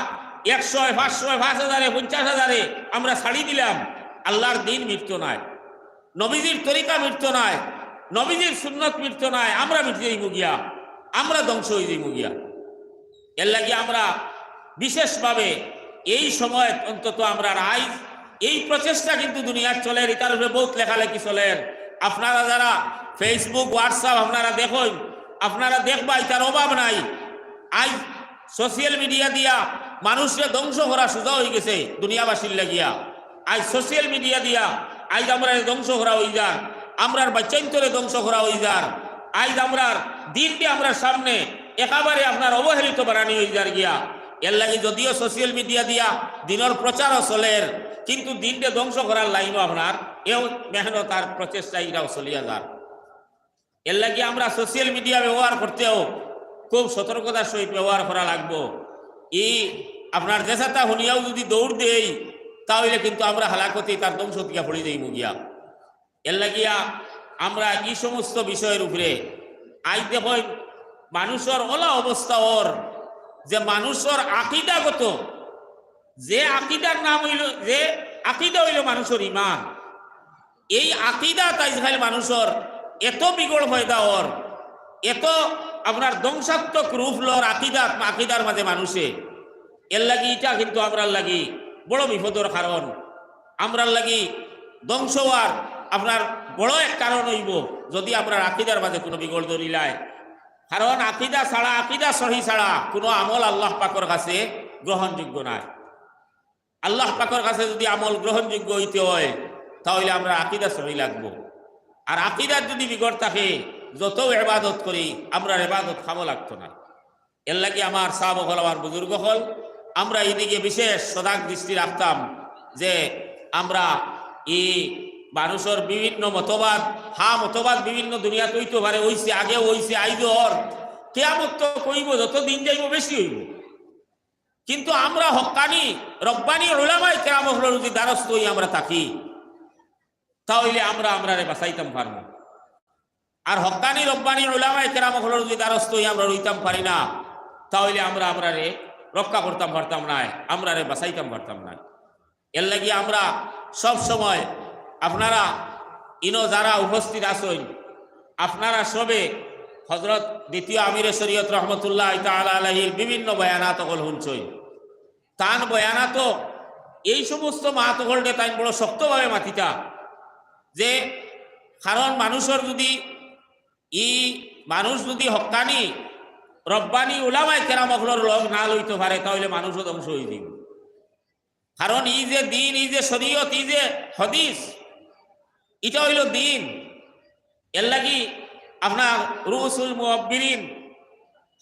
একশো, পাঁচশো, পাঁচ হাজারে, পঞ্চাশ হাজারে আমরা ছাড়ি দিলাম, আল্লাহর দিন মিটতো নায়। নবীজির তরিকা মিটতো নায়, নবীজির সুন্নত মিটতো নায়, আমরা মিটি যাইমু গিয়া, আমরা ধ্বংস অই যাইমু গিয়া। এর লাগি আমরা বিশেষভাবে এই সময় অন্তত আমরা আইজ এই প্রচেষ্টা কিন্তু দুনিয়াত চলের, ইতার উপরে বহুত লেখালেখি চলের। আপনারা যারা Facebook, WhatsApp আপনারা দেখইন, আপনারা দেখবা ইতার অভাব নাই। আইজ social media দিয়া মানুষরে ধ্বংস করা সুজা অই গেছে দুনিয়াবাসীর লাগিয়া। আইজ social media দিয়া আইজ আমরারে ধ্বংস করা অই যার, আমরার বাচ্চাইন্তরে ধ্বংস করা অই যার। আইজ আমরার দিনটি আমরার সামনে একেবারে আপনার অবহেলিত বানানি অই যার গিয়া। এর লাগি যদিও social media দিয়া দিনর প্রচারও চলের, কিন্তু দিনটা ধ্বংস করার লাইনও আপনার এও মেহনত আর প্রচেষ্টা ইটাও চলিয়া যার। এর লাগি আমরা social media ব্যবহার করতেও খুব সতর্কতার সহিত ব্যবহার করা লাগবো। ই আপনার যেসাতা হুনিয়াও যদি দৌড় দেই, তা অইলে কিন্তু আমরা হালাকতে তার ধ্বংস দিয়া পড়ি যাইমু গিয়া। এর লাগিয়া আমরা ই সমস্ত বিষয়ের উপরে আইজ দেখইন মানুষর অলা অবস্থা অর, যে মানুষর আকিদাগত যে আকিদার নাম অইলো, যে আকিদা অইলো মানুষর ইমান, এই আকিদাত আইজকাইল মানুষর এত বিগড় পয়দা অর, এত আপনার ধ্বংসাত্মক রূপ লর আকিদাত, আকিদার মাঝে মানুষে। এর লাগি ইটা কিন্তু আমরার লাগি বড় বিপদর কারণ, আমরার লাগি ধ্বংস অওয়ার আপনার বড় এক কারণ অইবো যদি আমরার আকিদার মাঝে কুনু বিগড় ধরিলায়। কারণ আকিদা ছাড়া, আকিদা সহি ছাড়া কুনু আমল আল্লাহ পাকর কাছে গ্রহণযোগ্য নায়। আল্লাহ পাকর কাছে যদি আমল গ্রহণযোগ্য অইতে অয়, তা অইলে আমরার আকিদা সহি লাগবো। আর আকিদার যদি বিগড় থাকে, যত ইবাদত করি, আমরার ইবাদত কামো লাগতো নায়। এরলাগি আমার সাব অকল, আমার বুজুর্গ অকল, আমরা ইদিকে বিশেষ সজাগ দৃষ্টি রাখতাম যে আমরা ই মানুষর বিভিন্ন মতবাদ, হা মতবাদ বিভিন্ন দুনিয়াত অইতো পারে, অইছে, আগেও অইছে, আইজও অর, কিয়ামত তো অইবো, যত দিন যাইবো বেশি অইবো। কিন্তু আমরা হক্কানি রব্বানি উলামায়ে কেরাম অকলর যদি দ্বারস্থ অই আমরা থাকি, তা অইলে আমরা আমরারে বাঁচাইতাম পারমু। আর হক্কানি রব্বানি উলামায়ে কেরাম অকলর যদি দ্বারস্থ অই আমরা রইতাম পারি না, তা অইলে আমরা আমরারে রক্ষা করতাম পারতাম নায়, আমরারে বাঁচাইতাম পারতাম নায়। এরলাগি আমরা সব সময় আপনারা ইনো যারা উপস্থিত আছইন, আপনারা সবে হযরত দ্বিতীয় আমিরে শরীয়ত রহমতুল্লাহ তাআলা আলাইহির বিভিন্ন বয়ানাত অকল হুনছইন। তান বয়ানাতো এই সমস্ত মাত অকলরে তাইন বড় শক্তভাবে মাতিতা যে, কারণ মানুষর যদি, ই মানুষ যদি হক্কানি রব্বানি উলামায়ে কেরাম অকলর লগ না লইতো পারে, তা অইলে মানুষও ধ্বংস অই যাইবো। কারণ ই যে দিন, ই যে শরীয়ত, ই যে হাদিস, ইটা অইলো দিন। এরলাগি আপনার রুউসুল মুহাব্বিরিন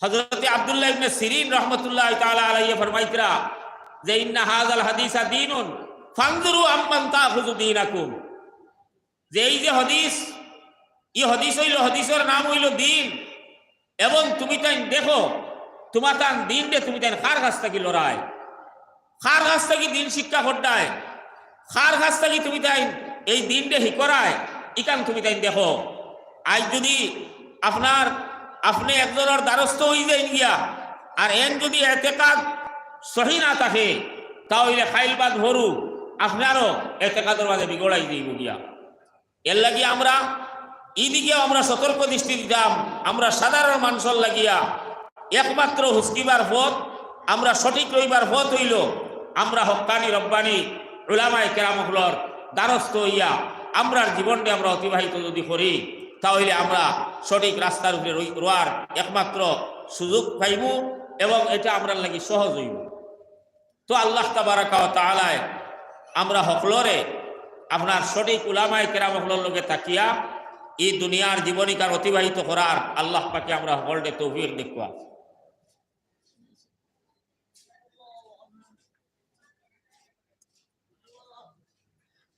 হযরতে আব্দুল্লাহ ইবনে সিরিন রহমতুল্লাহ তাআলা আলাইহি ফরমাইতরা যে, "ইন্না হাযাল হাদিসা দীনুন, ফানজুরু আম্মান তাখুযু দীনাকুম।" যে এই যে হাদিস, ই হাদিস অইলো, হাদিসর নাম অইলো দিন। এবং তুমিতাইন দেখো, তুমাতান দিনরে তুমিতাইন কার কাছ থাকি লড়ায়, কার কাছ থাকি দিন শিক্ষা কররায়, কার কাছ থাকি তুমিতাইন এই দিনরে হিকরায়, ইখান তুমিতাইন দেখো। আইজ যদি আপনার, আপনে একজনর দ্বারস্থ অই যাইন গিয়া, আর এন যদি এতেকাদ সহি না থাকে, তা অইলে কাইল বাদ পরু আপনারও এতেকাদর মাঝে বিগড় আই যাইবো গিয়া। এরলাগি আমরা ইদিকেও আমরা সতর্ক দৃষ্টি দিতাম। আমরা সাধারণ মানষর লাগিয়া একমাত্র হুসকিবার পথ, আমরা সঠিক রইবার পথ অইলো আমরা হক্কানি রব্বানি উলামায়ে কেরাম অকলর দ্বারস্থ অইয়া আমরার জীবনরে আমরা অতিবাহিত যদি করি, তা অইলে আমরা সঠিক রাস্তার উপরে রই-, রওয়ার একমাত্র সুযোগ পাইমু এবং ইটা আমরার লাগি সহজ অইবো। তো আল্লাহ তাবারাকা ওয়া তাআলায় আমরা হকলরে আপনার সঠিক উলামায়ে কেরাম অকলর লগে থাকিয়া ই দুনিয়ার জীবনীকাল অতিবাহিত করার আল্লাহ পাকে আমরা হকলরে তৌফিক দেউক্কা।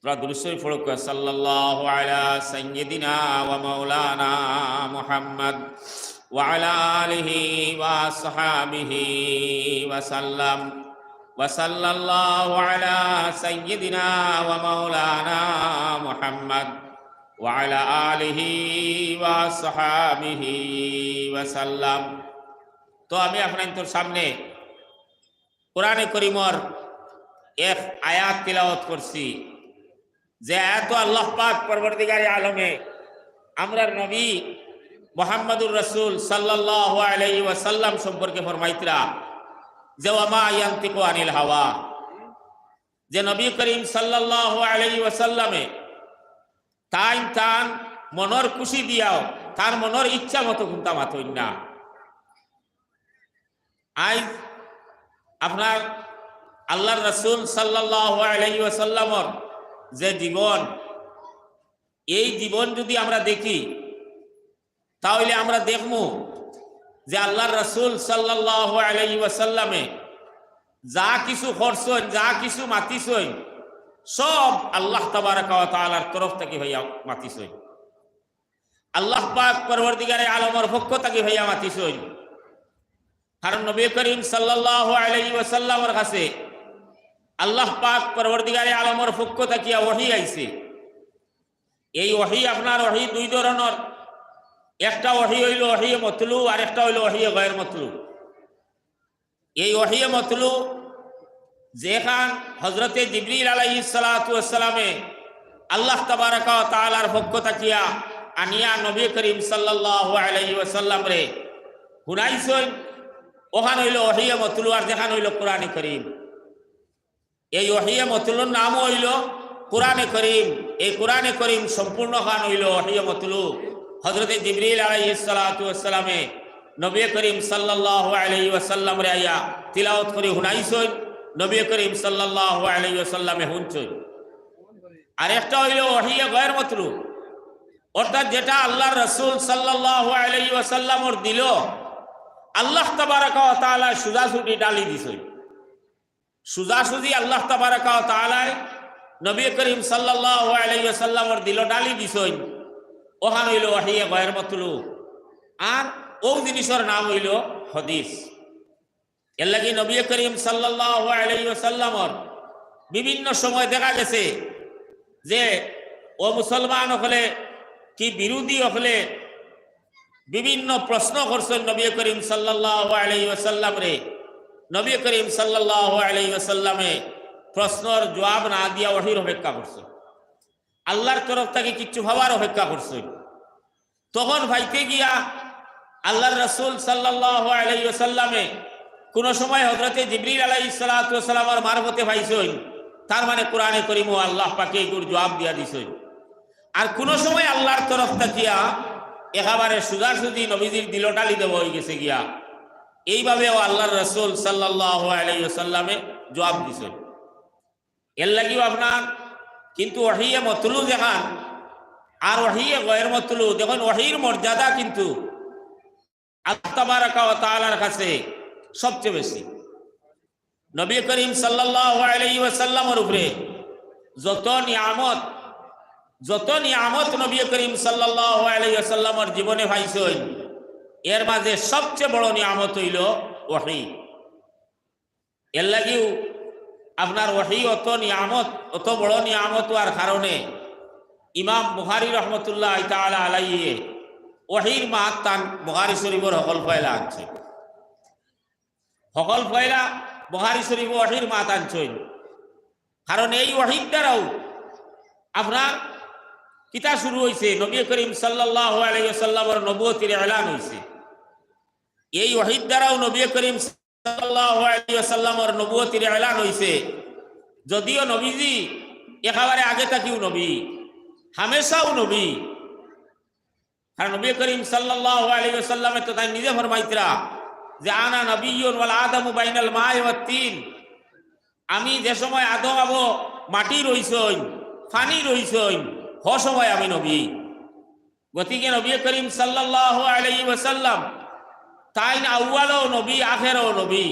তোরা দুরূদ শরীফ পড়ো, সাল্লাল্লাহু আলা সাইয়্যিদিনা ওয়া মাওলানা মুহাম্মদ ওয়া আলা আলিহি ওয়া আসহাবিহি ওয়া সাল্লাম। ওয়া সাল্লাল্লাহু আলা সাইয়্যিদিনা ওয়া মাওলানা মুহাম্মদ ওয়া আলা আলিহি ওয়া আসহাবিহি ওয়া সাল্লাম। তো আমি আপনাইনতর সামনে কোরআনে করিমর এক আয়াত তিলাওয়াত করছি, যে আয়াতো আল্লাহ পাক পরওয়ারদিগারে আলমে আমরার নবী মুহাম্মাদুর রাসূল সাল্লাল্লাহু আলাইহি ওয়াসাল্লাম সম্পর্কে ফরমাইতরা যে, "ওয়া মা ইয়ানতিকু আনিল হাওয়া", যে নবী করিম সাল্লাল্লাহু আলাইহি ওয়াসাল্লামে তাইন তান মনর খুশি দিয়াও তান মনর ইচ্ছা মতো কুন্তা মাতইন না। আইজ আপনার আল্লাহর রাসূল সাল্লাল্লাহু আলাইহি ওয়াসাল্লামর যে জীবন, এই জীবন যদি আমরা দেখি, তা অইলে আমরা দেখমু যে আল্লাহর রাসূল সাল্লাল্লাহু আলাইহি ওয়াসাল্লামে যা কিছু করছইন, যা কিছু মাতিছইন, সব আল্লাহ তাবারাকা ওয়া তাআলার তরফ থাকি হইয়া মাতিছইন। আল্লাহ পাক পরওয়ারদিগারে আলমর পক্ষ থাকি হইয়া মাতিছইন। কারণ নবী করিম সাল্লাল্লাহু আলাইহি ওয়াসাল্লামর কাছে আল্লাহ পাক পরওয়ারদিগারে আলমর পক্ষ থাকিয়া ওহী আইছে। এই ওহী আপনার ওহী দুই ধরনর, একটা ওহী অইলো ওহী মতলু, আর একটা অইলো ওহী গয়র মতলু। এই ওহী মতলু যেখান হযরতে জিবরিল আলাইহিস সালাতু ওয়াস সালামে আল্লাহ তাবারাকা ওয়া তাআলার পক্ষ থাকিয়া আনিয়া নবী করিম সাল্লাল্লাহু আলাইহি ওয়াসাল্লামরে হুনাইছইন, ওখান অইলো ওহী মতলু, আর যেখান অইলো কোরআনে করিম। এই ওহী মতলুর নাম অইলো কোরআনে করিম। এই কোরআনে করিম সম্পূর্ণ খান অইলো ওহিয়ে মতলু। হযরতে জিবরিল আলাইহিস সালাতু ওয়াস সালামে নবী করিম সাল্লাল্লাহু আলাইহি ওয়াসাল্লামরে আইয়া তিলাওয়াত করি হুনাইছইন, নবী করিম সাল্লাল্লাহু আলাইহি ওয়াসাল্লামে হুনছইন। আর একটা অইলো ওহিয়ে গয়র মতলু, অর্থাৎ যেটা আল্লাহর রাসূল সাল্লাল্লাহু আলাইহি ওয়াসাল্লামর দিলো আল্লাহ তাবারাকা ওয়া তাআলা সুজাসুজি ডালি দিছইন। সুজাসুজি আল্লাহ তাবারাকা ওয়া তাআলায় নবী করিম সাল্লাল্লাহু আলাইহি ওয়াসাল্লামর দিলো ডালি দিছইন, অখান অইলো ওহিয়ে গয়র মতলু। আর অউ জিনিসর নাম অইলো হাদিস। এরলাগি নবী করিম সাল্লাল্লাহু আলাইহি ওয়াসাল্লামর বিভিন্ন সময় দেখা গেছে যে অউ মুসলমান অকলে কি বিরোধী অকলে বিভিন্ন প্রশ্ন করছইন নবী করিম সাল্লাল্লাহু আলাইহি ওয়াসাল্লামরে। নবী করিম সাল্লাল্লাহু আলাইহি ওয়াসাল্লামে প্রশ্নর জুয়াব না দিয়া ওহির অপেক্ষা করছইন, আল্লাহর তরফ থাকি কিচ্ছু পাওয়ার অপেক্ষা করছইন। তখন পাইতে গিয়া আল্লাহর রাসূল সাল্লাল্লাহু আলাইহি ওয়াসাল্লামে কুনু সময় হযরতে জিবরিল আলাইহিস সালাতু ওয়াস সালামর মারফতে পাইছইন, তার মানে কোরআনে করিমো আল্লাহ পাকে ইগুর জুয়াব দিয়া দিছইন। আর কুনু সময় আল্লাহর তরফ থাকিয়া একেবারে সুজাসুজি নবীজির দিলো ডালি দেওয়া অইগেছে গিয়া। এইভাবেও আল্লাহর রাসূল সাল্লাল্লাহু আলাইহি ওয়াসাল্লামে জুয়াব দিছইন। এরলাগিও আপনার কিন্তু ওহিয়ে মতলু যেখান আর ওহিয়ে গয়র মতলু, দেখইন ওহির মর্যাদা কিন্তু আল্লাহ তাবারাকা ওয়া তাআলার কাছে সবচেয়ে বেশি। নবী করিম সাল্লাল্লাহু আলাইহি ওয়াসাল্লামর উপরে যত নিয়ামত, যত নিয়ামত নবী করিম সাল্লাল্লাহু আলাইহি ওয়াসাল্লামর জীবনে পাইছইন, এর মাঝে সবচেয়ে বড় নিয়ামত অইলো ওহি। এরলাগিও আপনার ওহি অত নিয়ামত, অত বড় নিয়ামত অওয়ার কারণে ইমাম বুখারী রহমতুল্লাহি তাআলা আলাইহি ওহির মাত তান বুখারী শরীফর হকল পয়লা আনছইন। হকল পয়লা বুখারী শরীফো ওহির মাত আনছইন। কারণ এই ওহির দ্বারাও আপনার কিতা শুরু অইছে, নবী করিম সাল্লাল্লাহু আলাইহি ওয়াসাল্লামর নবুয়তির এলান অইছে। এই ওহির দ্বারাও নবী করিম সাল্লাল্লাহু আলাইহি ওয়াসাল্লামর নবুয়তির এলান অইছে। যদিও নবীজি একেবারে আগে থাকিও নবী, হামেশাও নবী, কারণ নবী করিম সাল্লাল্লাহু আলাইহি ওয়াসাল্লামে তো তাইন নিজে ফরমাইতরা যে, "আনা নাবিয়্যুন ওয়াল আদামু বাইনাল মাই ওয়াত তিন।" আমি যে সময় আদম আবো মাটি রইছইন, পানি রইছইন, হ সময় আমি নবী। গতিকে নবী করিম সাল্লাল্লাহু আলাইহি ওয়াসাল্লাম তাইন আউয়ালও নবী, আখেরও নবী।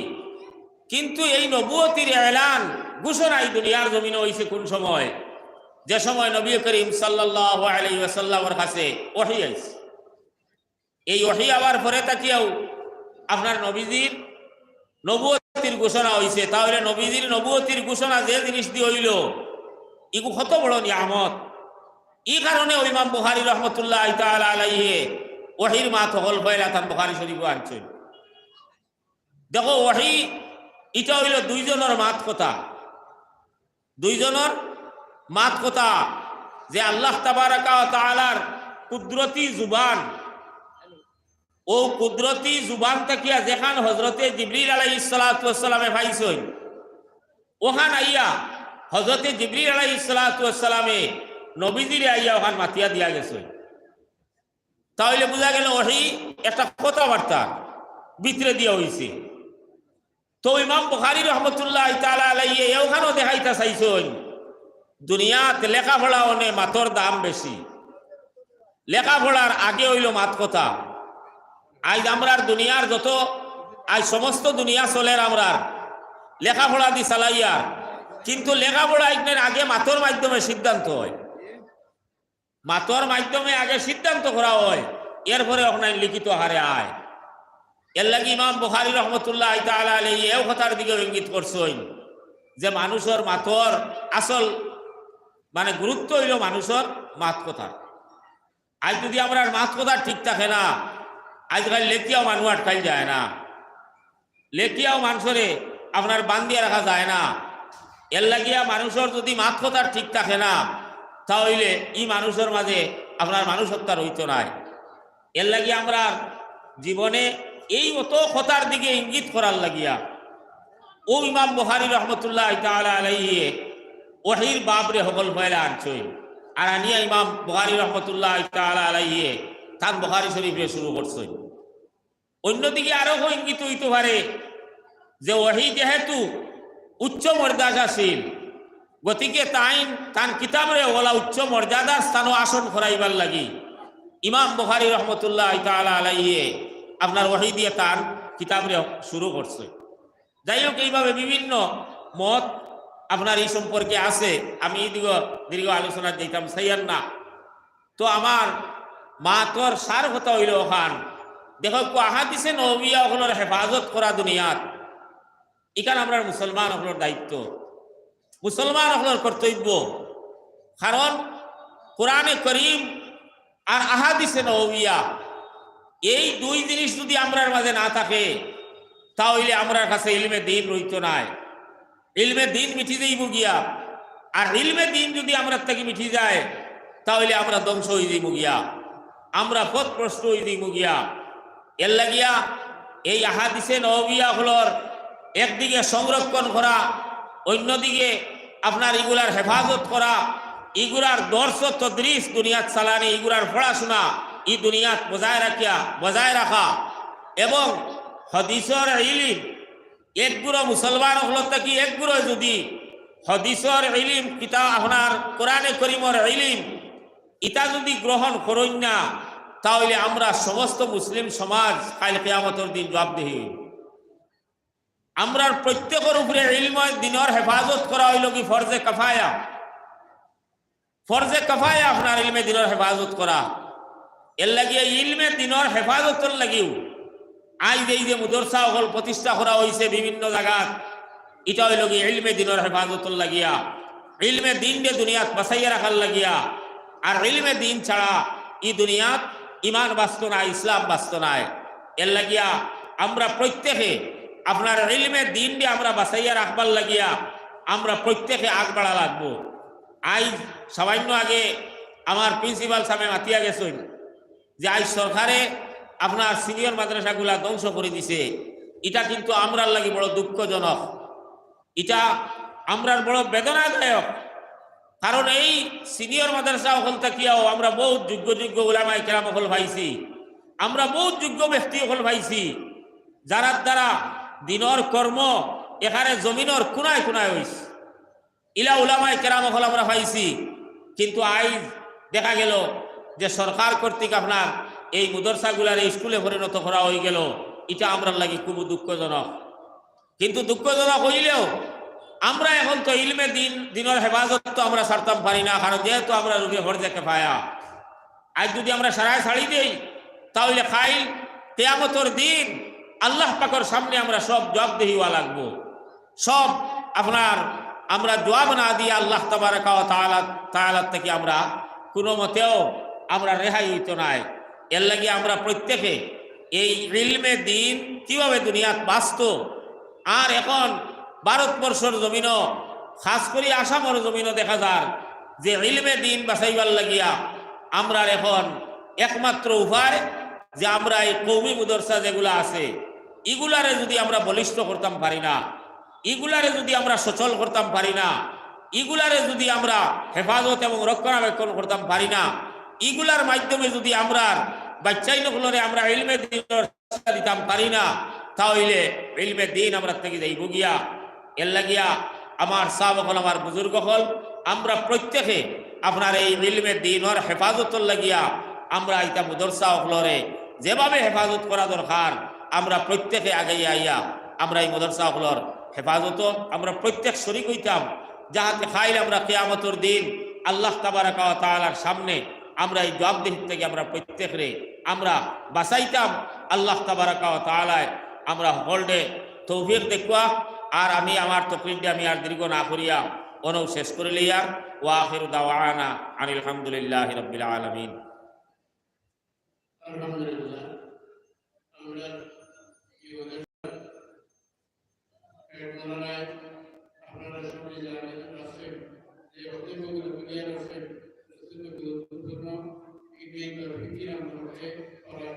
কিন্তু এই নবুয়তির এলান, ঘোষণা এই দুনিয়ার জমিনো অইছে কোন সময়? যে সময় নবী করিম সাল্লাল্লাহু আলাইহি ওয়াসাল্লামর কাছে ওহি আইছে। এই ওহি আওয়ার পরে থাকিয়াও আপনার নবীজির নবুয়তির ঘোষণা অইছে। তাহলে নবীজির নবুয়তির ঘোষণা যে জিনিস দি অইলো, ইগু কত বড় নিয়ামত। ই কারণে ইমাম বুখারী রহমতুল্লাহি তাআলা আলাইহি ওহির মাত হকল পয়লা তান বুখারী শরীফো আনছইন। দেখো, ওহি ইটা অইলো দুইজনর মাত কথা, দুইজনর মাত কথা, যে আল্লাহ তাবারাকা ওয়া তাআলার কুদরতি জুবান, অউ কুদরতি জুবান থাকিয়া যেখান হযরতে জিবরিল আলাইহিস সালাতু ওয়াস সালামে পাইছইন, অখান আইয়া হযরতে জিবরিল আলাইহিস সালাতু ওয়াস সালামে নবীজিরে আইয়া অখান মাতিয়া দিয়া গেছইন। তাইলে বুঝা গেল ওহি একটা কথাবার্তা ভিতরে দিয়া অইছে। তো ইমাম বুখারী রহমতুল্লাহি তাআলা আলাইহি অখানও দেখাইতা চাইছইন, দুনিয়াত লেখাপড়া অনে মাতর দাম বেশি। লেখাপড়ার আগে অইলো মাত কথা। আইজ আমরার দুনিয়ার যত, আইজ সমস্ত দুনিয়া চলের আমরার লেখাপড়া দি চালাইয়ার, কিন্তু লেখাপড়া ইগনের আগে মাতর মাধ্যমে সিদ্ধান্ত অয়। মাতর মাধ্যমে আগে সিদ্ধান্ত করা অয়, এরপরে অখান লিখিত আকারে আয়। এরলাগি ইমাম বুখারী রহমতুল্লাহি তাআলা আলাইহি অউ কথার দিকেও ইঙ্গিত করছইন যে মানুষর মাতর আসল মানে গুরুত্ব অইলো মানুষর মাত কথা। আইজ যুদি আমরার মাত কথা ঠিক থাকে না, আইজকাইল লেখিয়াও মানুষ আটকাইল যায় না। লেখিয়াও মানষরে আপনার বান্ধিয়া রাখা যায় না। এরলাগিয়া মানুষর যুদি মাত কথা ঠিক থাকে না, তা অইলে ই মানুষর মাঝে আপনার মানুষত্ব রইতো নায়। এরলাগি আমরার জীবনে এই অত কথার দিকে ইঙ্গিত করার লাগিয়া অউ ইমাম বুখারী রহমতুল্লাহি তাআলা আলাইহি ওহির বাবরে হকল পয়লা আনছইন। আর আনিয়া ইমাম বুখারী রহমতুল্লাহ তাআলা আলাইহি তান বুখারী শরীফরে শুরু করছইন। অন্যদিকে আরো ইঙ্গিত অইতো পারে যে ওহী যেহেতু উচ্চ মর্যাদা আছিল, গতিকে তাইন তান কিতাবরে ওলা উচ্চ মর্যাদার স্থানো আসন করাইবার লাগি ইমাম বুখারী রহমতুল্লাহ তাআলা আলাইহি আপনার ওহী দিয়া তান কিতাবরে শুরু করছে। যাই হোক, এইভাবে বিভিন্ন মত আপনার এই সম্পর্কে আছে। আমি এই দীর্ঘ, দীর্ঘ আলোচনা দিতাম চাইয়ার না। তো আমার মাতর সার কথা অইলো অখান, দেখো, কো আহাদিসে নববিয়া অকলর হেফাজত করা দুনিয়াত, ইখান আমরার মুসলমান অকলর দায়িত্ব, মুসলমান অকলর কর্তব্য। কারণ কোরআনে করিম আর আহাদিসে নববিয়া, এই দুই জিনিস যুদি আমরার মাঝে না থাকে, তা অইলে আমরার কাছে ইলমে দিন রইতো নায়। ইলমে দিন মিটি যাইবো গিয়া। আর ইলমে দিন যুদি আমরার থাকি মিটি যায়, তা অইলে আমরা ধ্বংস অই যাইমু গিয়া, আমরা পথভ্রষ্ট অই যাইমু গিয়া। এর লাগিয়া এই আহাদিসে নববিয়া অকলর একদিকে সংরক্ষণ করা, অন্যদিকে আপনার ইগুলার হেফাজত করা, ইগুলার দর্স তদরিস দুনিয়াত চালানি, ইগুলার পড়াশোনা ই দুনিয়াত বজায় রাখিয়া, বজায় রাখা, এবং হাদিসর ইলিম একগুরো মুসলমান অকলর থাকি একগুরো যুদি হাদিসর ইলিম, কিতাব আপনার কোরআনে করিমর ইলিম, ইটা যুদি গ্রহণ করইন না, তা অইলে আমরা সমস্ত মুসলিম সমাজ কাইল কিয়ামতর দিন জবাবদিহি। আমরার প্রত্যেকর উপরে ইলমে দিনর হেফাজত করা অইলো কি ফরজে কাফায়া। ফরজে কাফায়া আপনার ইলমে দিনর হেফাজত করা। এর লাগিয়া ইলমে দিনর হেফাজতর লাগিও আইজ এই যে মুদরসা অকল প্রতিষ্ঠা করা অইছে বিভিন্ন জাগাত, ইটা অইলো কি ইলমে দিনর হেফাজতর লাগিয়া, ইলমে দিনরে দুনিয়াত বাঁচাইয়া রাখার লাগিয়া। আর ইলমে দিন ছাড়া ই দুনিয়াত ইমান বাঁচতো নায়, ইসলাম বাঁচতো নায়। এর লাগিয়া আমরা প্রত্যেকে আপনার ইলমে দিনরে আমরা বাঁচাইয়া রাখবার লাগিয়া আমরা প্রত্যেকে আগ বাড়া লাগবো। আইজ সামান্য আগে আমার প্রিন্সিপাল সাবে মাতিয়া গেছইন যে আইজ সরকারে আপনার সিনিয়র মাদ্রাসাগুলা ধ্বংস করি দিছে। ইটা কিন্তু আমরার লাগি বড় দুঃখজনক, ইটা আমরার বড় বেদনাদায়ক। কারণ এই সিনিয়র মাদ্রাসা অকল থাকিয়াও আমরা বহুত যোগ্য যোগ্য উলামায়ে কেরাম অকল পাইছি, আমরা বহুত যোগ্য ব্যক্তি অকল পাইছি, যারার দ্বারা দিনর কর্ম এখানে জমিনর কোনায় কোনায় অইছে। ইলা উলামায়ে কেরাম অকল আমরা পাইছি, কিন্তু আইজ দেখা গেল যে সরকার কর্তৃক আপনার এই মুদরসাগুলারে স্কুলে পরিণত করা অই গেল। ইটা আমরার লাগি খুব দুঃখজনক। কিন্তু দুঃখজনক অইলেও আমরা এখন তো ইলমে দিন, দিনর হেফাজত তো আমরা ছাড়তাম পারি না, কারণ যেহেতু আমরার উপরে ফরজে কেফায়া। আইজ যুদি আমরা সারায় ছাড়ি দেই, তা অইলে কাইল কিয়ামতর দিন আল্লাহ পাকর সামনে আমরা সব জবাবদিহি অওয়া লাগবো। সব আপনার আমরা জবাব না দিয়া আল্লাহ তাবারাকা ওয়া তাআলা, তাআলার থাকি আমরা কোনো মতেও আমরা রেহাই অইতো নায়। এর লাগি আমরা প্রত্যেকে এই ইলমে দিন কিভাবে দুনিয়াত বাঁচতো, আর এখন ভারতবর্ষর জমিনও, খাস করি আসামর জমিনও দেখা যার যে ইলমে দিন বাঁচাইবার লাগিয়া আমরার এখন একমাত্র উপায় যে আমরা এই কওমি মুদরসা যেগুলা আছে, ইগুলারে যুদি আমরা বলিষ্ঠ করতাম পারি না, ইগুলারে যুদি আমরা সচল করতাম পারি না, ইগুলারে যুদি আমরা হেফাজত এবং রক্ষণাবেক্ষণ করতাম পারি না, ইগুলার মাধ্যমে যুদি আমরার বাইচ্চাইন অকলরে আমরা ইলমে দিনর শিক্ষা দিতাম পারি না, তা অইলে ইলমে দিন আমরার থাকি যাইবো গিয়া। এর লাগিয়া আমার সাব অকল, আমার বুজুর্গ অকল, আমরা প্রত্যেকে আপনার এই ইলমে দিনর হেফাজতর লাগিয়া আমরা ইতা মুদরসা অকলরে যেভাবে হেফাজত করা দরকার, আমরা প্রত্যেকে আগাইয়া আইয়া আমরা এই মুদরসা অকলর হেফাজত আমরা প্রত্যেক শরিক অইতাম, যাহাতে কাইল আমরা কিয়ামতর দিন আল্লাহ তাবারাকা ওয়া তাআলার সামনে আমরা এই জবাবদিহির থাকি আমরা প্রত্যেকরে আমরা বাঁচাইতাম। আল্লাহ তাবারাকা ওয়া তাআলায় আমরা হকলরে তৌফিক দেউক্কা। আর আমি আমার তকরিররে আমি আর দীর্ঘ না করিয়া অনউ শেষ করিলিয়ার। ওয়া আখিরু দাওয়ানা আনিল হামদুলিল্লাহি রাব্বিল আলামিন। আলহামদুলিল্লাহ। আমরা এই ওয়াজের এক মৌলানায় আপনারা সবাই জানেন, আছেন, যে বক্তব্যগুলো দুনিয়ার আছেন, বক্তব্যগুলো গুরুত্বপূর্ণ, এই নিয়ে তার ফিকির আমরা হয়ে করার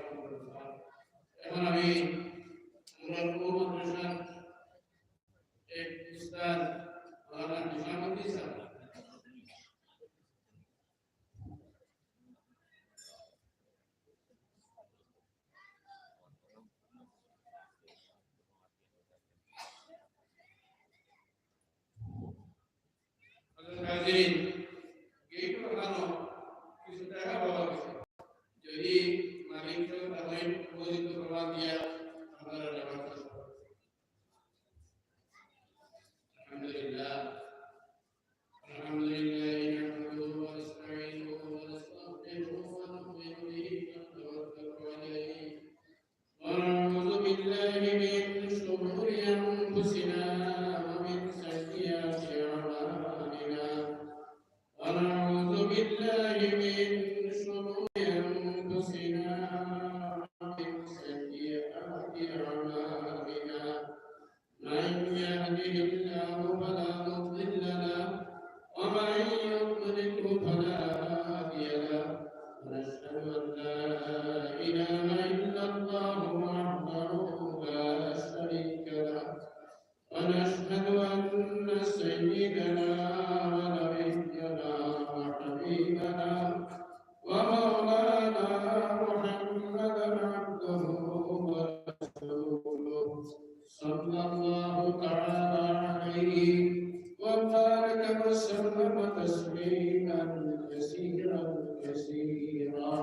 এখন আমি আমরা ও মাদ্রাসার এক উস্তাদ মৌলানা নিজামুদ্দিন স্যার شرور أنفسنا ومن سيئات أعمالنا. ونعوذ بالله من شرور أنفسنا ومن سيئات أعمالنا. من يهده الله فلا مضل له، ومن يضلله فلا هادي له. ونشهد أن لا إله إلا الله وحده لا شريك له، ونشهد أن سيدنا ونبينا وحبيبنا ومولانا محمدا عبده ورسوله، صلى الله تعالى عليه وبارك وسلم تسليما كثيرا كثيرا.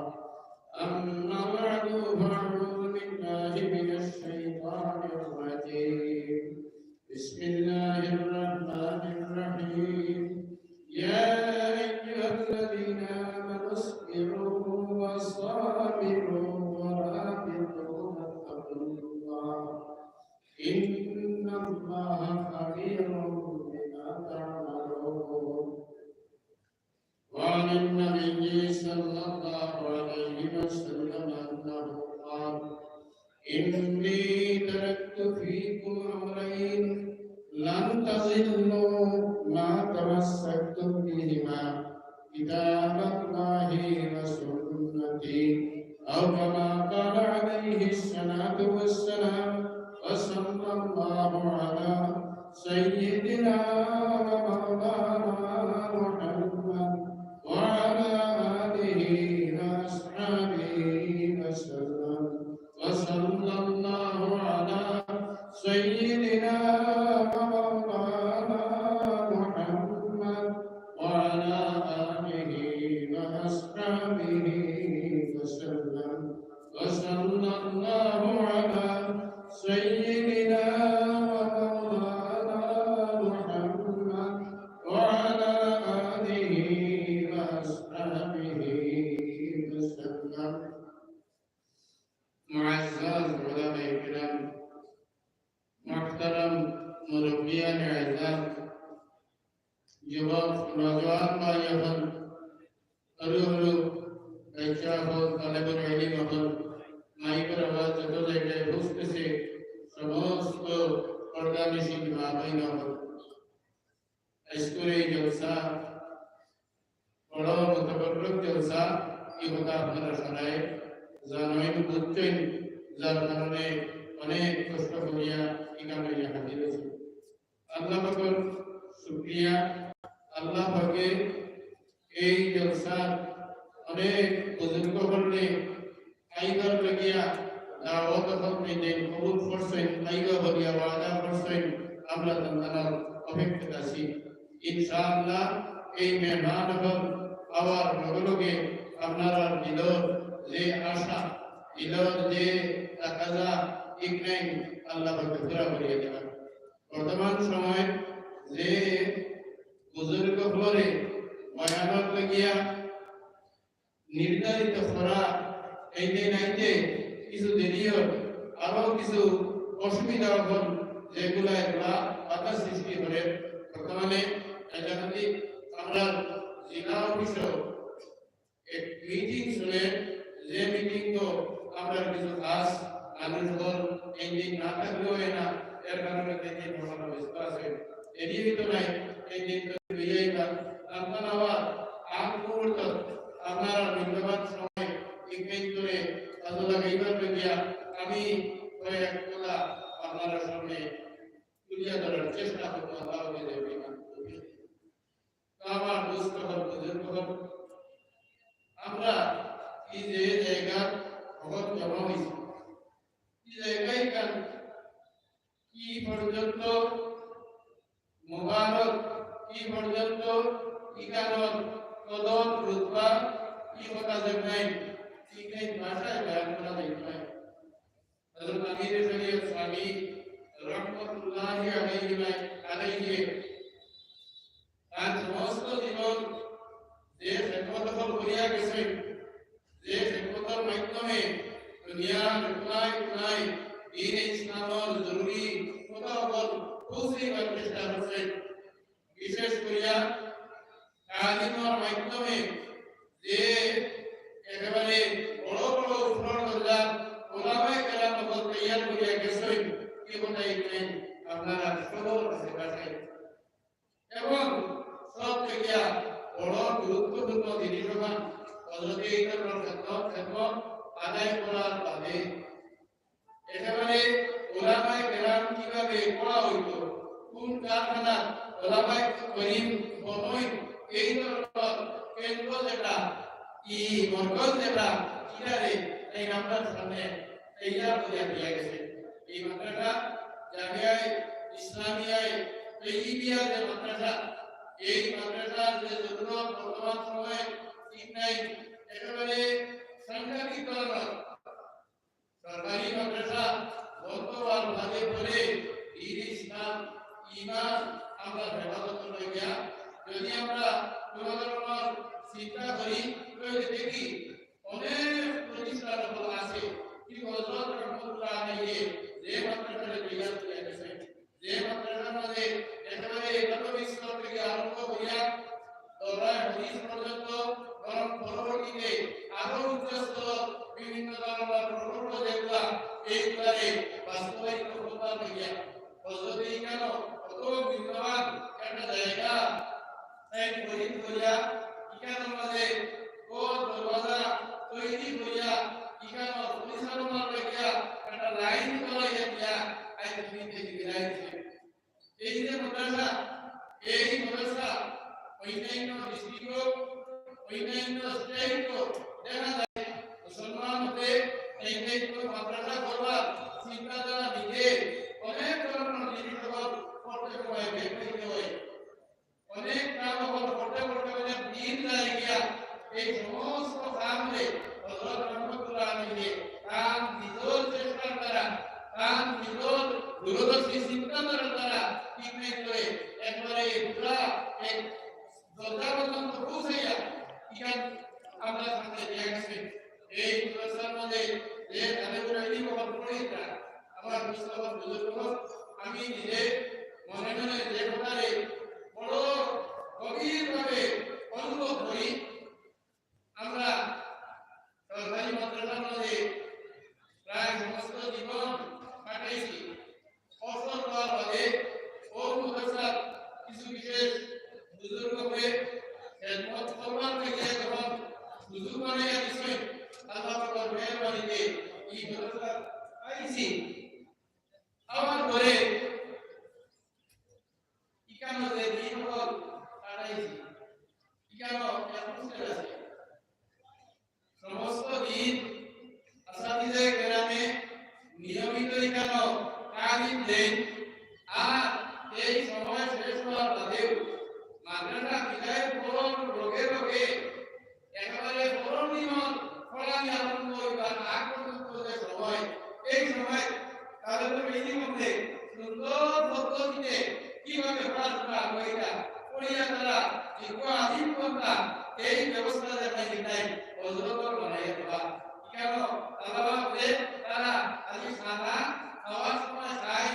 أما بعد، فأعوذ بالله من الشيطان الرجيم. بسم الله الرحمن الرحيم. يا أيها الذين آمنوا اصبروا وصابروا ورابطوا واتقوا الله، إن الله خبير بما تعملون. وعن النبي صلى الله عليه وسلم أنه قال: إني تركت فيكم أمرين لن تضلوا ما تمسكتم بهما، كتاب الله وسنتي، أو كما قال عليه الصلاة والسلام. وصلى الله على سيدنا ومولانا محمد وعلى آله وأصحابه وسلم. وصلى الله على سيدنا ومولانا محمد وعلى آله وأصحابه وسلم. وصلى الله على سيدنا ومولانا محمد وعلى آله وأصحابه وسلم. معزز علماء الكرام، محترم مربيان عظام، যুবক নওজোয়ান ভাই অকল, হুরু হুরু বাচ্চা অকল, তালেবুল ইলম অকল, মাইকর আওয়াজ যত জাগাত পৌঁছতেছে, সমস্ত পর্দানিশিন মা বইন অকল, আইজকুর এই জলসা বড় মুতাবাররুক জলসা, ই কথা আপনারা সবাই জানইন, বুঝছইন, যার কারণে অনেক কষ্ট করিয়া ইখানো আইয়া হাজির অইছি। আল্লাহ পাকর শুকরিয়া, আল্লাহ পাকে এই জলসাত অনেক বুজুর্গ অকলরে আইবার লাগিয়া দাওয়াত অকল দিন কবুল করছইন, আইবা বলিয়া ওয়াদা করছইন, আমরা তান অপেক্ষাত আছি। ইনশাআল্লাহ এই মেহমান অকল আওয়ার লগে লগে আপনারার দিলর যে আশা, দিলর যে তাকাজা, ইখান আল্লাহ পাকে পুরা করিয়া দিবা। বর্তমান সময় যে বুজুর্গ অকলরে বয়ানর লাগিয়া নির্ধারিত করা এই দিন আইতে কিছু দেরি অর, আরো কিছু অসুবিধা অর, যেগুলা এগুলা বাধা সৃষ্টি করে। বর্তমানে হাইলাকান্দি আমরার জেলা অফিসও এক মিটিং চলে, যে মিটিং তো আমরার কিছু খাস মানুষ অকল এই দিন না থাকলেও অয় না, এর কারণে এই দিন বসানো ব্যস্ত আছে। এদিকে তো নাই, এই দিন তো লইয়াই বা আপনারা আবার আগ মুহূর্ত আপনারা মূল্যবান সময় ইনভেস্ট করে কাজে লাগাইবার লাগিয়া আমি কয়েক কথা আপনারা সামনে তুলিয়া ধরার চেষ্টা করবো। আল্লাহ আমাকে দেবে। তো আমার দোস্ত অকল, বুজুর্গ অকল, আমরা এই যে জাগাত অকল জমা অইছি, এই জাগা ইখান কি পর্যন্ত মোবারক, কি পর্যন্ত ইখানর কদর রুতবা, কি কথা যে নাই, ইখান ভাষায় বয়ান করা যায় না। হযরত আমির শরীয়ত স্বামী রহমতুল্লাহি আলাইহি, আলাইহি তান সমস্ত জীবন যে খেদমত অকল করিয়া গেছেন, যে খেদমতর মাধ্যমে দুনিয়ার কোনায় কোনায় দ্বীনে ইসলামর জরুরি অবশ্যই চেষ্টা করছেন। বিশেষ করিয়া তালিমর মাধ্যমে যে একেবারে বড় বড় উপর দরজার ওলামায়ে কেরাম অকল তৈয়ার করিয়া গেছেন, কি কথা এখানে আপনারা সবর কাছে কাছে। এবং সব থেকে বড় গুরুত্বপূর্ণ জিনিস হল হজরতে ইমামের খেদমত, খেদমত আদায় করার বাদে একেবারে ওলামায়ে কেরাম কিভাবে পড়া হইতো, কোন কারখানা ওলামায়ে করিম বনই, এই ধরনের কেন্দ্র যেটা, ই মরকজ যেটা, এটারে এই আমরার সামনে তৈয়ার করিয়া দিয়া গেছে। এই মাদ্রাসা জামিয়ায়ে ইসলামিয়ায়ে তৈয়বিয়া যে মাদ্রাসা, এই মাদ্রাসার যে জরুরত বর্তমান সময়ে ঠিক নাই, একেবারে সাংঘাতিক ধরনের। সরকারি মাদ্রাসা বন্ধ হওয়ার বাদে পরে দ্বীনে ইসলাম, ইমান আমরা হেফাজত লইয়া যদি আমরা কোনো ধরনের চিন্তা করি, তাহলে দেখি অনেক প্রতিষ্ঠান হল আছে, কিন্তু হযরত রহমতুল্লাহ আলাইহি যে মাদ্রাসারে তৈয়ার করিয়া গেছেন, যে মাদ্রাসার মাঝে একেবারে একাদশ স্তর থেকে আরম্ভ করিয়া দরবারে হাদিস পর্যন্ত, বরং পরবর্তীতে আরো উচ্চ স্তর বিভিন্ন ধরনের প্রকল্প যেগুলা এইগুলারে বাস্তবায়িত করবার লাগিয়া হজরতে এখানো কত মূল্যবান একটা জায়গা তাই খরিদ করিয়া, ইখানর মাঝে ঘর দরওয়াজা তৈরি করিয়া, ইখানর পরিচালনার লাগিয়া একটা লাইন করাইয়া দিয়া আজ দিন থেকে বিদায় দিছে। এই যে মাদ্রাসা, এই মাদ্রাসা অন্যান্য ডিস্ট্রিক্টও, অন্যান্য স্টেটও দেখা যায় মুসলমান হতে এই টাইপের মাদ্রাসা করবার চিন্তাধারা নিতে অনেক ধরনের জিনিস করতে সময় বের করতে হয়। অনেক কাম এখন করতে করতে অনেক দিন যায় গিয়া এই সমস্ত কামরে হযরত রহমতুল্লাহ আলাইহি তান নিজর চেষ্টার দ্বারা, তান নিজর দূরদর্শী চিন্তাধারার দ্বারা ঠিক নাই করে একবারে পুরা এক দরজা পর্যন্ত পৌঁছাইয়া ইখান আমরা সামনে দিয়া গেছে। এই মাদ্রাসার মধ্যে যে তাদের উপরে ইলিম বহন করি তা আমার মুস্তফা বুজুর্গ, আমি নিজে মনে মনে যে কথারে বড় গভীরভাবে অনুভব করি। আমরা সরকারি মাদ্রাসার মধ্যে প্রায় সমস্ত জীবন কাটাইছি। অবসর হওয়ার বাদে ও মাদ্রাসার কিছু বিশেষ বুজুর্গকে খেদমত করবার থেকে যখন সুযোগ বানাইয়া দিছে, আল্লাহ পাকের মেহেরবানিতে এই মাদ্রাসা পাইছি। আমার পরে ইখানো যে দিন হল কাটাইছি, ইখানো এক হোস্টেল আছে। সমস্ত দিন আসাতিজে কেরামে নিয়মিত ইখানো তালিম দেন। আর এই সময় শেষ হওয়ার বাদেও মাদ্রাসা বিদায় হওয়ার লগে লগে একেবারে পরনিয়ম পড়ানি আরম্ভ হইবার আগ পর্যন্ত যে সময়, এই সময় তাদের তো এই মধ্যে সুন্দর পদ্ধতিতে কিভাবে পড়াশোনা করিয়া, করিয়া তারা দীর্ঘ আজীবন এই ব্যবস্থা দেখাই দিতাই হজরত বানাইয়া দেওয়া। কেন? তারা যে তারা খালি খানা খাওয়ার সময় খায়,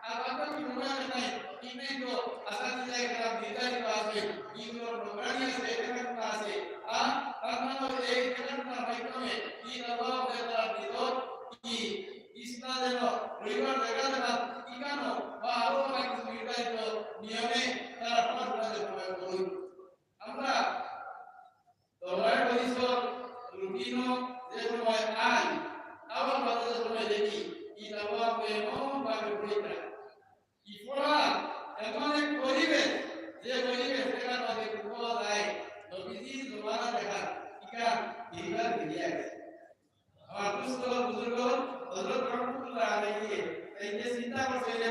আর বাকি সময় নাই। ঠিক নাই তো? আসাতিজা একরাম নির্ধারিত আছে, ইগুলোর প্রোগ্রামই আছে, এখানে আছে। আর তার মানে এই এখানকার মাধ্যমে কি আল্লাহ তাআলা ভিতর কি ইসলাম যেন রবিবার দেখা দেখা ইকানো বা আরো অনেক কিছু নির্ধারিত নিয়মে তারা পড়াশোনা যেন করুন। আমরা দরবার পরিষদ রুটিনও যে সময় আই, আবার বাদে যে সময় দেখি, কিতাব এমন ভাবে পড়ি যায়। কি পড়া, এমন এক পরিবেশ, যে পরিবেশ দেখার মাঝে কুকুর যায়, নবীজির জমানা দেখা, ইকা দিনদার ফিরিয়া গেছে। আমার দুস্থ বুজুর্গ হযরত রহমতুল্লাহ আলাইহি এই যে চিন্তা করছে যে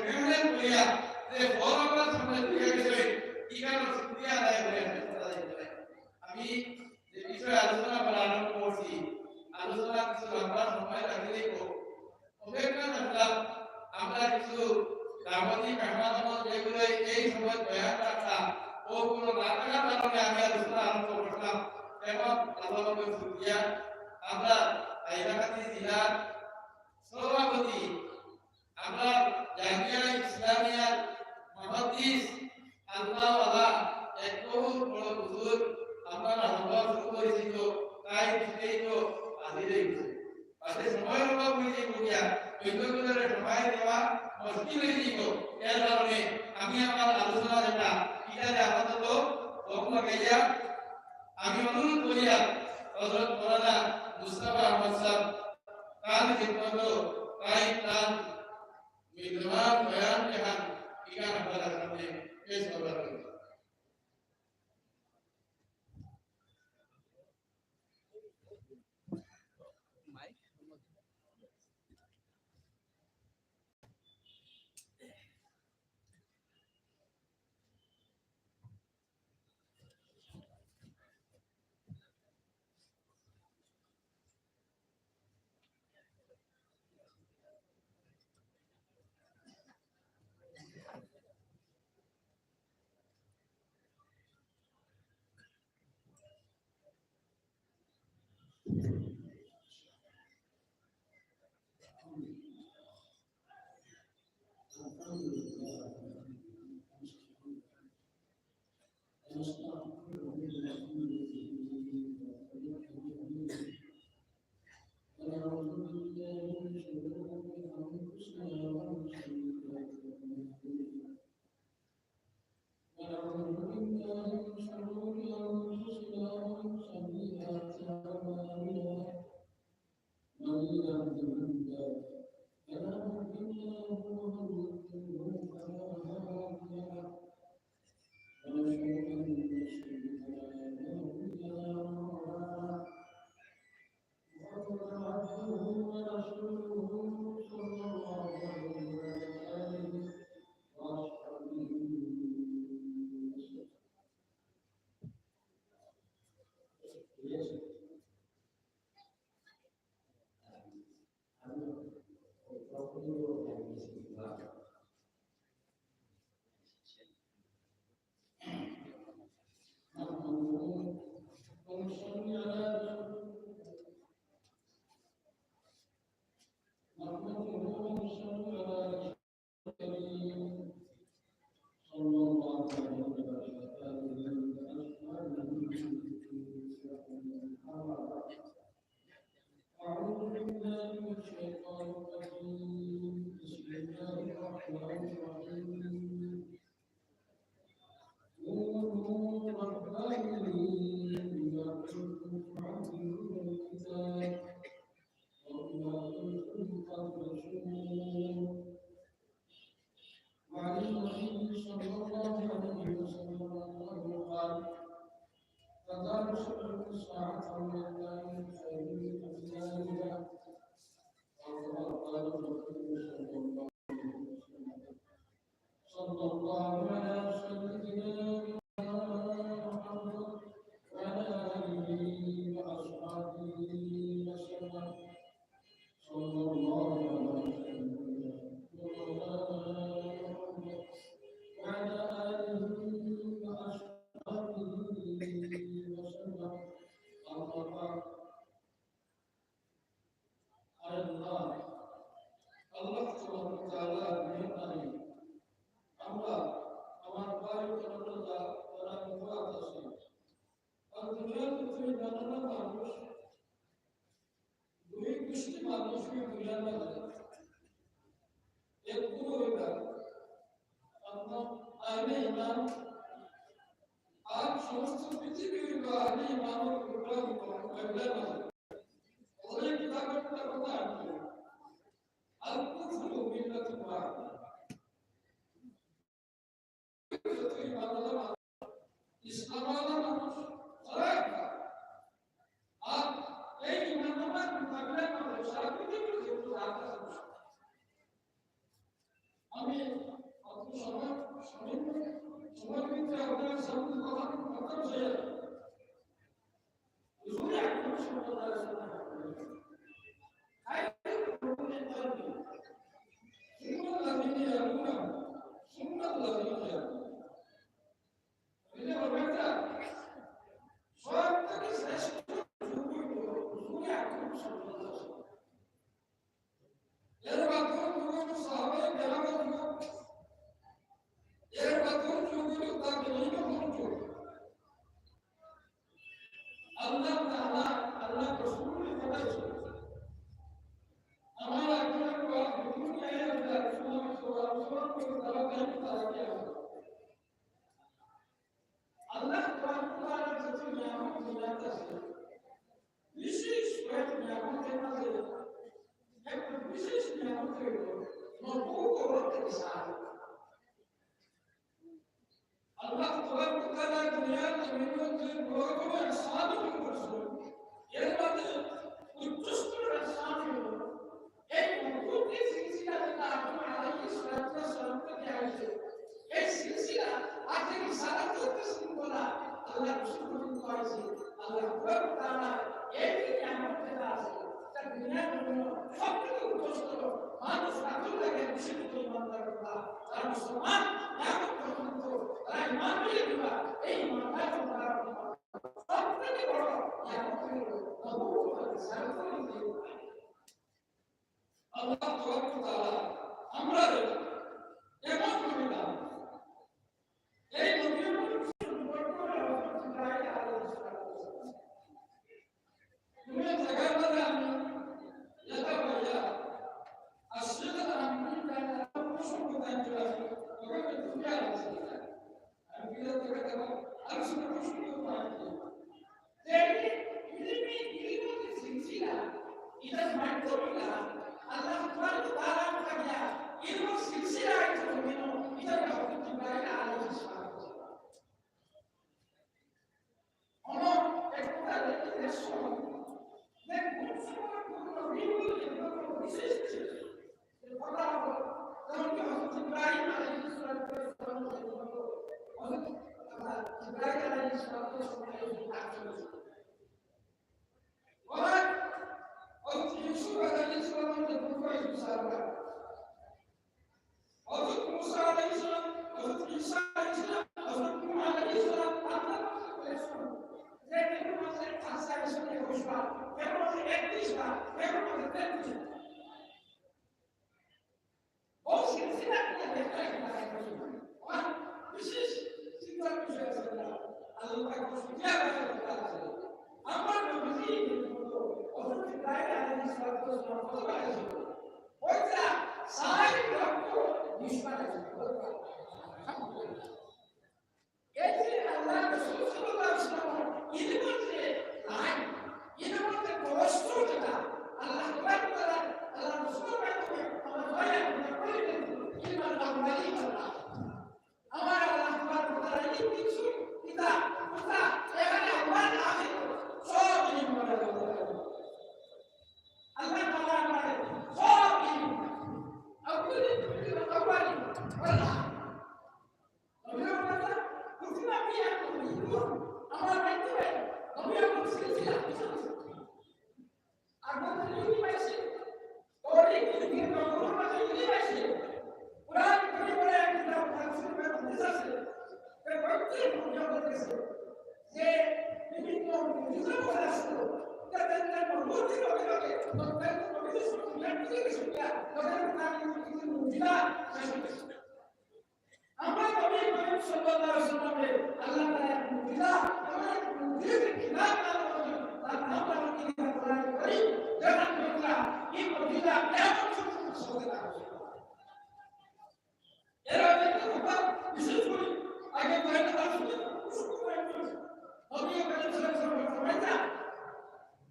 মেহনত করিয়া যে ফল আমরা সামনে দিয়ে গেছে, ইকার শুকরিয়া আদায় করে আমরা চলে যাই। আমি যে বিষয়ে আলোচনা করা আরম্ভ করছি, আলোচনা কিছু লম্বা সময় লাগলেই হোক, অপেক্ষা থাকলাম। আমরা কিছু দাওয়াতি মেহমান হকল যেগুলো এই সময় বয়ান রাখতাম, ওগুলো না থাকার কারণে আমি আলোচনা আরম্ভ করলাম। এবং আল্লাহ পাকের শুকরিয়া, আমরা হাইলাকান্দি জেলার সভাপতি, আমরা জামিয়া ইসলামিয়ার মুশকিল অই যাইবো। এর কারণে আমি আমার আলোচনা যেটা, ইটারে আপাতত লগ লাগাইয়া আমি অনুরোধ করিয়া হযরত মাওলানা মুস্তাফা আহমদ সাহেব তান খেদমতো তাই তান মূল্যবান বয়ান যেখান ইখান আপনারার সামনে পেশ করবার লাগি। ونعوذ بالله من شرور أنفسنا ومن سيئات أعمالنا. ونعوذ بالله من شرور أنفسنا ومن سيئات أعمالنا. من يهده الله فلا مضل له ومن يضلل فلا هادي له. ونشهد أن سيدنا ومولانا محمدا عبده ورسوله صلى الله عليه وعلى آله وأصحابه وسلم. أعوذ بالله من الشيطان الرجيم. بسم الله الرحمن الرحيم. كونوا ربانيين بما كنتم تعلمون الكتاب وبما كنتم تدرسون. وعن النبي صلى الله عليه وسلم أنه قال: تدارس العلوم الساعة والمكان خير من أجلها. أو كما قال النبي صلى الله عليه وسلم. صلى الله على سيدنا محمد وعلى آله وأصحابه وسلم. صلى الله على سيدنا ومولانا محمد وعلى آله وأصحابه وسلم. أما بعد. আয় আল্লাহ, আল্লাহ তাবারাক ওয়া তাআলার মেহেরবানি, আমরা, আমার ভাই ও বোনেরা যারা মুবারক আছি, আর দুনিয়ার পৃথিবীর নানা মানুষ, দুই গোষ্ঠী মানুষ এই দুনিয়ার মাঝে। এক গুরু হইলা আপনার আহলে ইমান, আর সমস্ত পৃথিবী হইল আহলে ইমানের প্রোগ্রাম, মোকাবিলা না। ওদের কিতাবের কথা আমি আল কুফরু মিল্লাতুন ওয়াহিদা। ইসলাম আলা মানুষ তারা একটা। আর এই ইমানদার মোকাবিলা করে সারা পৃথিবীর যত জাত আছে। আমি অল্প সময়, সামান্য সময় ভিতরে আপনার সামনে কথা বলতে চাই। হুজুরে একদম সম্প্রদায় আছে। সুন্নাত লাজিম ইয়াকুনা, সুন্নাত লাজিম ইয়াকুনা। বুঝলে, বলবেন না? সব থেকে শ্রেষ্ঠ যুগ হইল হুজুরে আকরাম সাল্লাল্লাহু আলাইহি ওয়াসাল্লাম। এর বাদে যুগ হইল সাহাবায়ে কেরামের যুগ। এর বাদে যুগ হইল তাবেঈনের যুগ। বড় বড় ইরশাদ করছেন, এর মধ্যে উচ্চস্তর ইরশাদ হলো, এই মধুমতি সিলসিলা যেটা আদম আলাইহিস সালাতু ওয়াস সালাম থেকে আইছে, এই সিলসিলা আজকে রিসালাতের শৃঙ্খলা আল্লাহ রসুল পর্যন্ত আইছে। আল্লাহ তাআলা এই যে নিয়ামত যেটা আছে, এটা দুনিয়ার জন্য সবথেকে উচ্চস্তর, মানুষ রাখতে লাগে বিশেষ করে ইমানদার হওয়া। তারা মুসলমান, নিয়ামত পর্যন্ত তারা ইমান নিয়ে দিবা, এই ইমানদার হওয়া। সবথেকে বড় নিয়ামত হলো নবুয়ত, রিসালাত। আল্লাহ তাআলা আমরারে এমন করে দান। এই নবীর সম্পর্ক হলো জিব্রাইল আলাইহিস সালাম। তুমি জায়গার মধ্যে আমি যেটা বললাম, আসলে আমি তার প্রসঙ্গ দান করে আসি, তবে তুমি আর আসি। আমি বিরত করে দেব, আমি শুধু প্রসঙ্গ দান করি। যে ইলমি, ইলমুল সিলসিলা, এটার মাধ্যমে আল্লাহ তাআলা তাআলা ইলমুল সিলসিলা, এটা হযরত জিব্রাইল আলাইহিস সালাম। অন্য একটা দেখি যে সময়, যে কোন সময় কোন নবী বলে যে কোনো বিশেষ বিশেষ কথা হলো, যেমন কি হযরত ইব্রাহিম আলাইহিস সালাতু ওয়াস সালাম, হযরত, আহ, ইব্রাহিম আলাইহিস সালাতু ওয়াস সালাম, আবার হযরত ইউসুফ আলাইহিস সালাম যে দুটো ইসুফ সালাম, হযরত মুসা আলাইহিস সালাম, হযরত ঈসা আলাইহিস সালাম, হযরত নূহ আলাইহিস সালাম, আল্লাহ যে কেউ মাসে পাঁচ সাল, কেউ মাসে একত্রিশ বার, কেউ মাসে তেত্রিশ বার। ও সিলসিলা নিয়ে লেখা লেখা লেখা লেখা। আমার বিশেষ চিন্তার বিষয় আছে না। আল্লাহ পাক বলছেন, "ইয়া আইয়ুহাল্লাযীনা আমানু।" আমার নবীজি হযরত ইব্রাহিম আলাইহিস সালাতু ওয়াস সালাম কত বার এসেছিল? ওইটা সাড়ে লক্ষ বিশ বার এসেছিল। এই যে আল্লাহ রাসূল সাল্লাল্লাহু আলাইহি ওয়াসাল্লাম, এর মধ্যে নাই, এর মধ্যে কষ্ট যেটা, আল্লাহ তাআলা, আল্লাহ রাসূল মাধ্যমে আমরা দয়া করে বলে দেন, "ইন্নাল আমওয়ালি ওয়াল আওলাদ।" আমার আল্লাহ তাআলা এই কিছু কিতাব, কথা, এখানে আমার আছে, সব ইলম করে দেওয়া। আল্লাহ তাআলা আমাদের সব ইলম, আউয়ালি, আউয়ালি, আল্লাহ। নবী আমার কথা, প্রতিমা কি এখন বিদ্যুৎ, আমার মাধ্যমে নবী আমার সিলসিলা কিছু কিছু। আর বলতে ইলম পাইছে, তৌহিদ, ইলম, নবুয়ত, ইলম পাইছে। কোরআন, কোরআন, কোরআন, কিতাব, তাফসীর, মুহাদ্দিস আছে। এর প্রত্যেক নবী বলতেছে যে বিভিন্ন মুজিজা বলে আসলো। এটা তাদের নবুয়তের লগে লগে, তাদের নবীদের সঙ্গে মিলাদ দিয়ে গেছে, তাদের তার কিছু মুজিজা শেষ হয়ে গেছে। আমরা নবী করিম সাল্লাল্লাহু আলাইহি ওয়াসাল্লামকে আল্লাহ তাআলা এক মুজিজা, এমন এক মুজিজা কিতাব দান করেছেন, তার নাম হলো কিতাব কোরআন করিম, যার আমরা এই মুজিজা কিয়ামত পর্যন্ত চলতে থাকবে। এর আগে তো আমরা বিশেষ করে আগে কয়েকটা শুনে শুরু করেছি। নবী করিম সাল্লাল্লাহু আলাইহি ওয়াসাল্লাম ফরমাইতা,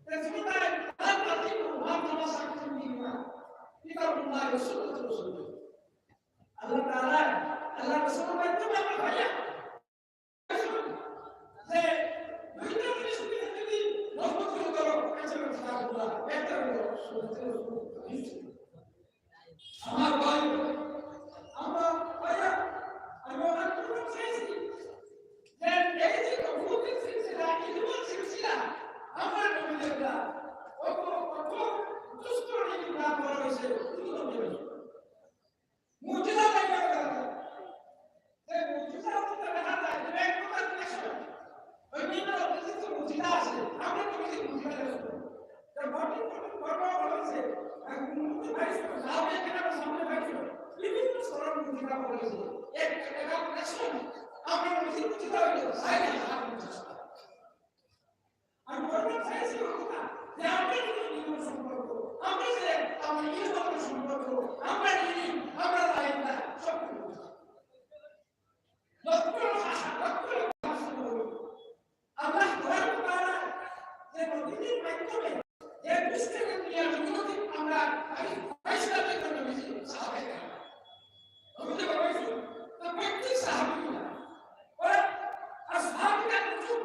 "তাসমিতায় লা তাদিল্লু মা তামাসসাকতুম বিহিমা, কিতাবুল্লাহি ওয়া সুন্নাতু রাসূলিহি।" আল্লাহ তাআলা, আল্লাহ রাসূলের মাধ্যমে আমরা পাইয়া যে দুইটা জিনিস তুমি যদি মজবুত করে ধরো, একটা হলো কিতাবুল্লাহ, একটা হলো সুন্নাতে রাসূল। আমার ভাই, আমরা ভাইয়া, আমি অনেক কিছু চাইছি যে এই যে নবুয়তের সিলসিলা, ইলমের সিলসিলা, আমরা নবীদের না, অত, অত দুষ্ট ইলম দান করা হয়েছে, কিন্তু নবীদের মুজিজা দেখা যায়। যে মুজিজা বলতে দেখা যায়, যে এক প্রকার দৃশ্য। অন্যান্য নবীজির তো মুজিজা আছে, আমরা নবীজির মুজিজা দেখব। যে কঠিন কঠিন ঘটনা ঘটেছে, এক মুহূর্তে ভাইসব, সাহাবায়ে কেরামের সামনে ভাইসব, বিভিন্ন ধরনের মুজিজা ঘটেছে। এক, এক দৃশ্য, আমরা নবীজির মুজিজা হইল, সাইডে হাত মুজিজা। আমি বলতে চাইছি কথা যে আমরা যদি ইলম সম্পর্ক, আমরা যে আমরা ইলম সম্পর্ক, আমরা ইলম, আমরা আইন, সব কিছু। লক্ষ লক্ষ লক্ষ লক্ষ আল্লাহ তাআলা যে নবীদের মাধ্যমে যে দৃষ্টিতে দুনিয়ার জগতে আমরা পাই, পাইছিলাম এই নবীজি সাহাবায়ে কেরাম। নবীজি বলেছেন, তো প্রত্যেক সাহাবী ওরা আসহাবুল নুজুম,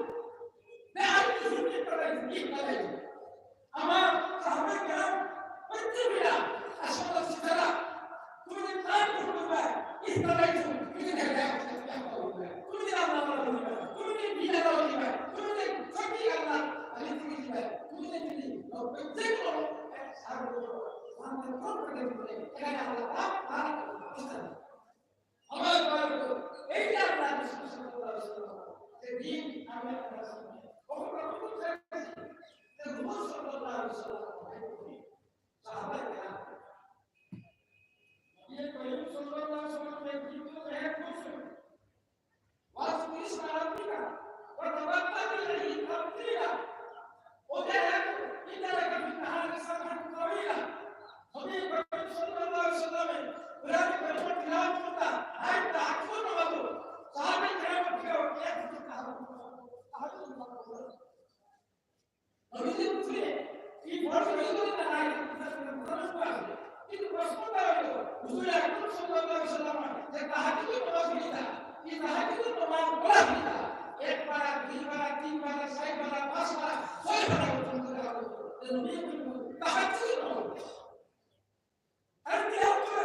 ইসলাম করবে, ইসলাম আইছো, তুমি যে হেদায়েত করবে, তুমি যে আল্লাহ তাআলা বলবে, তুমি যে বিনা দাও দিবে, তুমি যে সঠিক আল্লাহ, আমি তুমি দিবে, তুমি যে যদি, যে কোনো, আর বলবো, আমাদের কোন প্রকার জীবনে, এখানে আল্লাহ পাক আর ইসলাম। আমার ভাই, এই যে আল্লাহ রাসূল সাল্লাল্লাহু আলাইহি ওয়াসাল্লাম, যে দিন আমি আপনার সামনে, কখনো কখনো চাইছি, যে হুজুর সাল্লাল্লাহু আলাইহি ওয়াসাল্লাম, সাহাবায়ে কেরাম, নবী করিম সাল্লাল্লাহু আলাইহি ওয়াসাল্লাম একদিন তো এক বছর, واذكر اسم ربك وتبتل إليه تبتيلا। وجاء إن لك في النهار سبحا طويلا। নবী করিম সাল্লাল্লাহু আলাইহি ওয়াসাল্লাম কোরআন কারীম তিলাওয়াত করতা, হাঁটতা, হাঁটতো না হতো। সাহাবায়ে কেরাম কেউ এক হাতে তাহাজ্জুদ, তাহাজ্জুদ না করতো। নবীজির উপরে এই ফরজ হইল না, নাই, কিন্তু প্রশ্নটা হইল, হুজুর আকরাম সাল্লাল্লাহু আলাইহি ওয়াসাল্লাম যে তাহাজ্জুদ নামাজ পড়িতা, এই তাহাজ্জুদ নামাজ পড়া হইতা, এক পারা, দুই পারা, তিন পারা, চার পারা, পাঁচ পারা, ছয় পারা পর্যন্ত দেওয়া হইতো। তো নবী বলল, তাহাজ্জুদ নামাজ। আর কি হতো?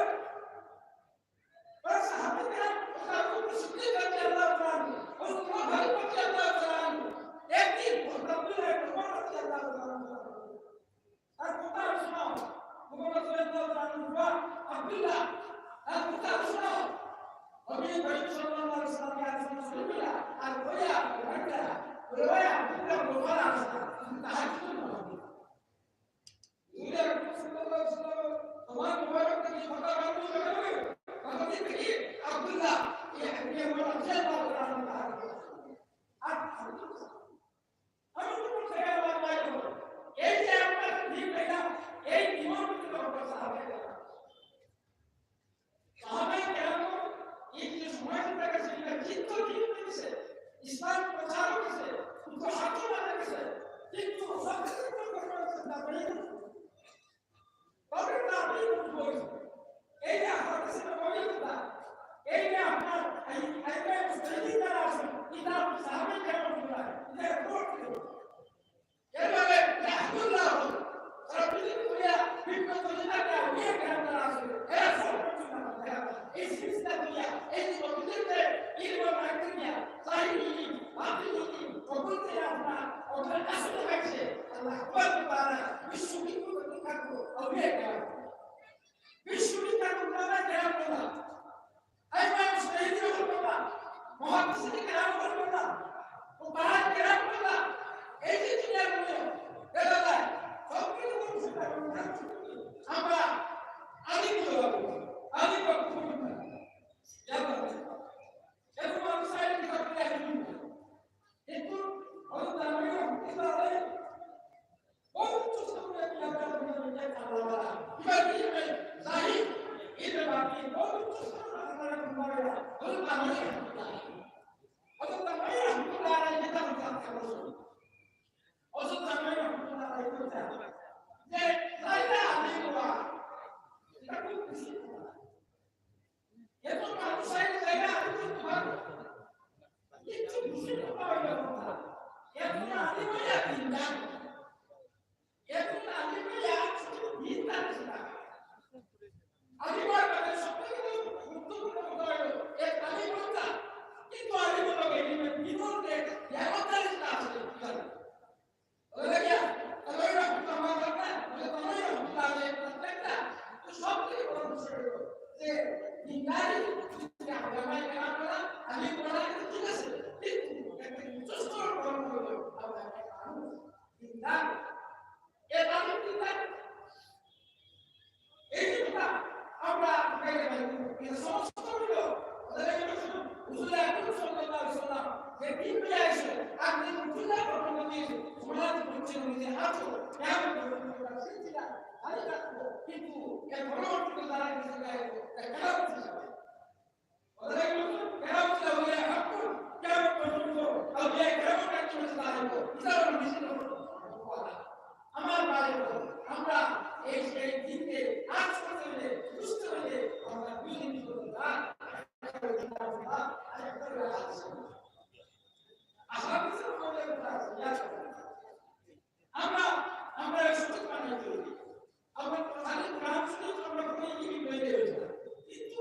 সাহাবায়ে কেরাম এই যে সময় তারা সেটা চিত্ত ঠিক হয়েছে, ইসলাম প্রচার হয়েছে, কিন্তু হাতে মারা গেছে, কিন্তু সবকিছু করতে পারছে না। তবে তাদের বুঝবো, এই যে হাদিসের পবিত্রতা, এই যে আপনার এই আইমায়ে মুজতাহিদিন যারা আছেন, কিতাব সাহাবায়ে কেরাম অনুযায়ী, এটা রিপোর্ট ছিল। এভাবে আব্দুল্লাহ তারা পৃথিবী ঘুরিয়া বিভিন্ন তরিকাতে আউলিয়া কেরাম যারা আছেন, এরা সব এই সিলসিলা ঘুরিয়া এই যে নবীদের ইলম রাখতে গিয়া, জাহিরি ইলম, বাতিনি ইলম, তখন যে আপনার ওখানে আসলে হয়েছে, আল্লাহ আকবার তাআলা বিশ্ববিখ্যাত আউলিয়া কেরাম। বিশ্ববিখ্যাত উলামায়ে কেরাম বলা, আইমায়ে মুজতাহিদিন বলা, মুহাদ্দিসিনে কেরাম বলা, ফুকাহায়ে কেরাম বলা, এই যে দুনিয়ার মধ্যে দেখা যায়, সব কিছু আমরা আলিম বলা, আলিম বলা। এরকম মানুষ আইলে কি করতে? কিন্তু হযরত আলী রহমতুল্লাহ আলাইহি এত মানুষ আইলে জায়গা আমি করতে পারবো। কিচ্ছু বুঝতে পারবে না। এত আলিম হইয়া দিনদার। এত আলিম হইয়া শুধু দিনদার ছিল। আলিম হওয়ার মানে সব থেকে গুরুত্বপূর্ণ কথা হলো, এক আলিম হইতা, কিন্তু আলিম হলো এই জীবনকে জ্ঞানদারি না আসলে কি জানে? এই যে কথা আমরা বুঝাইতে পারি, কিন্তু এই সমস্ত হইল, ওদের এই হুজুর আকরাম সাল্লাল্লাহু আলাইহি ওয়াসাল্লাম যে দিন নিয়ে আইছে, আর দিন বুঝলে প্রথম দিন সমাজ বুঝছে নিজে আছো, কেমন করে তোমরা শিখছিলা, খালি থাকবো, কিন্তু এর পরবর্তীতে যারা কিছু গাইবো, তা কেমন ছিল? ওদের এই হুজুর কেমন ছিল? ওদের হাক্কুল, কেমন পর্যন্ত, আউলিয়া কেমন একজন ছিল? আমার ভাই, আমরা এই, এই দিনকে আজ করতে হলে, বুঝতে হলে, আমরা দুই দিন করতে না। আমরা, আমরা এই সুযোগ পাই না। আমরা খালি কোরআন শরীফ আমরা পড়ি, কি হয়ে গেছে? কিন্তু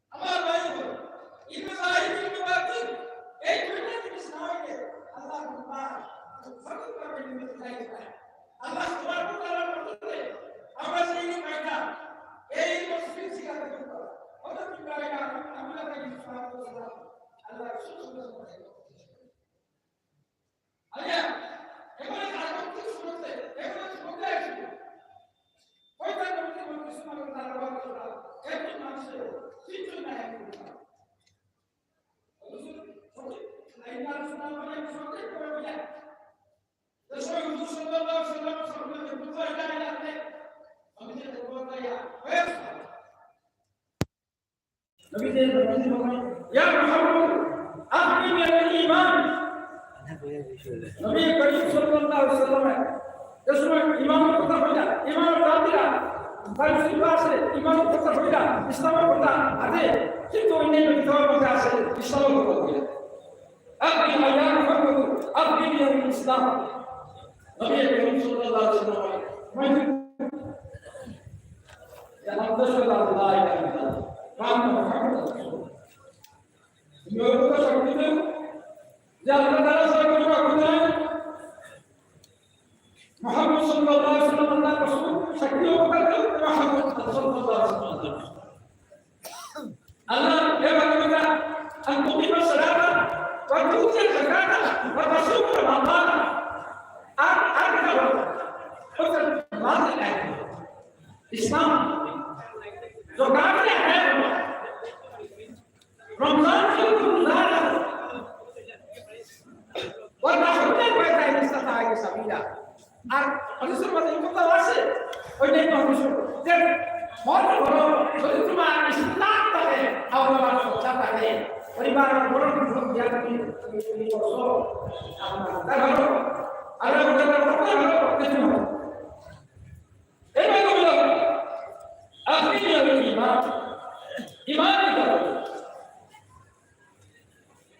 আমার ভাই বোন, ইলমে জাহির, ইলমে বাতিন, এই দুইটা জিনিস না হইলে আল্লাহ তোমার সঠিকভাবে নির্মিত নাই। আল্লাহ তোমার প্রচারণা করতে আমরা সেই ইলম পাইতাম। এই মসজিদ শিক্ষা করতে কত দিন আগে আমরা তাকে ইসলাম করেছিলাম। আল্লাহ রসুল সাল্লাল্লাহু আলাইহি ওয়াসাল্লাম। আলিয়া, এবারে আগন্তুক শুনতে, এবারে শুনতে আসবে। কয়টা নবীতে বলতে শোনা গেল, তারা বলতে শোনা, একজন মানুষের তিনজন নায়ক বলতে হবে। হুজুর, সঠিক লাইন আর শোনা মানে সঠিক করে বলে। যে সময় হুজুর সাল্লাল্লাহু আলাইহি ওয়াসাল্লাম সামনে যে কোথায় যায় না, আমি যে কোথায় যায়, হয়ে গেছে। নবীজি, নবীজি বলেন, "ইয়া মুহাম্মদ, আখবিরনি আনিল ঈমান।" নবী করিম সাল্লাল্লাহু আলাইহি ওয়াসাল্লাম যে সময় ঈমানর কথা কইলা, ঈমানর দাবিরা, তার সিফা আছে, ঈমানর কথা কইলা, ইসলামর কথা আছে, কিন্তু অন্যান্য কিতাবর মধ্যে আছে, ইসলামর কথা কইলা। আখবিরনি ইয়া মুহাম্মদ, আখবিরনি আনিল ইসলাম। নবী করিম সাল্লাল্লাহু আলাইহি ওয়াসাল্লাম, ইয়া আনতাশহাদা আল্লা ইলাহা ইল্লাল্লাহ ওয়া আন্না মুহাম্মাদান রাসূলুল্লাহ। তুমি অতটা সাক্ষী দাও যে আল্লাহ তাআলা ছাড়া কোনো মাবুদ নাই, মুহাম্মদ সাল্লাল্লাহু আলাইহি ওয়াসাল্লাম আল্লাহর রাসূল, সাক্ষী অবতার কেউ, মুহাম্মদ সাল্লাল্লাহু আলাইহি ওয়াসাল্লাম। আল্লাহ, এ বান্দা, আন তুকিমা সালাতা ওয়া তুতিয়া যাকাতা ওয়া তাসুমা রমাদানা। আর, আর কি বলবো? ওটা বাদ দেয়। ইসলাম, যাকাত আদায় করো। রমজান শরীফ রোজা রাখো। ওয়া তাহাজ্জাদ ওয়া তাহাজ্জাদ সাবিলা। আর হাদিসের মধ্যে এই কথা আছে, ওই যে একটা হাদিস, যে মনে করো, যদি তোমার ইসলাম থাকে, আল্লাহর সত্তা থাকে, পরিবার বড় কিছু দিয়া তুমি, তুমি, তুমি করছো, আপনার কথা ভালো, আল্লাহর কথা ভালো, কিছু ভালো। এবার বললাম, আপনি কি হবে ইমান? ইমান কি হবে?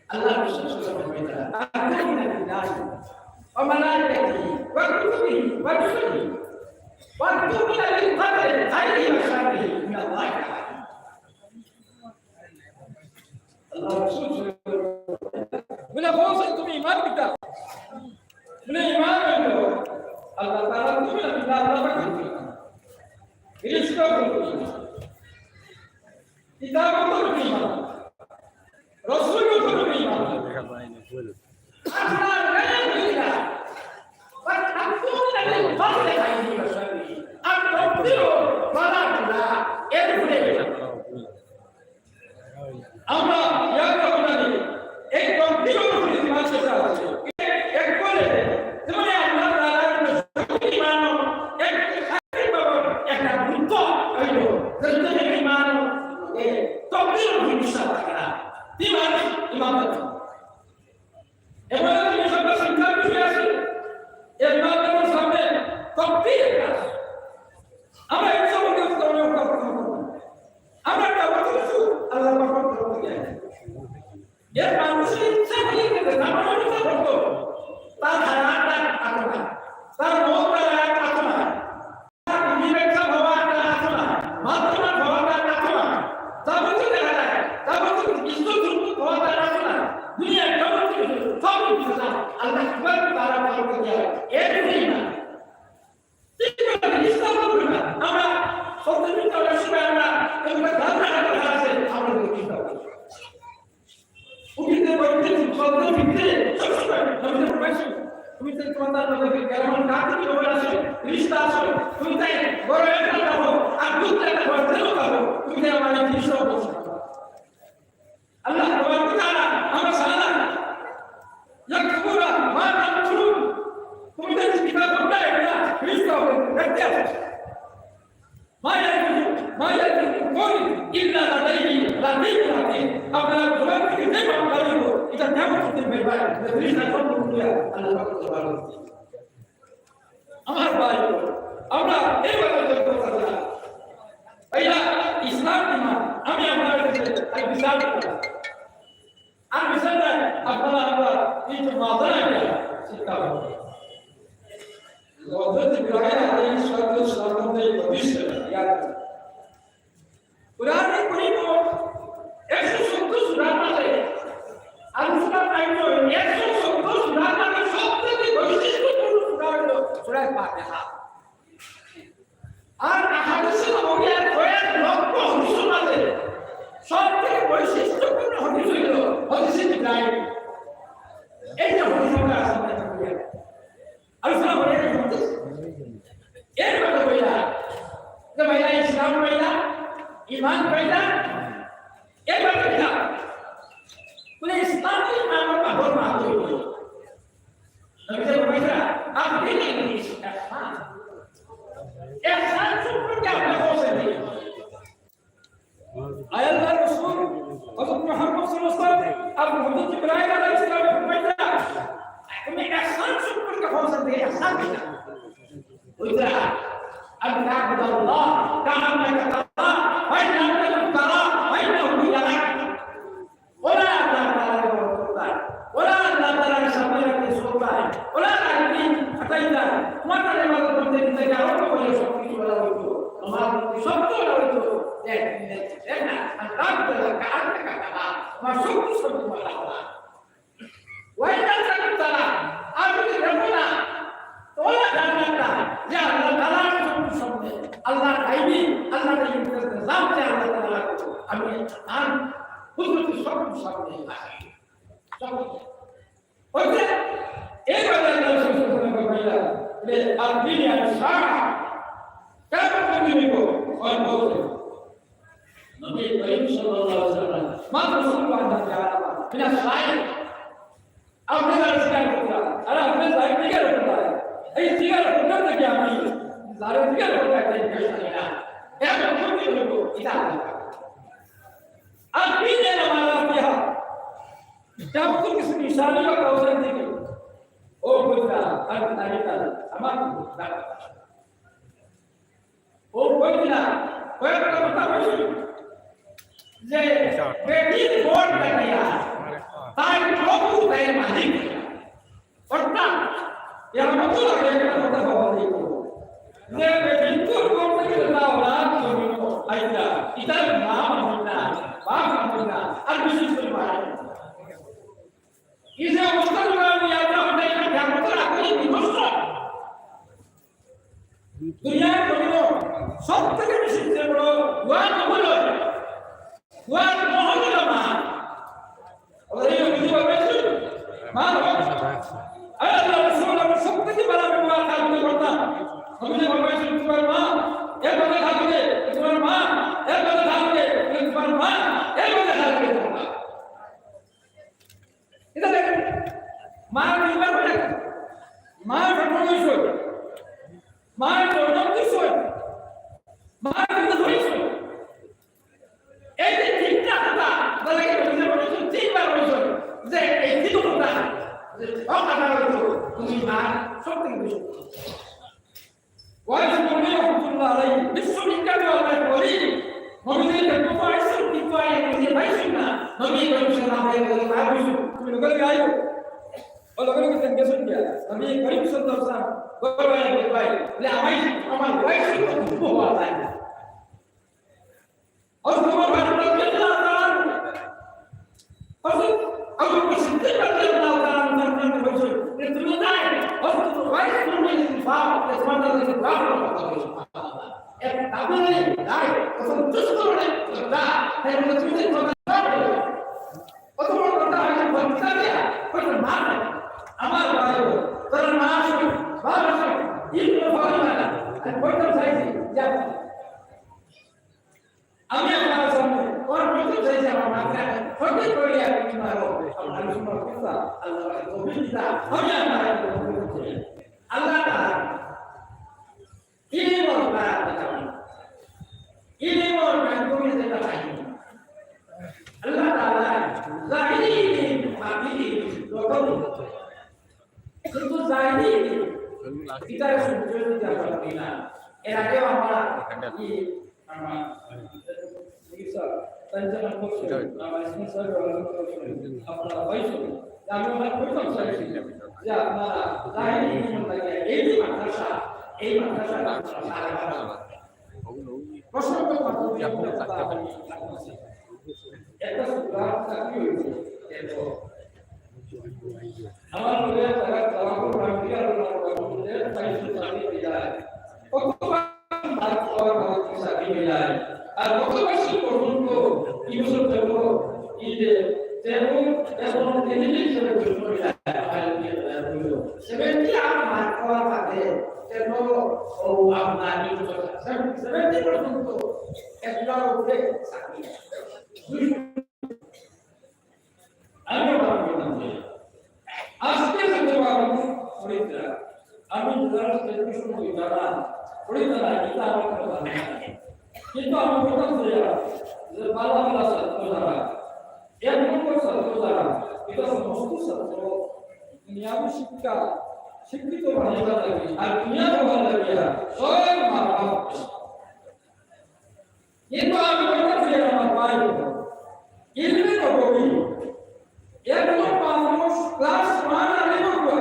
আল্লাহ রাসূল সাল্লাল্লাহু আলাইহি ওয়াসাল্লাম, "আন তুমিনা বিল্লাহি ওয়া মালাইকাতিহি ওয়া কুতুবিহি ওয়া রুসুলিহি ওয়া আন তুমিনা বিল কদরি খাইরিহি ওয়া শাররিহি মিনাল্লাহি তাআলা।" আল্লাহ রাসূল সাল্লাল্লাহু আলাইহি ওয়াসাল্লাম বলে, "বলছে তুমি ইমান কিতা?" বলে, "ইমান হলো আল্লাহ তাআলা, তুমি আল্লাহ, আল্লাহ পাক, ফিরিস্তা, কিতাব, রসুল, আমরা ইয়ার কথা জানি, এই কমপ্লিট অনুসৃতি মানতে চাচ্ছি। এক বলে, যেমন আল্লাহ তাআলার প্রতি ইমান, এক খালি বাবা, একটা গুরুত্ব হইল, যেটা ইমান, এ, কমপ্লিট অনুসৃতি বিশ্বাস থাকে না। ইমান, ইমান থাকে। এবার যদি সব চিন্তার বিষয় আছে, এর মাধ্যমে সামনে কমপ্লিট কাজ। আমরা এই সম্পর্কে আমরা কথা বলবো। আমরা একটা বলতে কিছু আল্লাহ পাক করতে যায়। এর মানুষের ইচ্ছা হয়ে গেছে, তার মানুষ ইচ্ছা করতো। তার হায়াত আর আত্মা, তার মত আর আত্মা, তার বিবেক হওয়া আর আত্মা, মাধ্যমা হওয়া আর আত্মা, যাবতীয় দেখা যায়, যাবতীয় বিশ্বযুক্ত হওয়া আর আত্মা, দুনিয়ার যাবতীয় সব কিছু আল্লাহ সুবহানাহু ওয়া তাআলা পালন করে দেয়। এর জন্যই না। ঠিক আছে, ইসলাম বলবে না। আমরা সত্যি মিথ্যা অনেক সময় আমরা এগুলো ধারণা রাখা আছে, আমরা দেখি না। উঠিতে বইতে, চলতে ফিরতে, সবসময় নবীদের প্রবেশ। তুমি তো তোমার তার মধ্যে গ্রামর কাকে খবর আছে, রিশতা আছে, তুমি তাই বড় একটা খাবো, আর দুধ একটা খাবো, তেলও খাবো, তুমি তাই আমার এই জিনিসটাও বলছো। আল্লাহ তাবারাক ওয়া তাআলা, আমরা সারা, ইয়াকতুবুন ما يلفظ ما يلفظ من قول إلا لديه رقيب عتيد। আপনারা জবান থেকে যে বাক্য বার হইব, এটা কিয়ামতের দিন বের হয়। এটা জিনিসটা সম্পূর্ণ করিয়া আল্লাহ পাক করতে পারবেন। আমার ভাই, আমরা এই ব্যাপারে কথা বলতে চাই। ভাইরা, ইসলাম ইমান, আমি আপনার কাছে এক বিচার করলাম। আর বিচার নাই, আপনারা আমরা এই যে মাথা রাখে শিক্ষা করবো। হযরত ইব্রাহিম আলাইহিস সালাতু ওয়াস সালাম যে প্রতিষ্ঠা, ইয়াদ রাখবেন। কোরআনে করিম একশো চোদ্দ সূরার মাঝে আলোচনা পাইল, একশো চোদ্দ সূরার মাঝে সবথেকে বৈশিষ্ট্যপূর্ণ সূরা হলো সূরা ফাতিহা। আর আহাদিসে নববিয়ার কয়েক লক্ষ হাদিসের মাঝে সবথেকে বৈশিষ্ট্যপূর্ণ হাদিস হইল হাদিসে জিবরাইল। এই যে হাদিস আমরা আলোচনা করি, আলোচনা করি, এই হাদিস। এর কথা বললা যে ভাইয়া ইসলাম পাইলা, ইমান পাইলা, এর কথা বললা। বলে ইসলাম ইমান আমার বাবার মা তৈরি। নবীজি ফরমাইছেন, "আখবিরনি আনিল ইহসান।" ইহসান সম্পর্কে আপনি বলছেন কি? আয় আল্লাহর রাসূল, হযরত মুহাম্মদ সাল্লাল্লাহু আলাইহি ওয়াসাল্লাম, আপনি হযরত ইব্রাহিম আলাইহিস সালামে ফরমাইছেন, "তুমি ইহসান সম্পর্কে বলছেন যে ইহসান কিতা?" ওইটা, "আন তা'বুদাল্লাহ কাআন্নাকা তারাহ, ফাইন লাম তাকুন তারাহ, ফাইন্নাহু ইয়ারাক।" ওরা আল্লাহ তাআলার ইবাদত করতা, ওরা আল্লাহ তাআলার সামনে রাখতে চলতা, ওরা রাখতে খাটাইতা, তোমার তার ইবাদত করতে দিতে গিয়ে আরো করে সব কিছু বলা হইতো, তোমার প্রতি সত্য বলা হইতো, যে একদিন দেখছি, দেখ না, আর রাত বেলা কার টাকা টাকা, তোমার শক্তি সব তোমার রাখলা। ওয়াইন লাম তাকুন তারাহ, আর যদি দেখো না, তো ওরা জান্নাত না, যে আল্লাহ তাআলার সব সামনে, আল্লাহ গাইবি, আল্লাহ গাইবি, জানতে আল্লাহ তাআলা, আমি আর কুদরতি সব সামনে আছি। ওই যে, এই কথা আল্লাহ রাসূল সাল্লাল্লাহু আলাইহি ওয়াসাল্লাম বললেন, "আখবিরনি আনিস সাআহ।" কিয়ামত কখন হইব? ওই বলছে, নবী করিম সাল্লাল্লাহু আলাইহি ওয়াসাল্লাম, "মান রাসূলুকা আনতা বিআলামা মিনাস সাইল।" আপনি যারা স্বীকার করতে, আর আপনি যারা স্বীকার করতে, এই স্বীকার করতে কি আমি যারা স্বীকার করতে, একটা জিজ্ঞেস করি না। এখন সত্যি হইব, এটা আল্লাহ। আর কি যেন মারা দিয়া, যা কিছু নিশানি বা কাউসার দিকে, ও বলতা, আর তারিখ আমার ডাক। ও কইলা, কয়েকটা কথা কইছিল যে বেটির বর ডাকিয়া তাই প্রভু তাই মালিক। অর্থাৎ এর মতো লাগে একটা কথা বলা যায় যে বেটির বর ডাকিয়া তাও না তুমি আইলা, ইতার মা মানি না, বাপ মানি না, আর বিশেষ করে মানি না। এই যে অবস্থা গুলো আমি আপনার মধ্যে একটা জাগ্রত রাখুন, বিধ্বস্ত। দুনিয়ার জমিন সব থেকে বেশি যে বড় ওয়ান হলো, ওয়ান মহল হলো মা। ওদের এই বুঝতে পারবেন? মা বাবা। আরে আল্লাহ রাসূল, আমি সব থেকে বড় আমি মা কাজ করতাম। আমি যে বাবা শুনতে পারবো মা, এর কথা থাকবে, তোমার মা, এর কথা থাকবে, তোমার মা, এর কথা থাকবে, তোমার মা। এটা দেখেন, মা দুইবার হয়ে গেল। মা জন্ম হয়েছে, মা জন্ম হয়েছে, মা জন্ম হয়েছে। এই যে তিনটা কথা, বলে গেল, তিনবার হয়েছে, যে এই তিন কথা, যে সব কথা হয়েছে, তুমি মা সব থেকে বেশি। ওয়াইস কর্মী রহমতুল্লাহ আলাইহি, বিশ্ববিখ্যাত আল্লাহর ওলি, নবীজির কিন্তু আইসুন, কিন্তু আই নিজে পাইছুন না। নবী করিম সাল্লাল্লাহু আলাইহি ওয়াসাল্লাম আইসুন, তুমি লোকের গাইব। ও লোকের কাছে গেছুন গিয়া। নবী করিম সাল্লাল্লাহু আলাইহি ওয়াসাল্লাম, বলে, "ভাই, বলে, আমার ওয়াইস কর্মী হওয়া যায় না।" হযরত ওমর ফারুক রাদিয়াল্লাহু তাআলা আনহু, হযরত আবু বকর সিদ্দিক রাদিয়াল্লাহু তাআলা আনহু তার কাছে বলছেন যে, "তুমি তাই হযরত ওয়াইস বিন ইনফাক, যে তোমার কাছে দোয়া করার কথা বলেছে।" এক দাবি নেই, নাই, অথচ দুষ্ট করে না, তাই বলে তুমি যে কথা বলো, অত বড় কথা আমি বলতে চাই না, ওই তো মা নাই। আমার ভাই, তোর মা আছে, বাবা আছে, ইবনে ফাতিমা, আমি বলতে চাইছি, যা। আমি আপনার সামনে ওর প্রতি চাইছি আমার মাথায় সঠিক করে আপনি মারো। আপনার সুন্দর কথা, আল্লাহ পাকে তৌফিক দিতা, আমি আপনার আল্লাহ তাআলা কি বলবো? ইলমর মাধ্যমে যেটা পাই, আল্লাহ তাআলা জাহিরি ইলম, বাতিনি ইলম, দুইটা। কিন্তু জাহিরি ইলম, ইটারে সহ্য করতে পারি না। এর আগেও আমরা কি, আমরা, কি স্যার, তানজামান করছেন, আমার স্যার, আপনারা পাইছেন, যে আমি ওনার প্রথম চাইছি যে আপনারা জাহিরি ইলম লাগে এই যে মাদ্রাসা, এই মাদ্রাসা আপনারা সারা বাংলা প্রসঙ্গ মাধ্যমে একটা কথা আমি একটা সুতরাং চাকরি হয়েছে। এরপর আমার লগে তারা তারা রাখি আর তাই সুতরাং চাকরি পেয়ে যায়। কতবার মার্ক পাওয়ার মার্ক চাকরি পেয়ে যায়। আর কত বছর পর্যন্ত কি বছর যাব এই যে তেমন তেমন ক্যান্ডিডেট হিসেবে ঘোষণা পেয়ে যায়। সেভেন্টি আর মার্ক পাওয়ার বাদে তেমন ও আপনার সেভেন্টি পর্যন্ত একটার উপরে চাকরি। আমি আমার বললাম যে আজকে যত মানুষ পড়িতা, আমি যারা টেলিভিশন ওই যারা পড়িতা না, এটা আমার কোনো ভালো লাগে না। কিন্তু আমি বলতাম যে, যে ভালো ভালো ছাত্র যারা, এক নম্বর ছাত্র যারা, এটা সমস্ত ছাত্র দুনিয়াবি শিক্ষা, শিক্ষিত হওয়ার লাগি, আর দুনিয়া হওয়ার লাগি, সব মা বাপ। কিন্তু আমি বলতে চাই আমার ভাই, ইলমে নববী, একজন মানুষ ক্লাস ওয়ান আলিম হওয়া,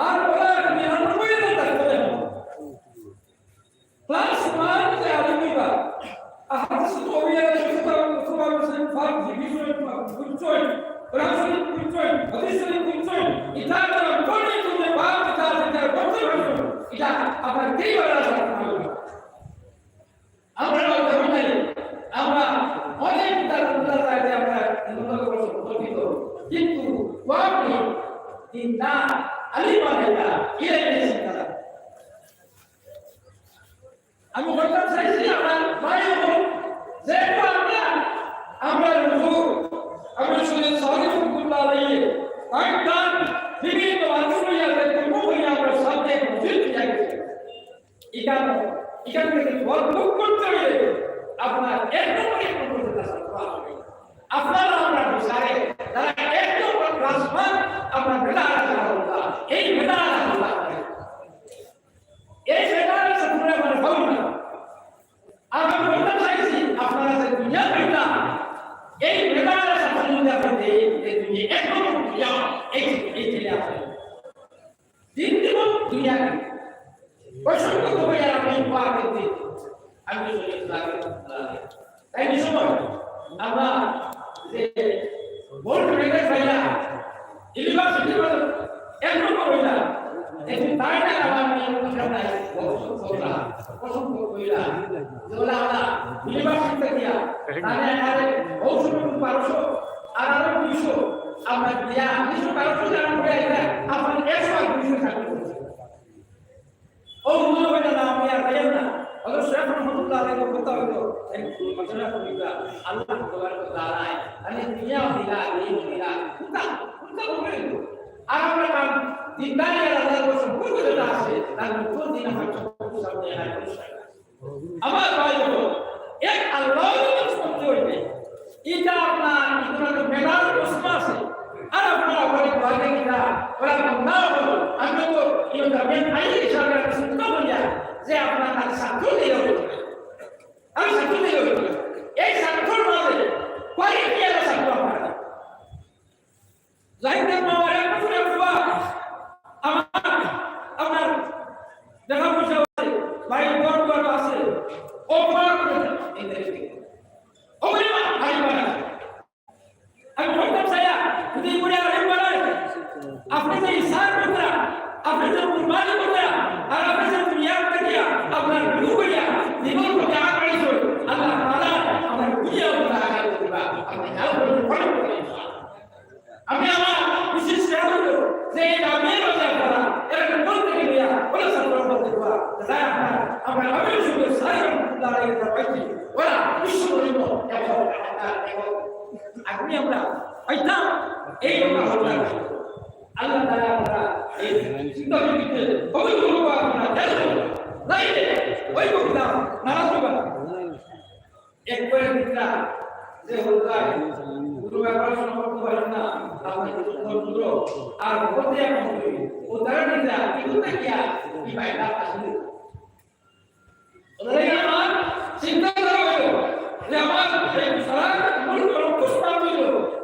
আর ওরা নিরানব্বই হাজার ডাক্তার এখন। ক্লাস ওয়ান যে আলিম হইবা, আহাদিস নবী আলাইহিস সালাম, রাসূলুল্লাহ সাল্লাল্লাহু আলাইহি ওয়াসাল্লাম, ফার্দ জিকির শরীফ বুঝছইন, কোরআন শরীফ বুঝছইন, হাদিস শরীফ বুঝছইন, এটা তারা পড়ে চলতে পারে, এটা, এটা করতে পারবে, এটা আপনার কি বলা যায়? আমরা অনেক, আমরা অনেক কিতাব পড়া যায় যে আমরা উন্নত করতে শিক্ষিত, কিন্তু ওয়াক্ত দিন না, আলিম বানাইলা, ইলমে শিক্ষা। আমি বলতাম চাইছি আমার ভাই বোন, যেহেতু আমরা, আমরা হুজুর, আমরা শুনে সাহেব রহমতুল্লাহ আলাইহি, তাই তার বিভিন্ন মানুষ লইয়া যে কর্ম করি আমরা সামনে মসজিদ দিয়া গেছি। এখানে, এখান থেকে দোয়া মুখ করতে হইলে আপনার এক নম্বরে কোনো কথা শুনতে হবে। আপনারা আমরা বিচারে যারা এক নম্বর ক্লাস পান, আমরা মেধার আশা করব। এই মেধার আশা করব। এই মেধার আশা পুরো মানে পাবো না। আর আমি বলতে চাইছি, আপনারা যে দুনিয়া দুনিয়া, এই মেধার আশা সম্বন্ধে আপনি যে, যে দুনিয়া এক নম্বর দুনিয়া, এই, এই ছেলে আছে। দিন দিব দুনিয়াকে। প্রসঙ্গ তো ভাই আর আপনি পার করতে। আমি তো শুনে লাগে। তাই এই সময় আমরা যে বোর্ড মেরে ভাইয়া, ইউনিভার্সিটি বলে এক নম্বর হইলা। একদিন তাই না আমার নিয়ে আমরা প্রসঙ্গ কইলা। যে ওলা ওলা ইউনিভার্সিটি গিয়া, তাহলে আমাদের ঔষধ বারোশো, আর আরো দুইশো, আমরা দিয়া দুইশো বারোশো জানা পড়ে আইলা, আপনার একশো আর দুইশো থাকবে। ও মনে হয় না, আপনি আর পাইয়েন না। অথচ শেখ রহমতুল্লাহ আলাইহি কথা হইল, এই ঘটনা কবিতা, আল্লাহ তবারক ওয়া তাআলা, আমি দুনিয়া দিলা, এই দিলা, কোনটা, কোনটা বলবেন? আর আমরা কাম দিনদারি আর আল্লাহর কসম, কোন যেটা আছে, তার কোন দিন আমার চোখের সামনে আর কোনো আমার ভাই বোন, এক আল্লাহর ইবাদত করতে হইবে। এটা আপনার, আপনার মেধার প্রশ্ন আছে। আর আপনারা ওখানে ঘরে গিয়া ওরা না বলো, আমি তো ইমাম জামিয়া আইন হিসাবে আমি চিন্তা করিয়া যে আপনার খালি ছাত্র দিয়ে হইবে। আমি ছাত্র দিয়ে হইবে। এই ছাত্রর মাঝে কোয়ালিটি এর ছাত্র আপনারা। জাহিদ মামার এক বছরের ফুয়া, আমার, আপনার দেখা পয়সা আছে, বাড়ি ঘর দুয়ার আছে, অপমান করে এই দেশে। অপমান, আরে বাবা। আমি বলতাম চাইয়া, যদি করে আরে বাবা, আপনি যে ইসার করতেন, আপনি যে কুরবানি করতেন, আর আপনি যে দুনিয়া থেকে আপনার গুরু করিয়া, জীবন করতে আগাইছো, আল্লাহ তাআলা আমার দুনিয়া উপরে আগাই দিবা, আপনি যাও বলে মনে করেন। আমি আমার বিশেষ শেয়ার হইল যে এই গ্রামের মধ্যে আপনারা এরকম বলতে গেলে ওরা সব বলতে দেওয়া যায়। আপনার, আমরা আমি শুধু সারা দাঁড়িয়ে পাইছি, ওরা বিশ্ব বলল এখন আপনি আমরা পাইতাম। এই কথা বলতে আল্লাহ তাআলা আমরা এই চিন্তা করতে কবুল করবো। আপনারা দেখো, লাইলে ওই বলতাম না। যে হুজুর, হুজুর ব্যাপারে সম্পর্ক পারেন না, আপনি হুজুর, আর হতে এখন ও তারা নিজে কিন্তু না কিয়া কি বাইরে আসলে। ওদের আমার চিন্তা করা হইল যে আমার এই সারা মূল প্রশ্ন হইল,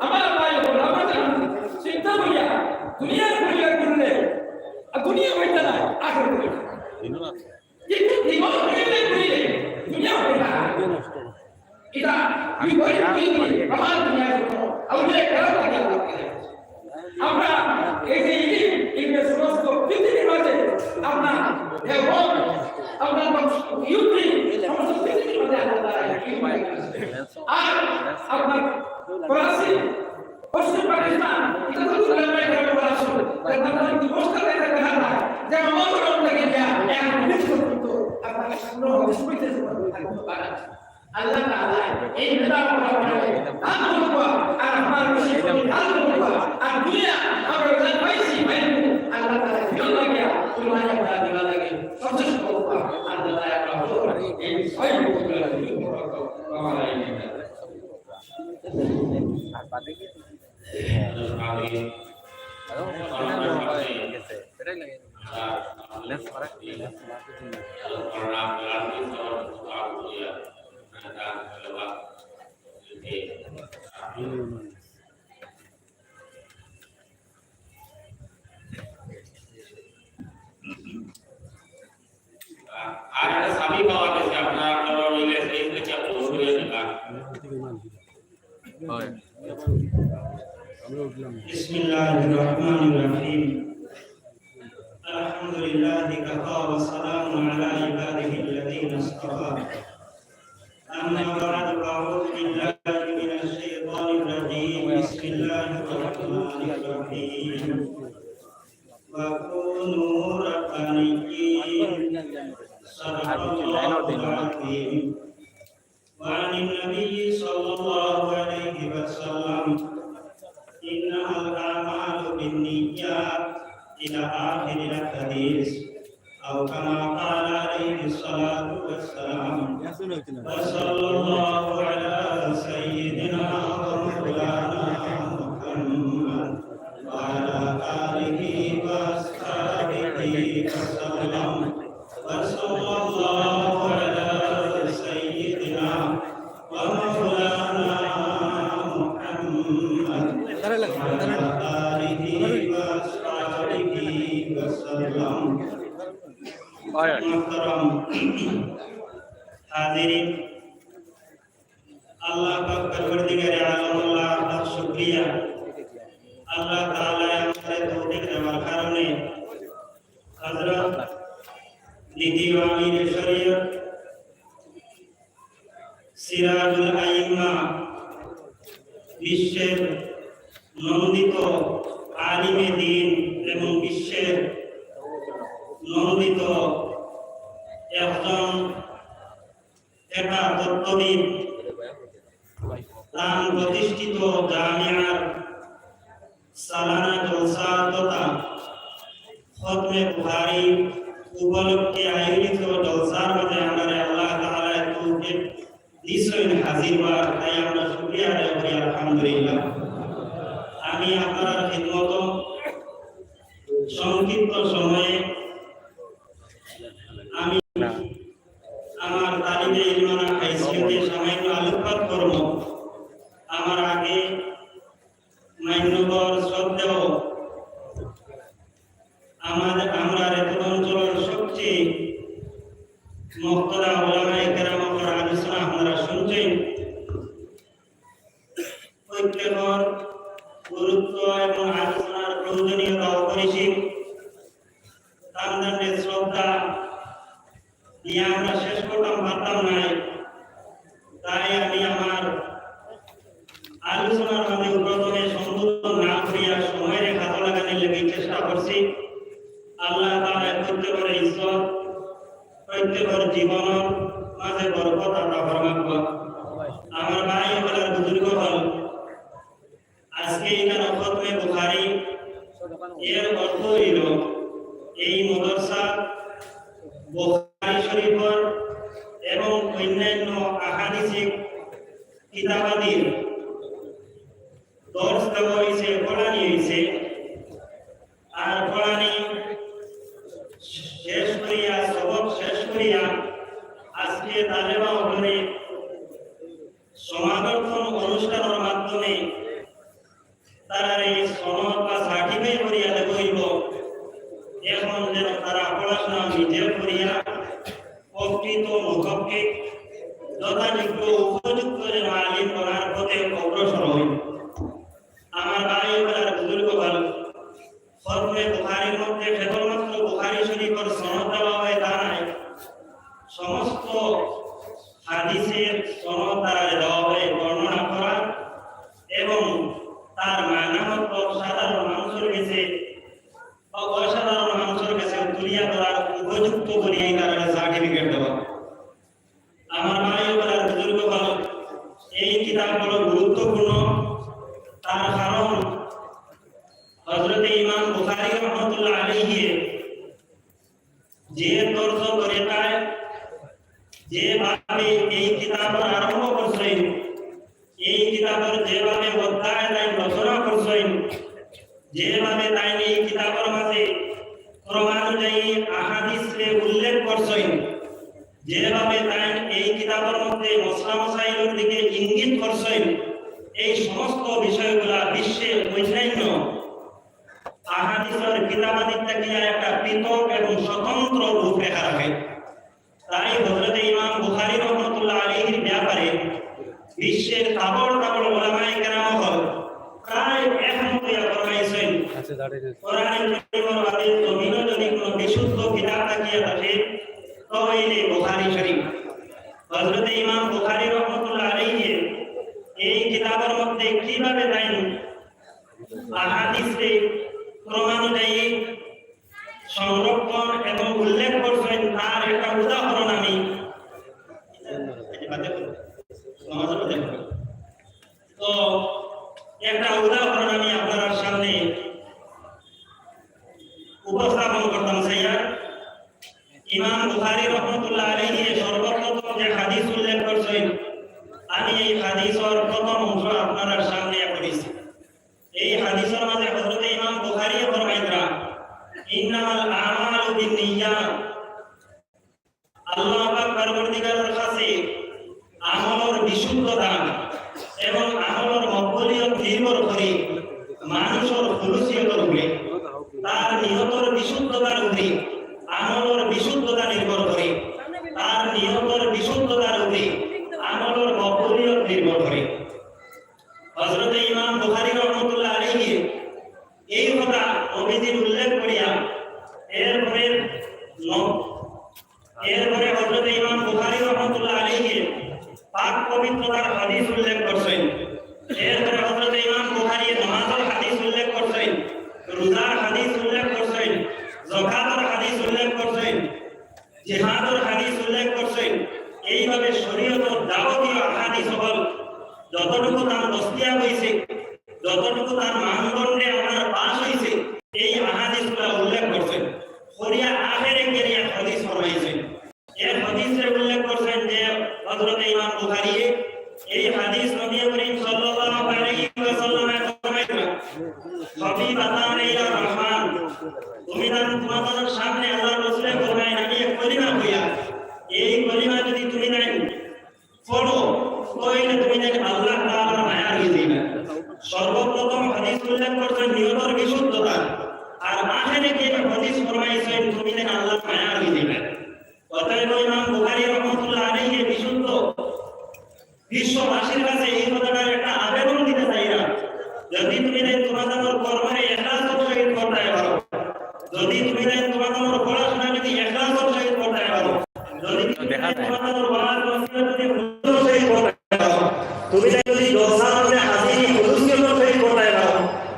আমার ভাই হল, আমার জান চিন্তা করিয়া দুনিয়া ঘুরিয়া ঘুরলে আর দুনিয়া হইতে নাই, আখের হইতে। কিন্তু জীবন ঘুরিলে ঘুরিলে দুনিয়া হইতে নাই। এটা আমি বলি, আমার দুনিয়া হইতে আউলিয়া কেরাম লাগে। আমরা এই যে ইলিম, ইলমে সমস্ত পৃথিবীর মাঝে আপনার এবং আপনার ইউপি সমস্ত পৃথিবীর মাঝে আল্লাহ তাআলা ইলম রেখেছেন। আর আপনার করাচি, পশ্চিম পাকিস্তান, এটা তো দূরে নাই, গ্রামে করাচি। তার মানে কি অবস্থা দেখা যায় না? যে আমার গ্রাম থেকে গিয়া এক মিনিট পর্যন্ত আপনার সামনে হদিস পেতে পারেন। আল্লাহ তাআলা এই কিতাব পড়া মানে দান করবা, আর আপনার বেশি করে দান করবা, আর দুনিয়া আমরা যা পাইছি, পাইবো, আল্লাহ তাআলা ফিরত লাগিয়া তোমার আমরা দিবা লাগে। সবচেয়ে বড় কথা, আল্লাহ তাআলা আমরা এই ছয় বছর আর একটা চাবি পাওয়া গেছে, আপনারা, আপনারা মিলে সেই থেকে বসে যাবেন। بسم الله الرحمن الرحيم. الحمد لله كفى وسلام على عباده الذين اصطفى. أما بعد، فأعوذ بالله من الشيطان الرجيم. بسم الله الرحمن الرحيم. وكونوا ربانيين. صدق الله العظيم. وعن النبي صلى الله عليه وسلم، إنما الأعمال بالنيات، إلى آخر الحديث، أو كما قال عليه الصلاة والسلام. وصلى الله على سيدنا ومولانا محمد وعلى آله وأصحابه وسلم. وصلى الله على سيدنا ومولانا محمد وعلى آله وأصحابه وسلم. محترم حاضرين، আল্লাহ পাক পরওয়ারদিগারে আলম, আল্লাহ পাক শুকরিয়া। আল্লাহ তাআলা আমাদের তৌফিক দেওয়ার কারণে হযরত দ্বিতীয় আমিরে শরীয়ত সিরাজুল আইম্মা, বিশ্বের নন্দিত আলিমে দ্বীন এবং বিশ্বের নন্দিত একজন এটা তত্ত্ববিদ, তান প্রতিষ্ঠিত জামিয়ার সালানা জলসা তথা খতমে বুখারী উপলক্ষে আয়োজিত জলসার মাঝে আমরারে আল্লাহ তাআলা তৌফিক দিছইন হাজির হওয়ার, তাই আমরা শুকরিয়া আদায় করি, আলহামদুলিল্লাহ। আমি আপনারার খিদমত সংক্ষিপ্ত সময়ে আমি আমার তালিমে ইলমানা হাইসিয়তে সামান্য আলোকপাত করব। আমার আগে মান্যবর শ্রদ্ধেয় আমাদের, আমরার এত অঞ্চলের সবচেয়ে মুক্তাদা ওলামায়ে কেরাম অকলর আলোচনা আপনারা শুনছেন। প্রত্যেকর গুরুত্ব এবং আলোচনার প্রয়োজনীয়তা অপরিসীম। তান শ্রদ্ধা দিয়া আমরা শেষ করতাম পারতাম নায়। তাই আমি আমার আলোচনার মাঝে প্রথমে সম্বোধন না করিয়া সময়রে কাজে লাগানির লাগি চেষ্টা করছি। আল্লাহ তাআলা প্রত্যেকর ইজ্জত, প্রত্যেকর জীবনর মাঝে বরকত আতা ফরমাক। আমার ভাই অকল, বুজুর্গ অকল, আজকে এখানে খতমে বুখারী, এর অর্থ হইল এই মাদ্রাসা বুখারী শরীফর এবং অন্যান্য আহাদিসিক কিতাবাদির দর্স দেওয়া হইছে, পড়ানি হইছে। আর পড়ানি শেষ করিয়া, সবক শেষ করিয়া, আজকে তালেবা অকলরে সমাবর্তন অনুষ্ঠানর মাধ্যমে তারার এই সনদ বা সার্টিফাই করিয়া দেওয়া হইব। এখন যেন তারা পড়াশোনা নিজে করিয়া প্রকৃত মুখকে যথাযোগ্য উপযুক্ত যেন আলিম বনার পথে অগ্রসর হই। আমার ভাই ও বুজুর্গ বল, খতমে বুখারীর মধ্যে কেবলমাত্র বুখারী শরীফের সনদ দেওয়া হয় তা নয়, সমস্ত হাদিসের সনদ তারা দেওয়া হয় বর্ণনা করা এবং তার মানা মতো সাধারণ মানুষের কাছে বা অসাধারণ মানুষের কাছে তুলিয়া ধরার উপযুক্ত বলিয়াই তারা সার্টিফিকেট দেওয়া। আমার ভাই ও বুজুর্গ বল, এই কিতাব বড় গুরুত্বপূর্ণ, তার কারণ হযরতে ইমাম বুখারী রহমতুল্লাহ আলাইহি যে তর্জ তরিকায় যেভাবে এই কিতাব আরম্ভ করছেন, এই কিতাবর যেভাবে অধ্যায় তাইন রচনা করছেন, যেভাবে তাইন এই কিতাবর মাঝে ক্রমানুযায়ী আহাদিসরে উল্লেখ করছেন, যেভাবে তাইন এই কিতাবর মধ্যে মসলা মসাইলর দিকে ইঙ্গিত করছেন, এই সমস্ত বিষয়গুলা বিশ্বে অন্যান্য আহাদিসর কিতাবাদি থাকিয়া একটা পৃথক এবং স্বতন্ত্র রূপরেখা রাখে। তাই হযরতে ইমাম বুখারী রহমতুল্লাহ আলাইহির ব্যাপারে বিশ্বের তাবড় তাবড় উলামায়ে কেরাম অকল প্রায় একমত হইয়া ফরমাইছেন, আচ্ছা, দাঁড়িয়ে যান। কোরআন করিমর বাদে জমিনো যদি কোনো বিশুদ্ধ কিতাব থাকিয়া থাকে, তো অইলে বুখারী শরীফ। হযরতে ইমাম বুখারী রহমতুল্লাহ আলাইহি এই কিতাবর মধ্যে কিভাবে তাইন আহাদিসরে ক্রমানুযায়ী সংরক্ষণ এবং উল্লেখ করছেন, তার একটা উদাহরণ আমি তো একটা উদাহরণ আমি আপনার সামনে উপস্থাপন করতাম চাইয়ার। ইমাম বুখারী রহমতুল্লাহ আলাইহি সর্বপ্রথম যে হাদিস উল্লেখ করছেন, আমি এই হাদিসর প্রথম অংশ আপনার সামনে পড়ছি। এই হাদিসর মাঝে হযরতে ইমাম বুখারী ফরমাইতরা, "ইন্নামাল আমালু বিন্নিয়াত।" আল্লাহ পাক পরওয়ারদিগারর কাছে আমলর বিশুদ্ধতা এবং আমলর মকবুলিয়ত নির্ভর করে মানুষর খুলুসিয়তর উপরে, তার নিয়তর বিশুদ্ধতার উপরে আমলর বিশুদ্ধতা নির্ভর করে, তার নিয়তর বিশুদ্ধতার উপরে আমলর মকবুলিয়ত নির্ভর করে। হযরতে ইমাম বুখারী রহমতুল্লাহ আলাইহি এই কথা নবীজির উল্লেখ করিয়া এরপরে ন-, এরপরে হযরতে ইমাম বুখারী রহমতুল্লাহ আলাইহি পাক পবিত্রতার হাদিস উল্লেখ করছেন। এরপরে হযরতে ইমাম বুখারী নামাজের হাদিস উল্লেখ করছেন, রোজার হাদিস উল্লেখ করছেন, যাকাতের হাদিস উল্লেখ করছেন, জিহাদর হাদিস উল্লেখ করছেন। এইভাবে শরীয়তর যাবতীয় হাদিস অকল যতটুকু তান দস্তিয়াব হইছে, যতটুকু তান মানদণ্ডে আপনার পাস হইছে, এই হাদিসগুলা উল্লেখ করছেন। করিয়া আখেরে গিয়া হাদিস ফরমাইছেন। এই হাদিসে উল্লেখ করছেন যে হযরতে ইমাম বুখারী এই হাদিস নবী করিম সাল্লাল্লাহু আলাইহি ওয়াসাল্লামে ফরমাইলেন, "হাবিবাতান ইলা রহমান।" তুমি তান, তোমাদের সামনে আল্লাহর রাসূলে ফরমাইন, "আমি এক কলিমা কইয়া, এই কলিমা যদি তুমি তাইন পড়ো, তাইলে তুমি তাইন আল্লাহ তাআলার মায়ার হয়ে যাইবে।" সর্বপ্রথম হাদিস উল্লেখ করছেন নিয়তর বিশুদ্ধতা, আর আখেরে গিয়া হাদিস ফরমাইছেন, "তুমি তাইন আল্লাহর মায়ার হয়ে যাইবে।" অতএব ইমাম বুখারী রহমতুল্লাহ আলাইহি বিশুদ্ধ বিশ্ববাসীর কাছে এই কথাটার একটা আবেদন দিতে চাই না। যদি তুমি তাইন তোমাদের কর্মরে ইখলাসর সহিত করতে পারো, যদি তুমি তাইন তোমাদের পড়াশোনা যদি ইখলাসর সহিত করতে পারো, যদি তুমি তাইন তোমাদের ওয়াজ নসিহত যদি হুজুর সহিত করতে পারো, তুমি তাইন যদি জলসার মধ্যে হাজিরি খুলুসিয়তর সহিত করতে পারো,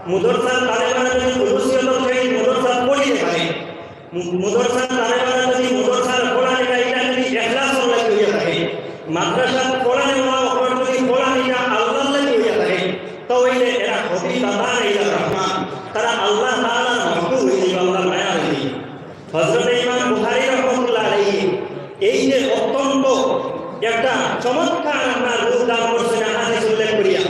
মুদরসার তালেবানে যদি খুলুসিয়তর সহিত মুদরসা পড়িয়ে পারে, মু-, মুদরসার তালেবানে যদি মুদরসার পড়ালেখা এটা যদি ইখলাসর লাগি হইয়া থাকে, মাদ্রাসার পড়ালেখা অকল যদি পড়ালেখা আল্লাহর লাগি হইয়া থাকে, তাইলে এরা হাবিবাতান ইলা রহমান, তারা আল্লাহ তাআলার মাহবুব হয়ে যাবে, আল্লাহর মায়া হয়ে যাবে। হযরত ইমাম বুখারী রহমতুল্লাহ আলাইহি এই যে অত্যন্ত একটা চমৎকার আপনার রূপ দান করছেন, করিয়া।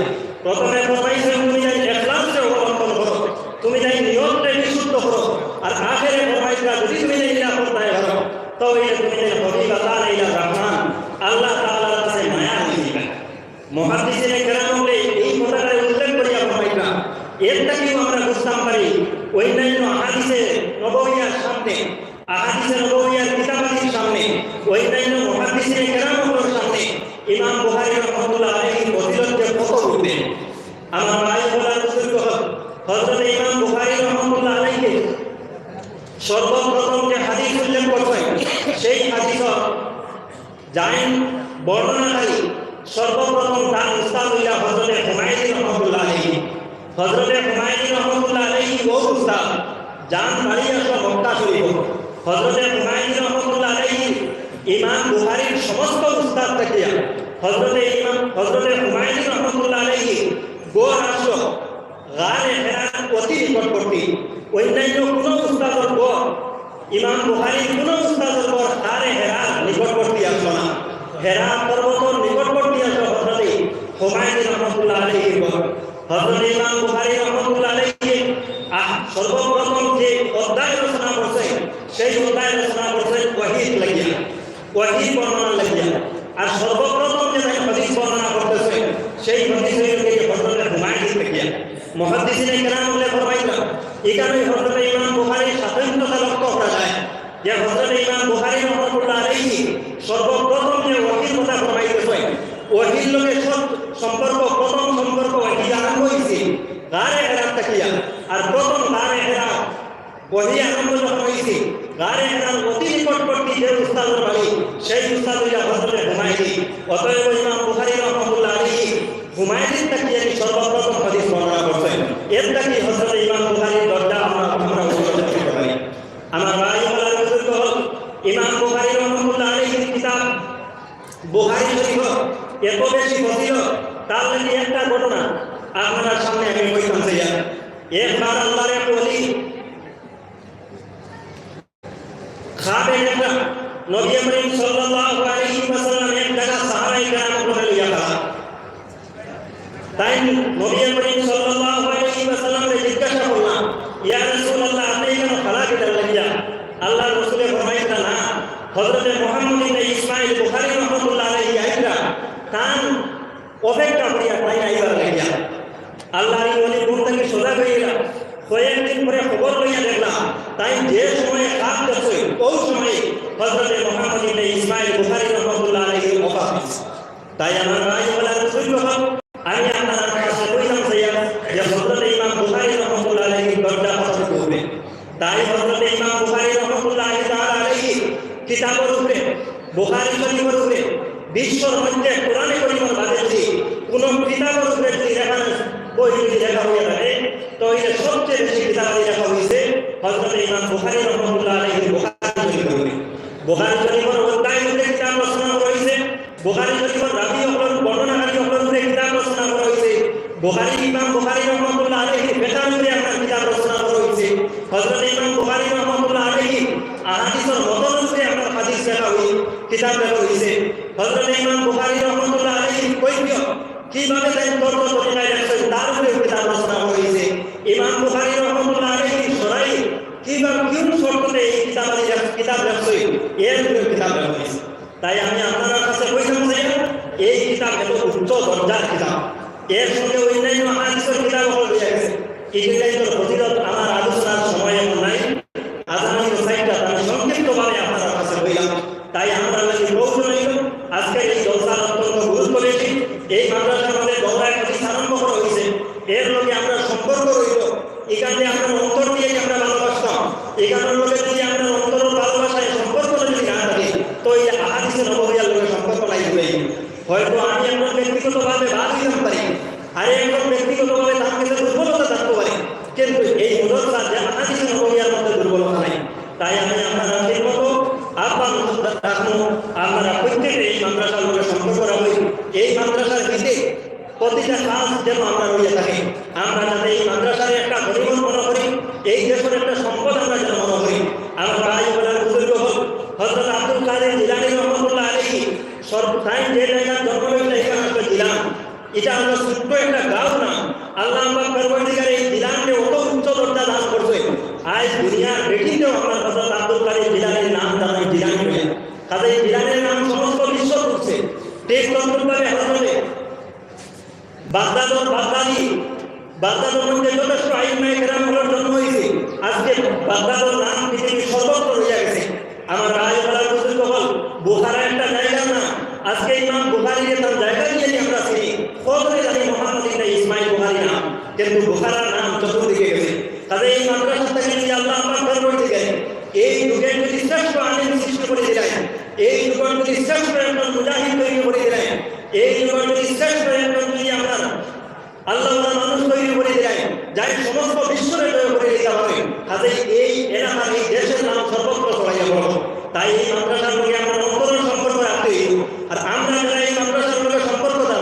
প্রথমে ফরমাইছইন, তুমি তাইন ইখলাসরে অবলম্বন করো, তুমি তাইন নিয়তরে বিশুদ্ধ করো, আর আখেরে ফরমাইছইন, যদি তুমি তাইন ইলা করতায় পারো, তাইলে তুমি তাইন হবিবাতান ইলা রহমান, আল্লাহ তাআলার কাছে মায়া অইযিবা। মুহাদ্দিসিনে কেরাম অকলে এই কথাটা উল্লেখ করিয়া ফরমাইছইন, এর থাকিও আমরা বুঝতাম পারি, অন্যান্য হাদিসে নববিয়ার সামনে, আহাদিসে নববিয়ার কিতাবাদির সামনে, অন্যান্য মুহাদ্দিসিনে কেরাম অকলর সামনে ইমাম বুখারী রহমতুল্লাহ আলাইহির ফজিলত যে কত উঠবে। আমার ভাই বলার বুজুর্গ অকল, হযরত ইমাম বুখারী রহমতুল্লাহ আলাইহি সর্বপ্রথম যে হাদিস উল্লেখ করছইন, সেই হাদিস যাইন বর্ণনাকারী সর্বপ্রথম তান উস্তাদ অইলা হযরতে হুমায়ুনি রহমতুল্লাহ আলাইহি। হযরতে হুমায়ুনি রহমতুল্লাহ আলাইহি অউ উস্তাদ, যান বাড়ি আসলো মক্কা শরীফ। হযরতে হুমায়ুনি রহমতুল্লাহ আলাইহি ইমাম বুখারীর সমস্ত উস্তাদ থাকিয়া হযরতে ইমাম, হযরতে হুমায়ুনি রহমতুল্লাহ আলাইহি গড় আসলো গারে হেরার অতি নিকটবর্তী। অন্যান্য কোনো উস্তাদর গড়, ইমাম বুখারীর কোনো উস্তাদর গড় গারে হেরার নিকটবর্তী আসলো না। হেরা পর্বতর নিকটবর্তী আসলো হযরতে হুমায়ুনি রহমতুল্লাহ আলাইহির গড়। হযরতে ইমাম বুখারী রহমতুল্লাহ আলাইহি, আহ, সর্বপ্রথম যে অধ্যায় রচনা করছইন, সেই অধ্যায় রচনা করছইন ওহীর লাগিয়া, ওহীর বর্ণনা লাগিয়া। আর সর্বপ্রথম যে তাইন হাদিস বর্ণনা করছইন, সেই হাদিস অইলো গিয়া হযরতে হুমায়ুনি থাকিয়া। মুহাদ্দিসিনে কেরাম অকলে ফরমাইছইন, ইখানো হযরতে ইমাম বুখারীর সাদৃশ্যতা লক্ষ্য করা যায়। যে হযরতে ইমাম বুখারী রহমতুল্লাহ আলাইহি সর্বপ্রথম যে ওহীর কথা ফরমাইছইন, ওহীর লগে সৎ সম্পর্ক, প্রথম সম্পর্ক ওহী আরম্ভ অইছে গারে হেরাত থাকিয়া। আর প্রথম গারে হেরাত ওহী আরম্ভ যখন অইছে, গারে হেরার অতি নিকটবর্তী যে উস্তাদর বাড়ি, সেই উস্তাদ অইলা হযরতে হুমায়ুনি। অতএব ইমাম বুখারী রহমতুল্লাহ আলাইহি হুমায়ুনি থাকিয়া সর্বপ্রথম হাদিস বর্ণনা করছইন। এর থাকি হযরতে ইমাম বুখারীর দরজা আমরা, আমরা উন্নত করতে পারি। আমার ভাই বলার বুজুর্গ অকল, ইমাম বুখারী রহমতুল্লাহ আলাইহির কিতাব বুখারী শরীফ এত বেশি ফজিলত, তার লাগি একটা ঘটনা আপনারার সামনে আমি কইতাম চাইয়ার। একবার আল্লাহর এক ওলি খাবে দেখলা, নবী করিম সাল্লাল্লাহু আলাইহি ওয়াসাল্লাম এক জাগা সাহাবায়ে কেরাম অকলরে লইয়া খাড়া। তাইন নবী করিম সাল্লাল্লাহু আলাইহি ওয়াসাল্লামরে জিজ্ঞাসা করলা, "ইয়া রাসূলুল্লাহ, আপনে ইখানো খাড়া কিতার লাগিয়া?" আল্লাহর রাসূলে ফরমাইলা, "না, হযরতে মুহাম্মদ ইবনে ইসমাইল বুখারী রহমাতুল্লাহ আলাইহি আইতরা, তান অপেক্ষা করিয়া তাইন আইবার লাগিয়া।" আল্লাহর এই ওলি ঘুম থাকি সজাগ অইয়া গেলা। কয়েকদিন পরে খবর লইয়া দেখলা, তাইন যে সময়ে খাব দেখছইন, অউ সময়ে হযরতে মুহাম্মদ ইবনে ইসমাইল বুখারী রহমাতুল্লাহ আলাইহির ওফাত অইছে। তাই আমার ভাই বলার বুজুর্গ অকল, আমি আপনারার কাছে কইতাম চাইয়ার যে হযরতে ইমাম বুখারী রহমাতুল্লাহ আলাইহির দরজা কতটুকু উঠবে। তাই হযরতে ইমাম বুখারী রহমাতুল্লাহি তাআলা আলাইহি কিতাবর উপরে, বুখারী শরীফর উপরে, বিশ্বর মধ্যে কোরআনে করিমর বাদে যদি কোনো কিতাবর উপরে যদি রেফারেন্স বই যদি লেখা হইয়া থাকে, তাইলে সবচেয়ে বেশি কিতাব লেখা হইছে হযরতে ইমাম বুখারী রহমাতুল্লাহ আলাইহির বুখারী শরীফর উপরে। বুখারী শরীফর অধ্যায় উপরে কিতাব রচনা করা হইছে, বুখারী শরীফর রাবি অকলর, বর্ণনাকারী অকলর উপরে কিতাব রচনা করা হইছে। বুখারী, ইমাম বুখারী রহমাতুল্লাহ আলাইহির ফিকহর উপরে আপনার কিতাব রচনা করা হইছে। হযরত ইমাম বুখারী রহমাতুল্লাহ আলাইহি আহাদিসর মতনর উপরে আপনার হাদিস লেখা হই-, কিতাব লেখা হইছে। হযরত ইমাম বুখারী রহমাতুল্লাহ আলাইহির কৈফিয়ত, কিভাবে তাইন তর্ক তরিকায় লেখছইন, তার উপরে কিতাব রচনা করা হইছে। ইমাম বুখারী রহমাতুল্লাহ আলাইহির শরাইহ, কিভাবে কোন শর্তে এই কিতাব আদি লেখ-, কিতাব লেখছইন, এর উপরে কিতাব লেখা হইছে। তাই আমি আপনারার কাছে কইতাম যে এই কিতাব এত উচ্চ দরজার কিতাব, এর সঙ্গে অন্যান্য হাদিসের কিতাব অকল রইয়া গেছে। এই কিতাবর ফজিলত আমার আলোচনার সময় এখন নাই। আজ আমি তো চাইটা আমি সংক্ষিপ্তভাবে আপনারার কাছে কইলাম। তাই আমরার লাগি প্রয়োজন অইল আজকের এই জলসার অত্যন্ত গুরুত্ব বেশি। এই মাদ্রাসার মধ্যে দৌরায়ে হাদিস আরম্ভ করা হইছে, এর লগে আমরার সম্পর্ক রইল। ইখান দিয়া আমরার অন্তর দিয়া আমরা ভালোবাসতাম। ইখানর লগে যদি আমরার অন্তরর ভালোবাসায় সম্পর্ক যদি না থাকে, তো এই আহাদিসে নববিয়ার লগে সম্পর্ক নাই হয়ে। হয়তো আমি আপনার ব্যক্তিগতভাবে বাদ হইতাম পারি, আর একজন ব্যক্তিগতভাবে তার কাছে দুর্বলতা থাকতে পারে, কিন্তু এই মুদরসা যে আহাদিসে নববিয়ার মধ্যে দুর্বলতা নাই। তাই আমি আপনার রাত্রির মতো আহ্বান রাখবো, আপনারা প্রত্যেকে এই মাদ্রাসার লগে সম্পর্ক রাখবেন। এই মাদ্রাসার ভিতরে প্রতিটা কাজ যেন আমরা রইয়া থাকি। আমরা যাতে এই মাদ্রাসার একটা গনিমত মনে করি, এই দেশের একটা সম্পদ আমরা যেন মনে করি। আমার ভাই বলেন, বুজুর্গ হক, হযরত আব্দুল কাদের জিলানী রহমতুল্লাহ আলাইহি সর্ব-, তাইন যে জায়গায় জন্ম হয়েছিল, এখানে একটা জিলান। ইটা অইলো ছোট্ট একটা গাঁও না। আল্লাহ পাক পরওয়ারদিগারে এই জিলানিরে অত উচ্চ দরজা দান করছে। আইজ দুনিয়ার বেটিন্তেও আমার হযরত আব্দুল কাদির জিলানির নাম জানে জিলানি বলে। কাজেই জিলানির নাম সমস্ত বিশ্ব তুলছে। ঠিক তদ্রূপভাবে হযরতে বাগদাদর বাগদাদি, বাগদাদর মধ্যে যথেষ্ট আইম্মায়ে কেরাম অকলর জন্ম অইছে। আজকে বাগদাদর নাম পৃথিবীর সর্বত্র রইয়া গেছে। আমার ভাই অকল, বুজুর্গ অকল, বুখারা একটা জায়গার নাম। আজকে ইমাম বুখারীরে তান জায়গা দিয়া আমরা চিনি। কতরে জানি মোহাম্মদ ইবনে ইসমাইল বুখারী নাম, কিন্তু বুখারার নাম চতুর্দিকে গেছে। কাজেই এই মাদ্রাসা থাকি যদি আল্লাহ পাক পরওয়ারদিগারে এই যুগর যদি শ্রেষ্ঠ আলিম সৃষ্টি করি দিলাইন, এই যুগর যদি শ্রেষ্ঠ একজন মুজাহিদ তৈরি করি দিলাইন, এই যুগর যদি শ্রেষ্ঠ একজন যদি আমরার আল্লাহওয়ালা মানুষ তৈরি করি দিলাইন, যাইন সমস্ত বিশ্বরে জয় করি দিতা পারইন। কাজেই এই এলাকার, এই দেশর নাম সর্বত্র ছড়াইয়া পড়বো। তাই এই মাদ্রাসার লগে আমরার অন্তরর সম্পর্ক রাখতে অইবো। আর আমরা যারা এই মাদ্রাসার লগে সম্পর্কদার,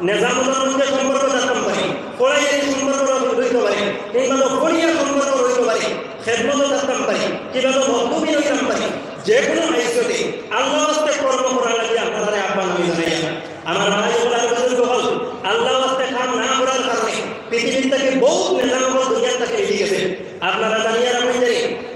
নিজামতর লগে সম্পর্ক রাখতাম পারি, পড়াইয়া সম্পর্ক রইতে পারি, কিংবা তো পড়িয়া সম্পর্ক রইতে পারি, খেদমত রাখতাম পারি, কিংবা তো মতলুবি রইতাম পারি, যে কোনো হাইসিয়তে আল্লাহর ওয়াস্তে কর্ম করার লাগি আপনারারে আহ্বান আমি জানাইয়ার। আমার ভাই অকল, বুজুর্গ অকল, আল্লাহর ওয়াস্তে কাম না করার কারণে পৃথিবীর থাকি বহুত নেতা অকল দুনিয়ার থাকি মিলি গেছে। আপনারা জানিয়া রাখইন যে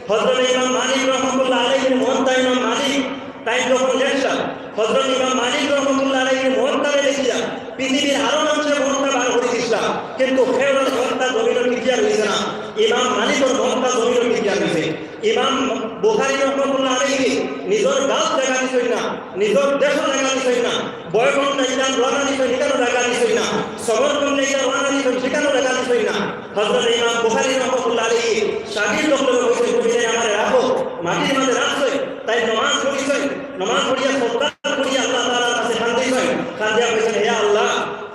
হযরত ইমাম মালিক রহমতুল্লাহ আলাইহির মুওয়াত্তা ইমাম মালিক, তাইন যখন লেখছইন, হযরত ইমাম মালিক রহমতুল্লাহ আলাইহির মুওয়াত্তারে লেখিয়া পৃথিবীর আরো মানুষর মুওয়াত্তা বার করি দিছলা, কিন্তু কেউর মুওয়াত্তা জমিনো টিকিয়া রইছে না, ইমাম মালিকর মুওয়াত্তা জমিনো টিকিয়া রইছে। ইমাম বুখারী রহমতুল্লাহ আলাইহি নিজর গাঁওত জাগা দিছইন না, নিজর দেশো জাগা দিছইন না, বয়কট নাইতাম রওনা দিছইন, সেখানো জাগা দিছইন না, সমরকন্দ নাইতাম রওনা দিছইন, সেখানো জাগা দিছইন না। হযরত ইমাম বুখারী রহমতুল্লাহ আলাইহি শাগির্দ অকলরে কইছইন, "তুমি তাইন আমারে রাখো।" মাটির মাঝে রাখছইন, তাইন নমাজ পড়ছইন, নমাজ পড়িয়া সদকা করিয়া আল্লাহ তাআলার কাছে কান্দিছইন, কান্দিয়া কইছইন, "হে আল্লাহ,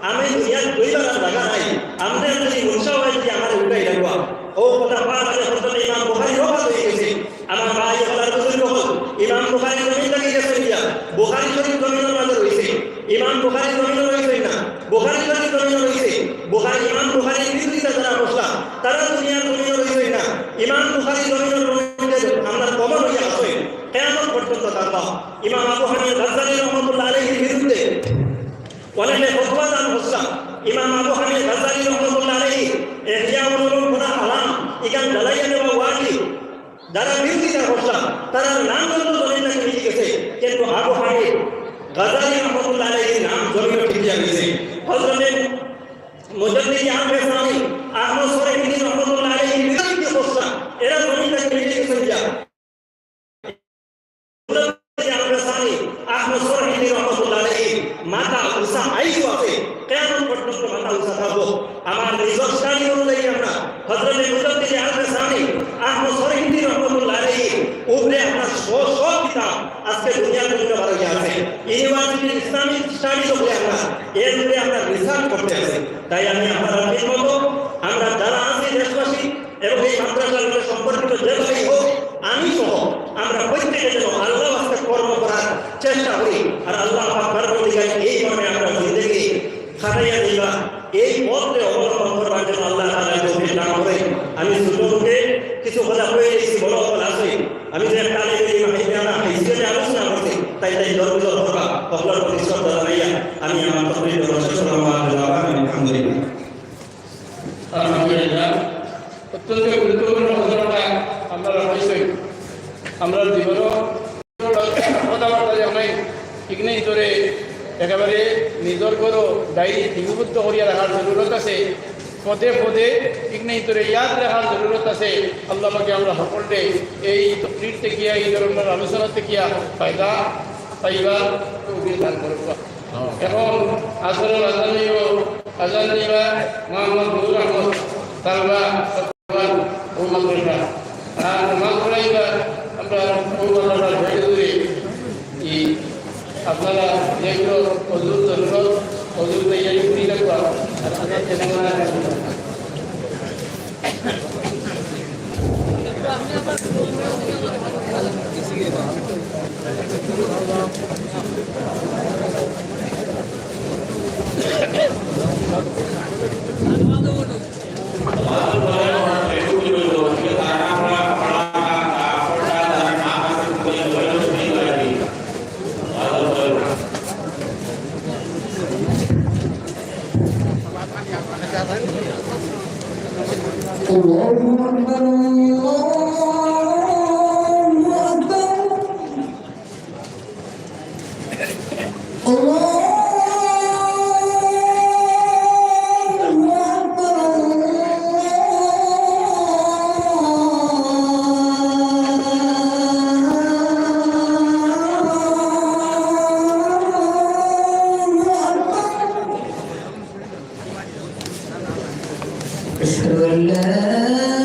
আমি দুনিয়াত রইবার আর জাগা নাই, আপনে যদি মুনশা অইয়া যদি আমারে উঠাই রাখবা।" অউ কথা পাওয়ার বাদে হযরত ইমাম বুখারী ওফাত অইয়া গেছে। আমার ভাই অকল, বুজুর্গ অকল, ইমাম বুখারী জমিন থাকি গেছইন গিয়া, বুখারী শরীফ জমিনর মাঝে রইছে। ইমাম বুখারী জমিনো রইছইন না, বুখারী শরীফ জমিনো রইছে। বুখারী, ইমাম বুখারীর বিরোধিতা যারা করছলা, তারা দুনিয়ার জমিনো রইছইন না। ইমাম বুখারী জমিনর মধ্যে আমরার কবর অইয়া আছইন, কিয়ামত পর্যন্ত থাকবা। ইমাম আবু হামিদ গাজ্জালী রহমতুল্লাহ আলাইহির বিরুদ্ধে অনেকে ফতোয়া দান করছলা। ইমাম আবু হামিদ গাজ্জালী রহমতুল্লাহ আলাইহি ইহইয়া উলুমুল কোরআন হারাম, ইখান জ্বালাইয়া দেওয়া ওয়াজিব। যারা বিরোধিতা করছলা, তারার নাম যত জমিন থাকি মিটি গেছে, কিন্তু আবু হামিদ গাজ্জালী রহমতুল্লাহ আলাইহির নাম জমিনো টিকিয়া রইছে। হযরতে মুজাদ্দিদে আলমে সানি আহমদ সরহিন্দি রহমতুল্লাহ আলাইহির বিরোধিতা করছলা, এরা জমিন থাকি মিটি গেছইন গিয়া। মুজাদ্দিদে আলমে সানি আহমদ সরহিন্দি রহমতুল্লাহ আলাইহির মাথা উঁচা আইজও আছে, কিয়ামত পর্যন্ত মাথা উঁচা থাকবো। আমার নিজর study অনুযায়ী আমরা হযরতে মুজাদ্দিদে আলমে সানি আহমদ সরহিন্দি রহমতুল্লাহ আলাইহির উপরে আমরা শ শ কিতাব আজকে দুনিয়ার জমিনো বার অইয়া আছে। University Islamic Studies অকলে আমরা এর উপরে আমরা research করতে আছি। তাই আমি আপনারার খিদমতো আমরা যারা আছি দেশবাসী এবং এই মাদ্রাসার লগে সম্পর্কিত যেভাবেই হোক, আমি সহ আমরা প্রত্যেকে যেন আল্লাহর ওয়াস্তে কর্ম করার চেষ্টা করি। আর আল্লাহ পাক পরবর্তীকালে এই মর্মে আমরা জিন্দেগি খাটাইয়া দিবা, এই পথে অবলম্বন করবার জন্য আল্লাহ তাআলা তৌফিক দান করে। আমি ছোট মুখে কিছু কথা কয়ে দিয়েছি, বড় কথা আছে। আমি যে একটা আলেম এই মাহিনা না, এই সিজনে আলোচনা করছি, তাই তাই দরগুজর করবা, হকলর প্রতি শ্রদ্ধা জানাইয়া আমি আমার তকরির জন্য শেষ করলাম। আলহামদুলিল্লাহ। আলহামদুলিল্লাহ। অত্যন্ত গুরুত্বপূর্ণ ঘোষণাটা আপনারা হয়েছে। আমরা জীবনও কথাবার্তা জানাই, ঠিক নেই তোরে একেবারে নিজর ঘরো ডায়েরি লিপিবদ্ধ করিয়া রাখার জরুরত আছে। পদে পদে ঠিক নেই তোরে ইয়াদ রাখার জরুরত আছে। আল্লাহ পাকে আমরা সকলকে এই তকরির থাকিয়া, এই ধরনের আলোচনা থাকিয়া ফায়দা পাইবার তৌফিক দান করুক। এখন আসরের আজান দিব, আজান দিবা মোহাম্মদ নূর আহমদ সালবা। ও মাদ্রাসা। আর নামাজ পড়াইবা আমরা ও মাদ্রাসা ধরে ধরে। এই আপনারা যেগুলো অজুর জরুরত, অজুর তৈয়ারি করি রাখবা। আর আপনার চেতনা الله أكبر، الله أكبر. الله أكبر، الله أكبر. أشهد أن لا